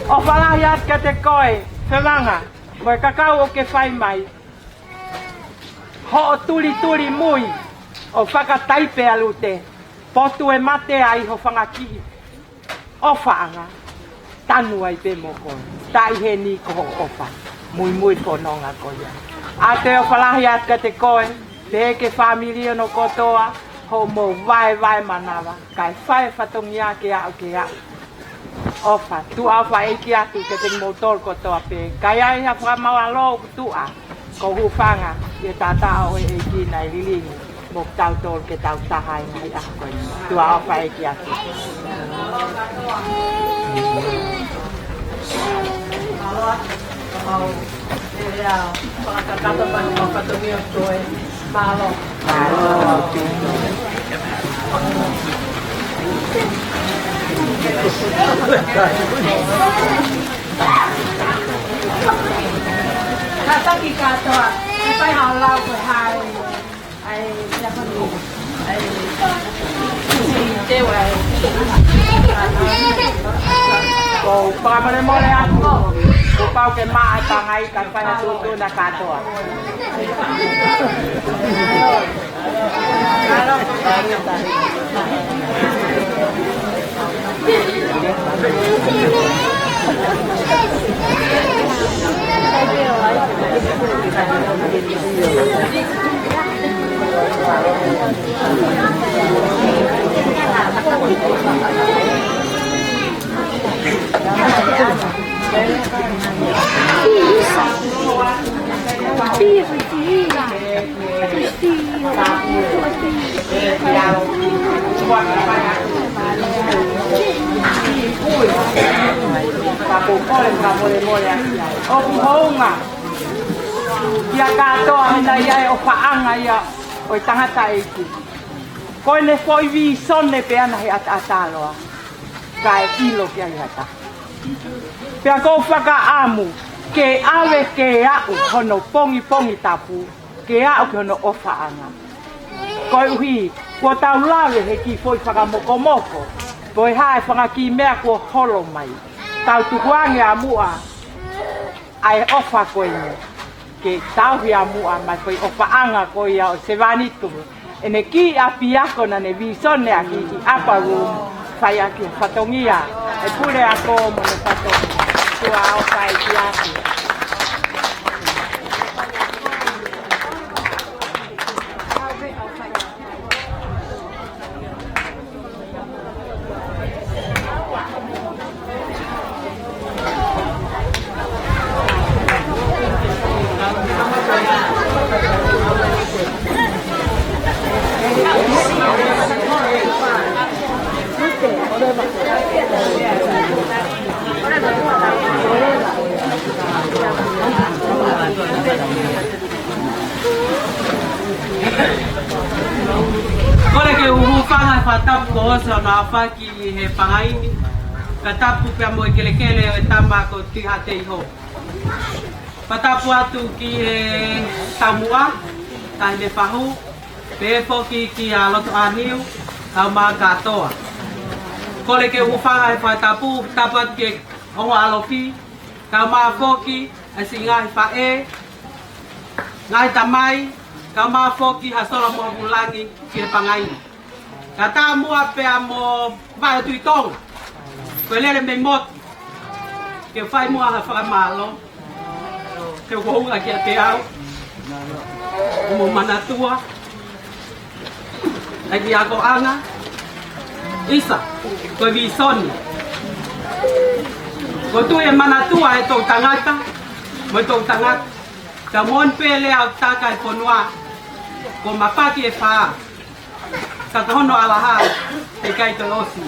ʻOfa lahi atu kiate koe, Fevanga, mo e kakau ʻoku ke fai mai. Hoʻo tulituli mui, ʻo fakataipe ʻa Lute, potu e mate ai ho fanga kiʻi ʻofaʻanga, tanu ai pē mo koe, taʻi heni ko hoʻo ʻofa, muimui fononga ko ia. ʻA e ʻofa lahi atu kiate koe, pehē ki he fāmili hono kotoa, hoʻomou vaevae manava. Kae fai fatongia ke aʻu ke aʻu. ʻOfa, tuʻa ʻofa ʻeiki atu kiate kimoutolu kotoa pē. Ka ʻi ai ha fakamālō ʻoku tuʻa, ko e hūfanga, ʻi he taʻataʻa ʻo e ʻEiki naʻe lilingi, mo kitautolu ke tau taha ʻi he ngaahi ʻaho ko eni. Tuʻa ʻofa ʻeiki atu. Mālō. Kātaki kātoa, ʻe fai haʻo lau ko hai. ʻAi, ia ko ni. ʻAi, si te wai. Ko, fakamolemole atu. Kuo pau ke maʻa e pangai kae fai ha tuʻutuʻuni kātoa. ʻOku hounga ia kātoa ʻi he ʻofaʻanga ia ʻo e tangataʻeiki. Ko ʻene foʻi vīsone pē ʻana he ʻataʻatā loa, kae ʻilo ki ai ha taha. Pea ʻoku ou fakaʻamu ke ʻave ke aʻu hono pongipongi tapu, ke aʻu ki hono ʻofaʻanga. Koeʻuhi, kuo tau lave he kiʻi foʻi fakamokomoko, ko e hā e fanga kiʻi meʻa kuo holo mai. Tau tukuange ʻa muʻa ʻa e ʻofa ko eni, ke tauhi ʻa muʻa mai ko e ʻofaʻanga ko ia ʻo e sevāniti. ʻEne kiʻi ʻapiako naʻa ne vīsone ʻaki ʻi ʻApalū, fai ʻaki e fatongia ʻe he puleako mo ʻene fatongia. Tuʻa ʻofa ʻi ʻapi. Kole ke u hūfanga he fakatapu kuo ʻosi hono aofaki ʻi he pangai ni. Fakatapu pea mo e kelekele ʻo e tama ko Tui Haʻateiho. Fakatapu atu ki he taumuʻa, Taʻahine Fahu, pehē foki kia Lotoʻāniu, kae ʻumaʻā kātoa. Kole ke u hūfanga he fakatapu, tapu atu ki he ongo ʻalofi, kae ʻumaʻā foki ʻa e siʻi ngaahi faʻē, ngaahi tamai, kae ʻumaʻā foki ha sola mo ha vūlangi ki he pangai ni. Kae ʻatā muʻa pea mo Vaʻe Tui Tonga, ko e lele mei motu, ke fai muʻa ha fakamālō. Ke u hounga kiate au, mo manatua ʻa e kiʻi akoʻanga, ʻisa, ko e vīsone. Ko e tui ʻe manatua ʻe toʻutangata mo e toʻutangata. Ka moʻoni pē lea ʻoku taka e fonua, ko Mapaki e fā, ka ko hono ʻalaha, ʻe ʻikai toe ʻosi.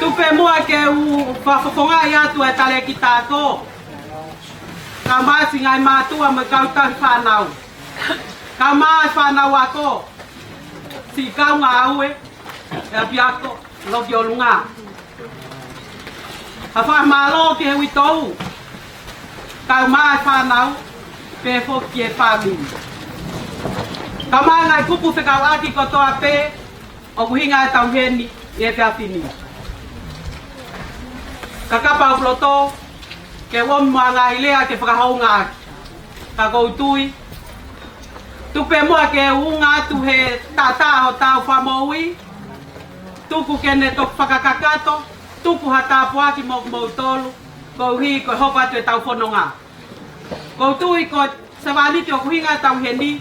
Tuku pē muʻa ke u fakafofongaʻi atu e talēkita ako, kae ʻumaʻā siʻi ngaahi mātuʻa mo e kau tauhi fānau, kae ʻumaʻā e fānau ako, siʻi kau ngāue ʻi he ʻapiako Loki ʻOlunga. Ha fakamālō ki he uitou, kae ʻumaʻā e fānau, pehē foki ki he fāmili, kae ʻumaʻā e ngaahi kupu fekauʻaki kotoa pē ʻoku ʻuhinga ʻetau heni ʻi he efiafi ni. Ka kapau ʻoku loto ke u ʻomi muʻa ha ngaahi lea ke fakahoungaʻaki, ka ʻoku ou tui, tuku pē muʻa ke u ʻunga atu he taʻataʻa hotau Fakamoʻui, tuku ke ne toki fakakakato, tuku ha tāpuaki mo kimoutolu, koeʻuhi ko e hoko atu ʻetau fononga. ʻOku ou tui ko e sevāniti ʻoku ʻuhinga ʻetau heni,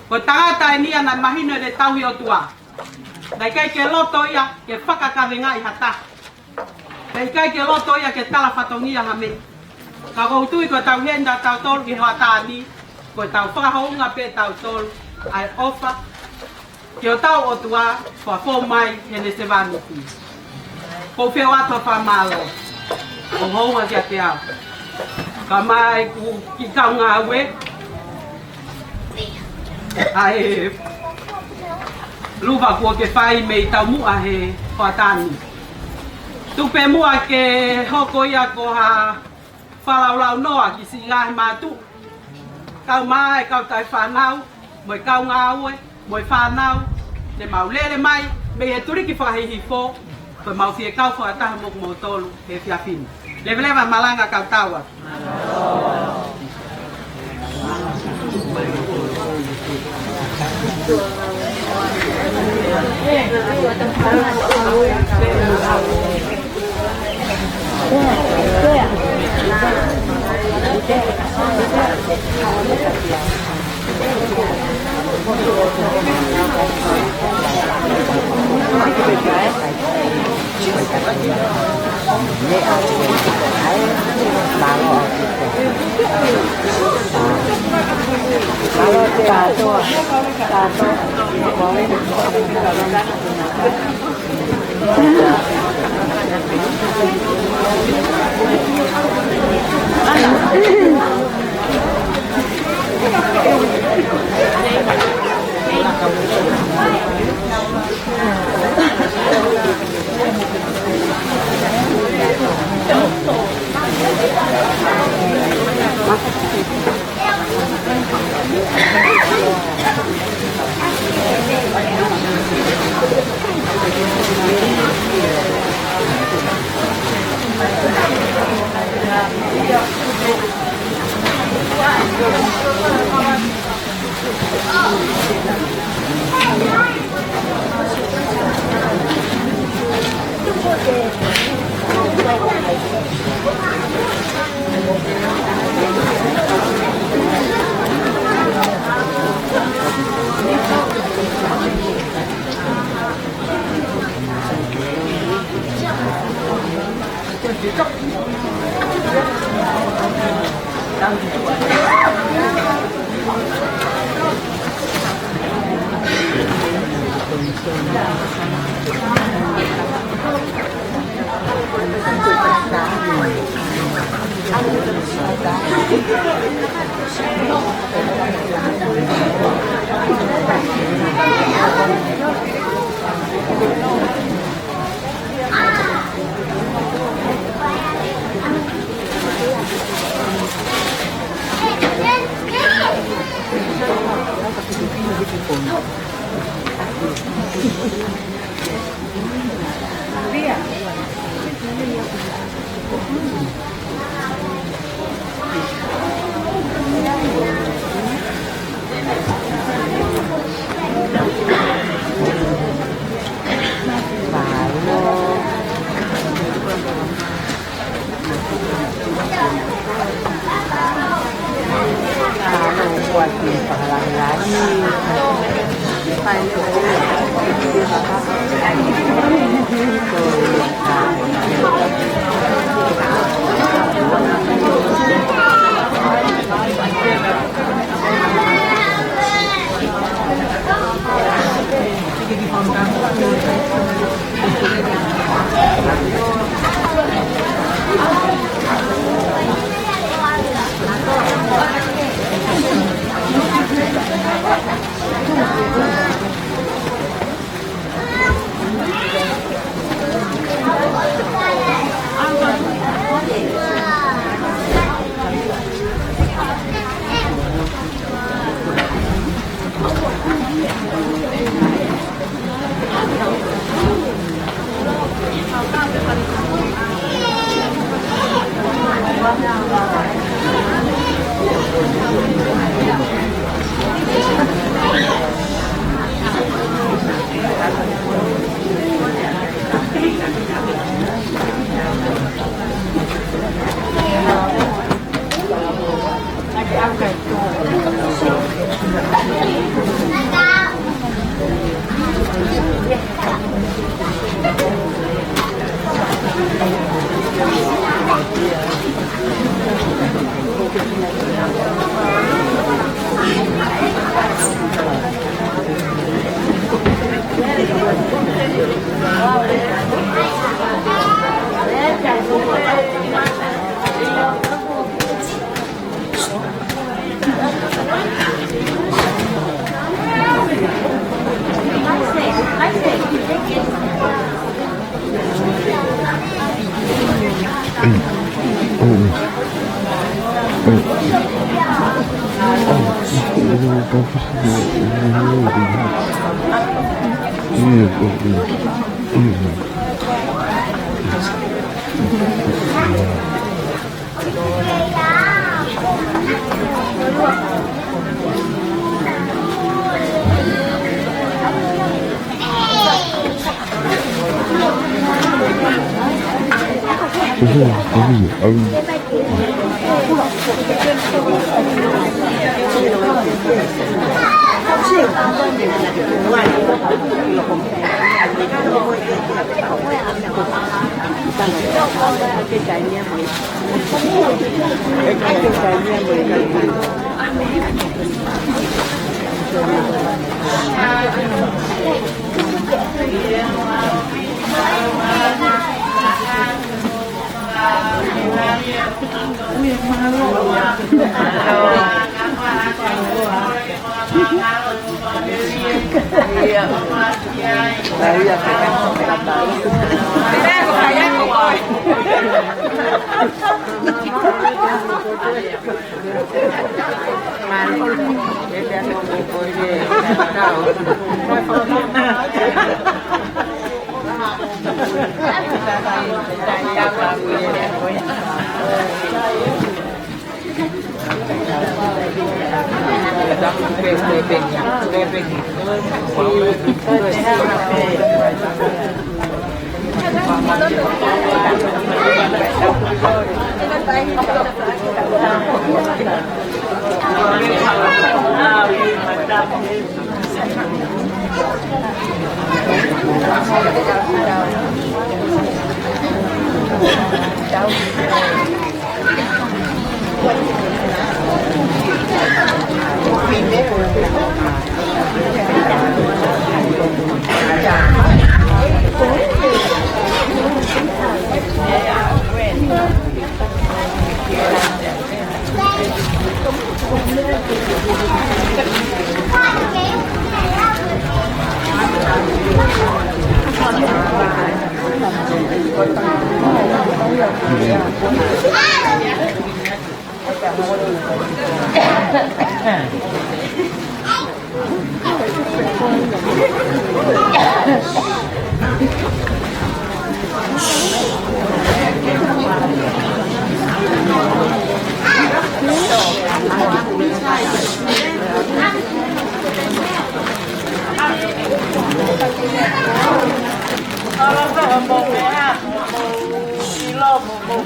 ko e tangata eni ia naʻe mahino ʻene tauhi ʻOtua. Naʻe ʻikai ke loto ia ke fakakavengaʻi ha taha. Naʻe ʻikai ke loto ia ke tala fatongia ha meʻa. Ka ʻoku ou tui ko ʻetau heni ʻa tautolu ʻi he hoʻatā ni, ko ʻetau fakahounga pē tautolu ʻa e ʻofa ki hotau ʻOtua, kuo fou mai heʻene sevāniti. ʻOku ou fie ʻoatu ha fakamālō. ʻOku hounga kiate au, kae ʻumaʻā ʻeku kiʻi kau ngāue, ʻa e luva kuo ke fai mei taumuʻa he hoʻatā ni. Tuku pē muʻa ke hoko ia ko ha fakalaulaunoa ki siʻi ngaahi mātuʻa, kau mai, kau tauhi fānau, mo e kau ngāue, mo e fānau, te mau lele mai mei he tuliki fakahihifo, ko e mau fie kau fakataha mo kimoutolu he efiafi ni. Leveleva malanga kau tau atu.